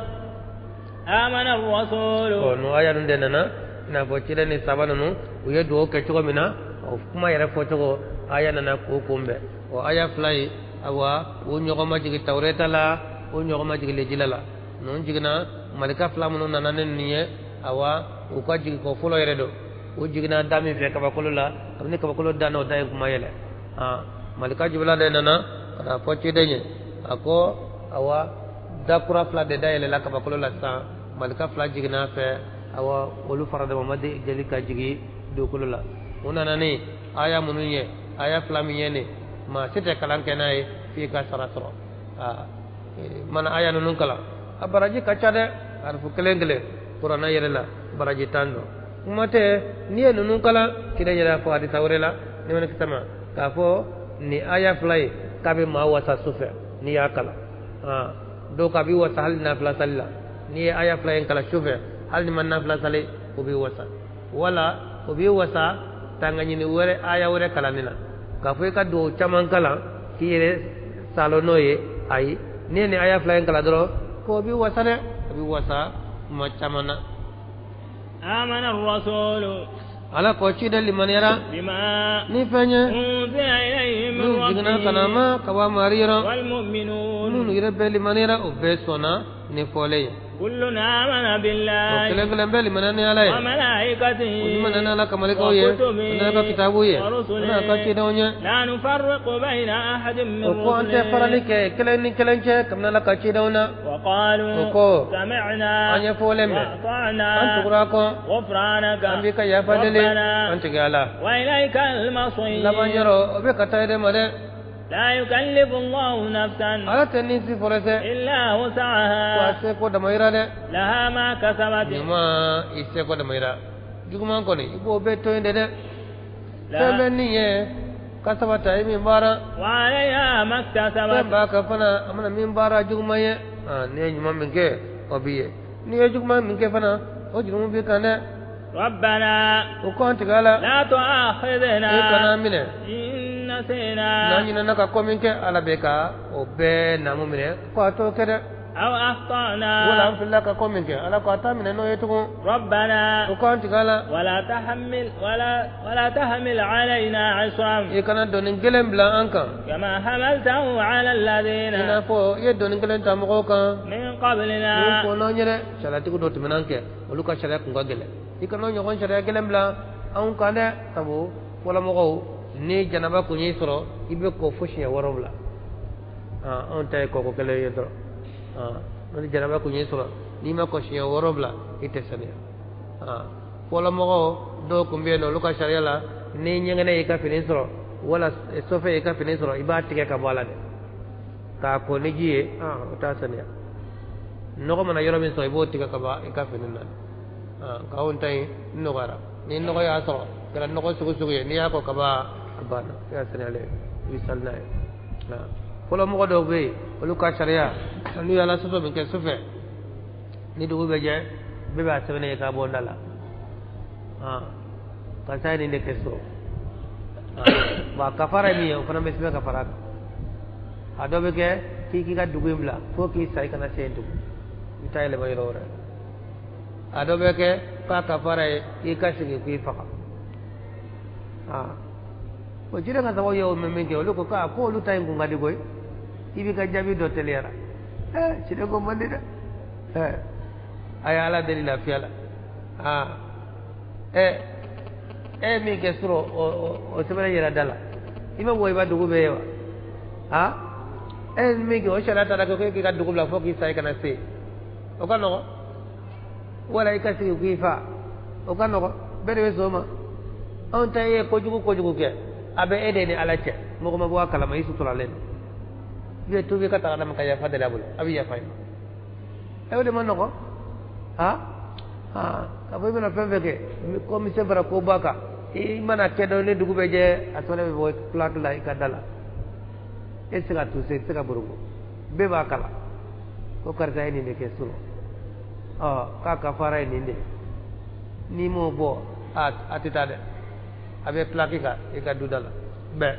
amana ar-rasulu ɔ n'o aya ninnu de nana i n'a fɔ ciden ni saba ninnu u ye dugawu kɛ cogo min na o kuma yɛrɛ fɔcogo aya nana k'o kunbɛn o aya fila ye awa o ɲɔgɔn ma jigin Tawureta la o ɲɔgɔn ma jigin Lejila la ninnu jiginna malika fila minnu nana ni ninnu ye awa u ka jigin ko fɔlɔ yɛrɛ don u jiginna da min fɛ kabakolo la kabini kabakolo da n'o da in kuma yɛlɛ malika Jibila de nana ka na fɔ ciden ye a ko awa da kura fila de dayɛlɛla kabakolo la sisan malika fila jiginna fɛ awa olu fara dama ma deli ka jigin dugukolo la u nana ni aya minnu ye aya fila min ye nin maa si tɛ kalan kɛ n'a ye f'i ka sara sɔrɔ mana aya ninnu kalan a baraji ka ca dɛ harifu kelen kelen kuranna yɛrɛ la baraji 10 don kuma tɛ n'i ye ninnu kalan ciden yɛrɛ y'a fɔ hadisa wɛrɛ la ne mana kisɛ ma k'a fɔ nin aya fila ye k'a bɛ maa wasa su fɛ n'i y'a kalan dɔw ko a b'i wasa hali nafila sali la n'i ye aya fila in kalan su fɛ hali ni ma nafila sali o b'i wasa wala o b'i wasa tangaɲini wɛrɛ aya wɛrɛ kalanni na k'a fɔ i ka dugawu caman kalan k'i yɛrɛ salo n'o ye ayi n'i ye nin aya fila in kalan dɔrɔn k'o b'i wasa dɛ a b'i wasa kuma caman na amana ar-rasulu Ala ko ciden limaniyara bima ni fɛn ye unzila ilayhi min min jiginna ka na ma ka bɔ a mari yɔrɔ wal mu'minun minnu yɛrɛ bɛɛ limaniyara o bɛɛ sɔnna ni fɔlen ye kullun amana o billahi kelen kelen bɛɛ limaniya ni Ala ye wa malaikatihi o limaniya ni Ala ka malikaw ye o n'a ka kitabu ye o n'a ka cidenw ye la nufarriqu bayna ahadin min o ko an tɛ farali kɛ kelen ni kelen cɛ kabini Ala ka cidenw na wa qalu o ko sami'na an ye fɔlen mɛn wa ata'na an tugura kɔ ghufranaka an b'i ka yafa deli rabbana an tigi Ala wa ilayka al-masir laban yɔrɔ o bɛ ka taa i de ma dɛ. لا يكلف الله نفسا ala tɛ ni si forcé إلا ko a وسعها seko damayira dɛ. لها ما كسبت. Ɲuman, i seko damayira. Juguman kɔni, i b'o bɛɛ to yen de dɛ. Fɛn لها bɛ nin ye kasabata, i min baara. وعليها ما Fɛn اكتسبت. b'a kan fana, a mana min baara juguman ye, n'i ye ɲuman min kɛ, o b'i ye. N'i ye juguman min kɛ fana, o jurumu b'i kan dɛ. ربنا O ko an tigɛ a la. لا تؤاخذنا E kana minɛ إن n'an نسينا ɲinɛna ka ko min kɛ. Ala bɛ ka o bɛɛ naamu minɛ ko a t'o kɛ dɛ. أو Wala أخطأنا. an filila ka ko min kɛ, Ala ko a t'a minɛ n'o ye tugun. ربنا O ko an tigɛ a la. ولا تحمل ولا ولا تحمل علينا عصرا I kana doni gɛlɛn bila an kan كما حملته على i الذين n'a fɔ i ye doni gɛlɛn ta mɔgɔw kan من min قبلنا. kɔnɔ ɲɛnɛ. Sariyatigi dɔ tɛmɛna an kɛ, olu ka sariya kun ka gɛlɛn. I kana ɲɔgɔn sariya gɛlɛn bila anw kan dɛ. Sabu fɔlɔmɔgɔw, ni janaba kun y'i sɔrɔ, i bɛ ko fo siɲɛ 7. Anw ta ye kɔkɔ kelen ye dɔrɔn. Ni janaba kun y'i sɔrɔ, n'i ma ko siɲɛ 7, i tɛ saniya. Fɔlɔmɔgɔw dɔw kun bɛ yen nɔ, olu ka sariya la, ni ɲɛgɛnɛ y'i ka fini sɔrɔ wala sɔfɛ y'i ka fini sɔrɔ, i b'a tigɛ ka bɔ a la dɛ, k'a ko ni ji ye. O t'a saniya. Nɔgɔ mana yɔrɔ min sɔrɔ, i b'o tigɛ ka bɔ i ka fini na. Nka anw ta in nɔgɔyara. Ni nɔgɔ y'a sɔrɔ, kɛra nɔgɔ sugu sugu ye, n'i y'a ko ka ban, a banna, i y'a saniyalen ye, i bɛ sali n'a ye. Fɔlɔ mɔgɔ dɔw bɛ yen, olu ka sariya, n'u ye Ala sɔsɔ min kɛ sufɛ, ni dugu bɛ jɛ, bɛɛ b'a sɛbɛnnen ye k'a bɔ n da la, karisa ye nin de kɛ sɔrɔ. Wa kafara ye min ye, o fana bɛ sɛbɛn ka fara a kan. A dɔ bɛ kɛ k'i k'i ka dugu in bila fo k'i sa, i kana se yen tugun, i bɛ taa yɛlɛma yɔrɔ wɛrɛ. A dɔ bɛ kɛ k'a kafara ye k'i ka sigi k'i faga. O jire ka sababu ye o mɛn min kɛ, olu ko k'a ko olu ta in kun ka di koyi. I b'i ka jaabi dɔ teliyara. Ciden ko man di dɛ. A ye Ala deli lafiya la. E ye min kɛ sɔrɔ, o sɛbɛnnen yɛrɛ da la, i ma bɔ i ba dugu bɛɛ ye wa? E ye min kɛ, o sariya taara kɛ ko e k'i ka dugu bila fo k'i sa, i kana se, o ka nɔgɔn. Wala i ka sigi k'i fa, o ka nɔgɔn. Bɛɛ de bɛ sɔn o ma. Anw ta ye kojugu kojugu kɛ, a bɛ e de ni Ala cɛ, mɔgɔ ma bɔ a kalama, i suturalen don. I bɛ tuubi ka taga dama ka yafa deli a bolo, a bɛ yafa i ma. O de ma nɔgɔn. K'a fɔ i bɛna fɛn fɛn kɛ, ko misɛn fara ko ba kan, i mana kɛ dɔrɔn, ni dugu bɛ jɛ, a sɛbɛnnen bɛ bɔ plaque la i ka da la. E tɛ se ka tuse, i tɛ se ka boroko, bɛɛ b'a kalan ko karisa ye nin de kɛ surɔ, k'a kafara ye nin de ye. N'i m'o bɔ, a tɛ taa dɛ, a bɛ plaque kan i ka du da la bɛɛ.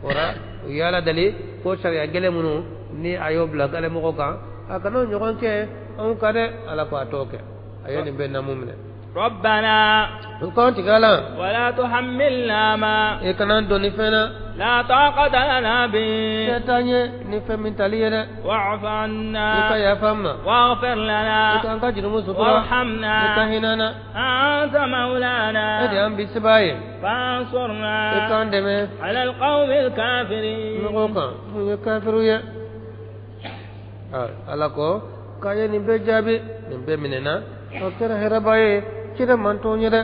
O la u ye Ala deli ko sariya gɛlɛn minnu ni a y'o bila gɛlɛn mɔgɔw kan, a kana o ɲɔgɔn kɛ anw kan dɛ. Ala ko a t'o kɛ. A ye nin bɛɛ naamu minɛ. ربنا O k'an tigɛ a la. ولا تحملنا ما E kana an dɔn ni fɛn na لا طاقة لنا به. Se t'an ye ni fɛn min tali ye dɛ. واعف I ka عنا yafa an ma. واغفر I لنا k'an ka jurumu sutura. I ka وارحمنا hinɛ an na. أنت E de مولانا y'an bisibaa ye. I فانصرنا k'an dɛmɛ على القوم الكافرين mɔgɔw kan mun ye kafiriw ye. Ala ko k'a ye nin bɛɛ jaabi, nin bɛɛ minɛna, o kɛra hɛrɛba ye ciden man t'o ye dɛ.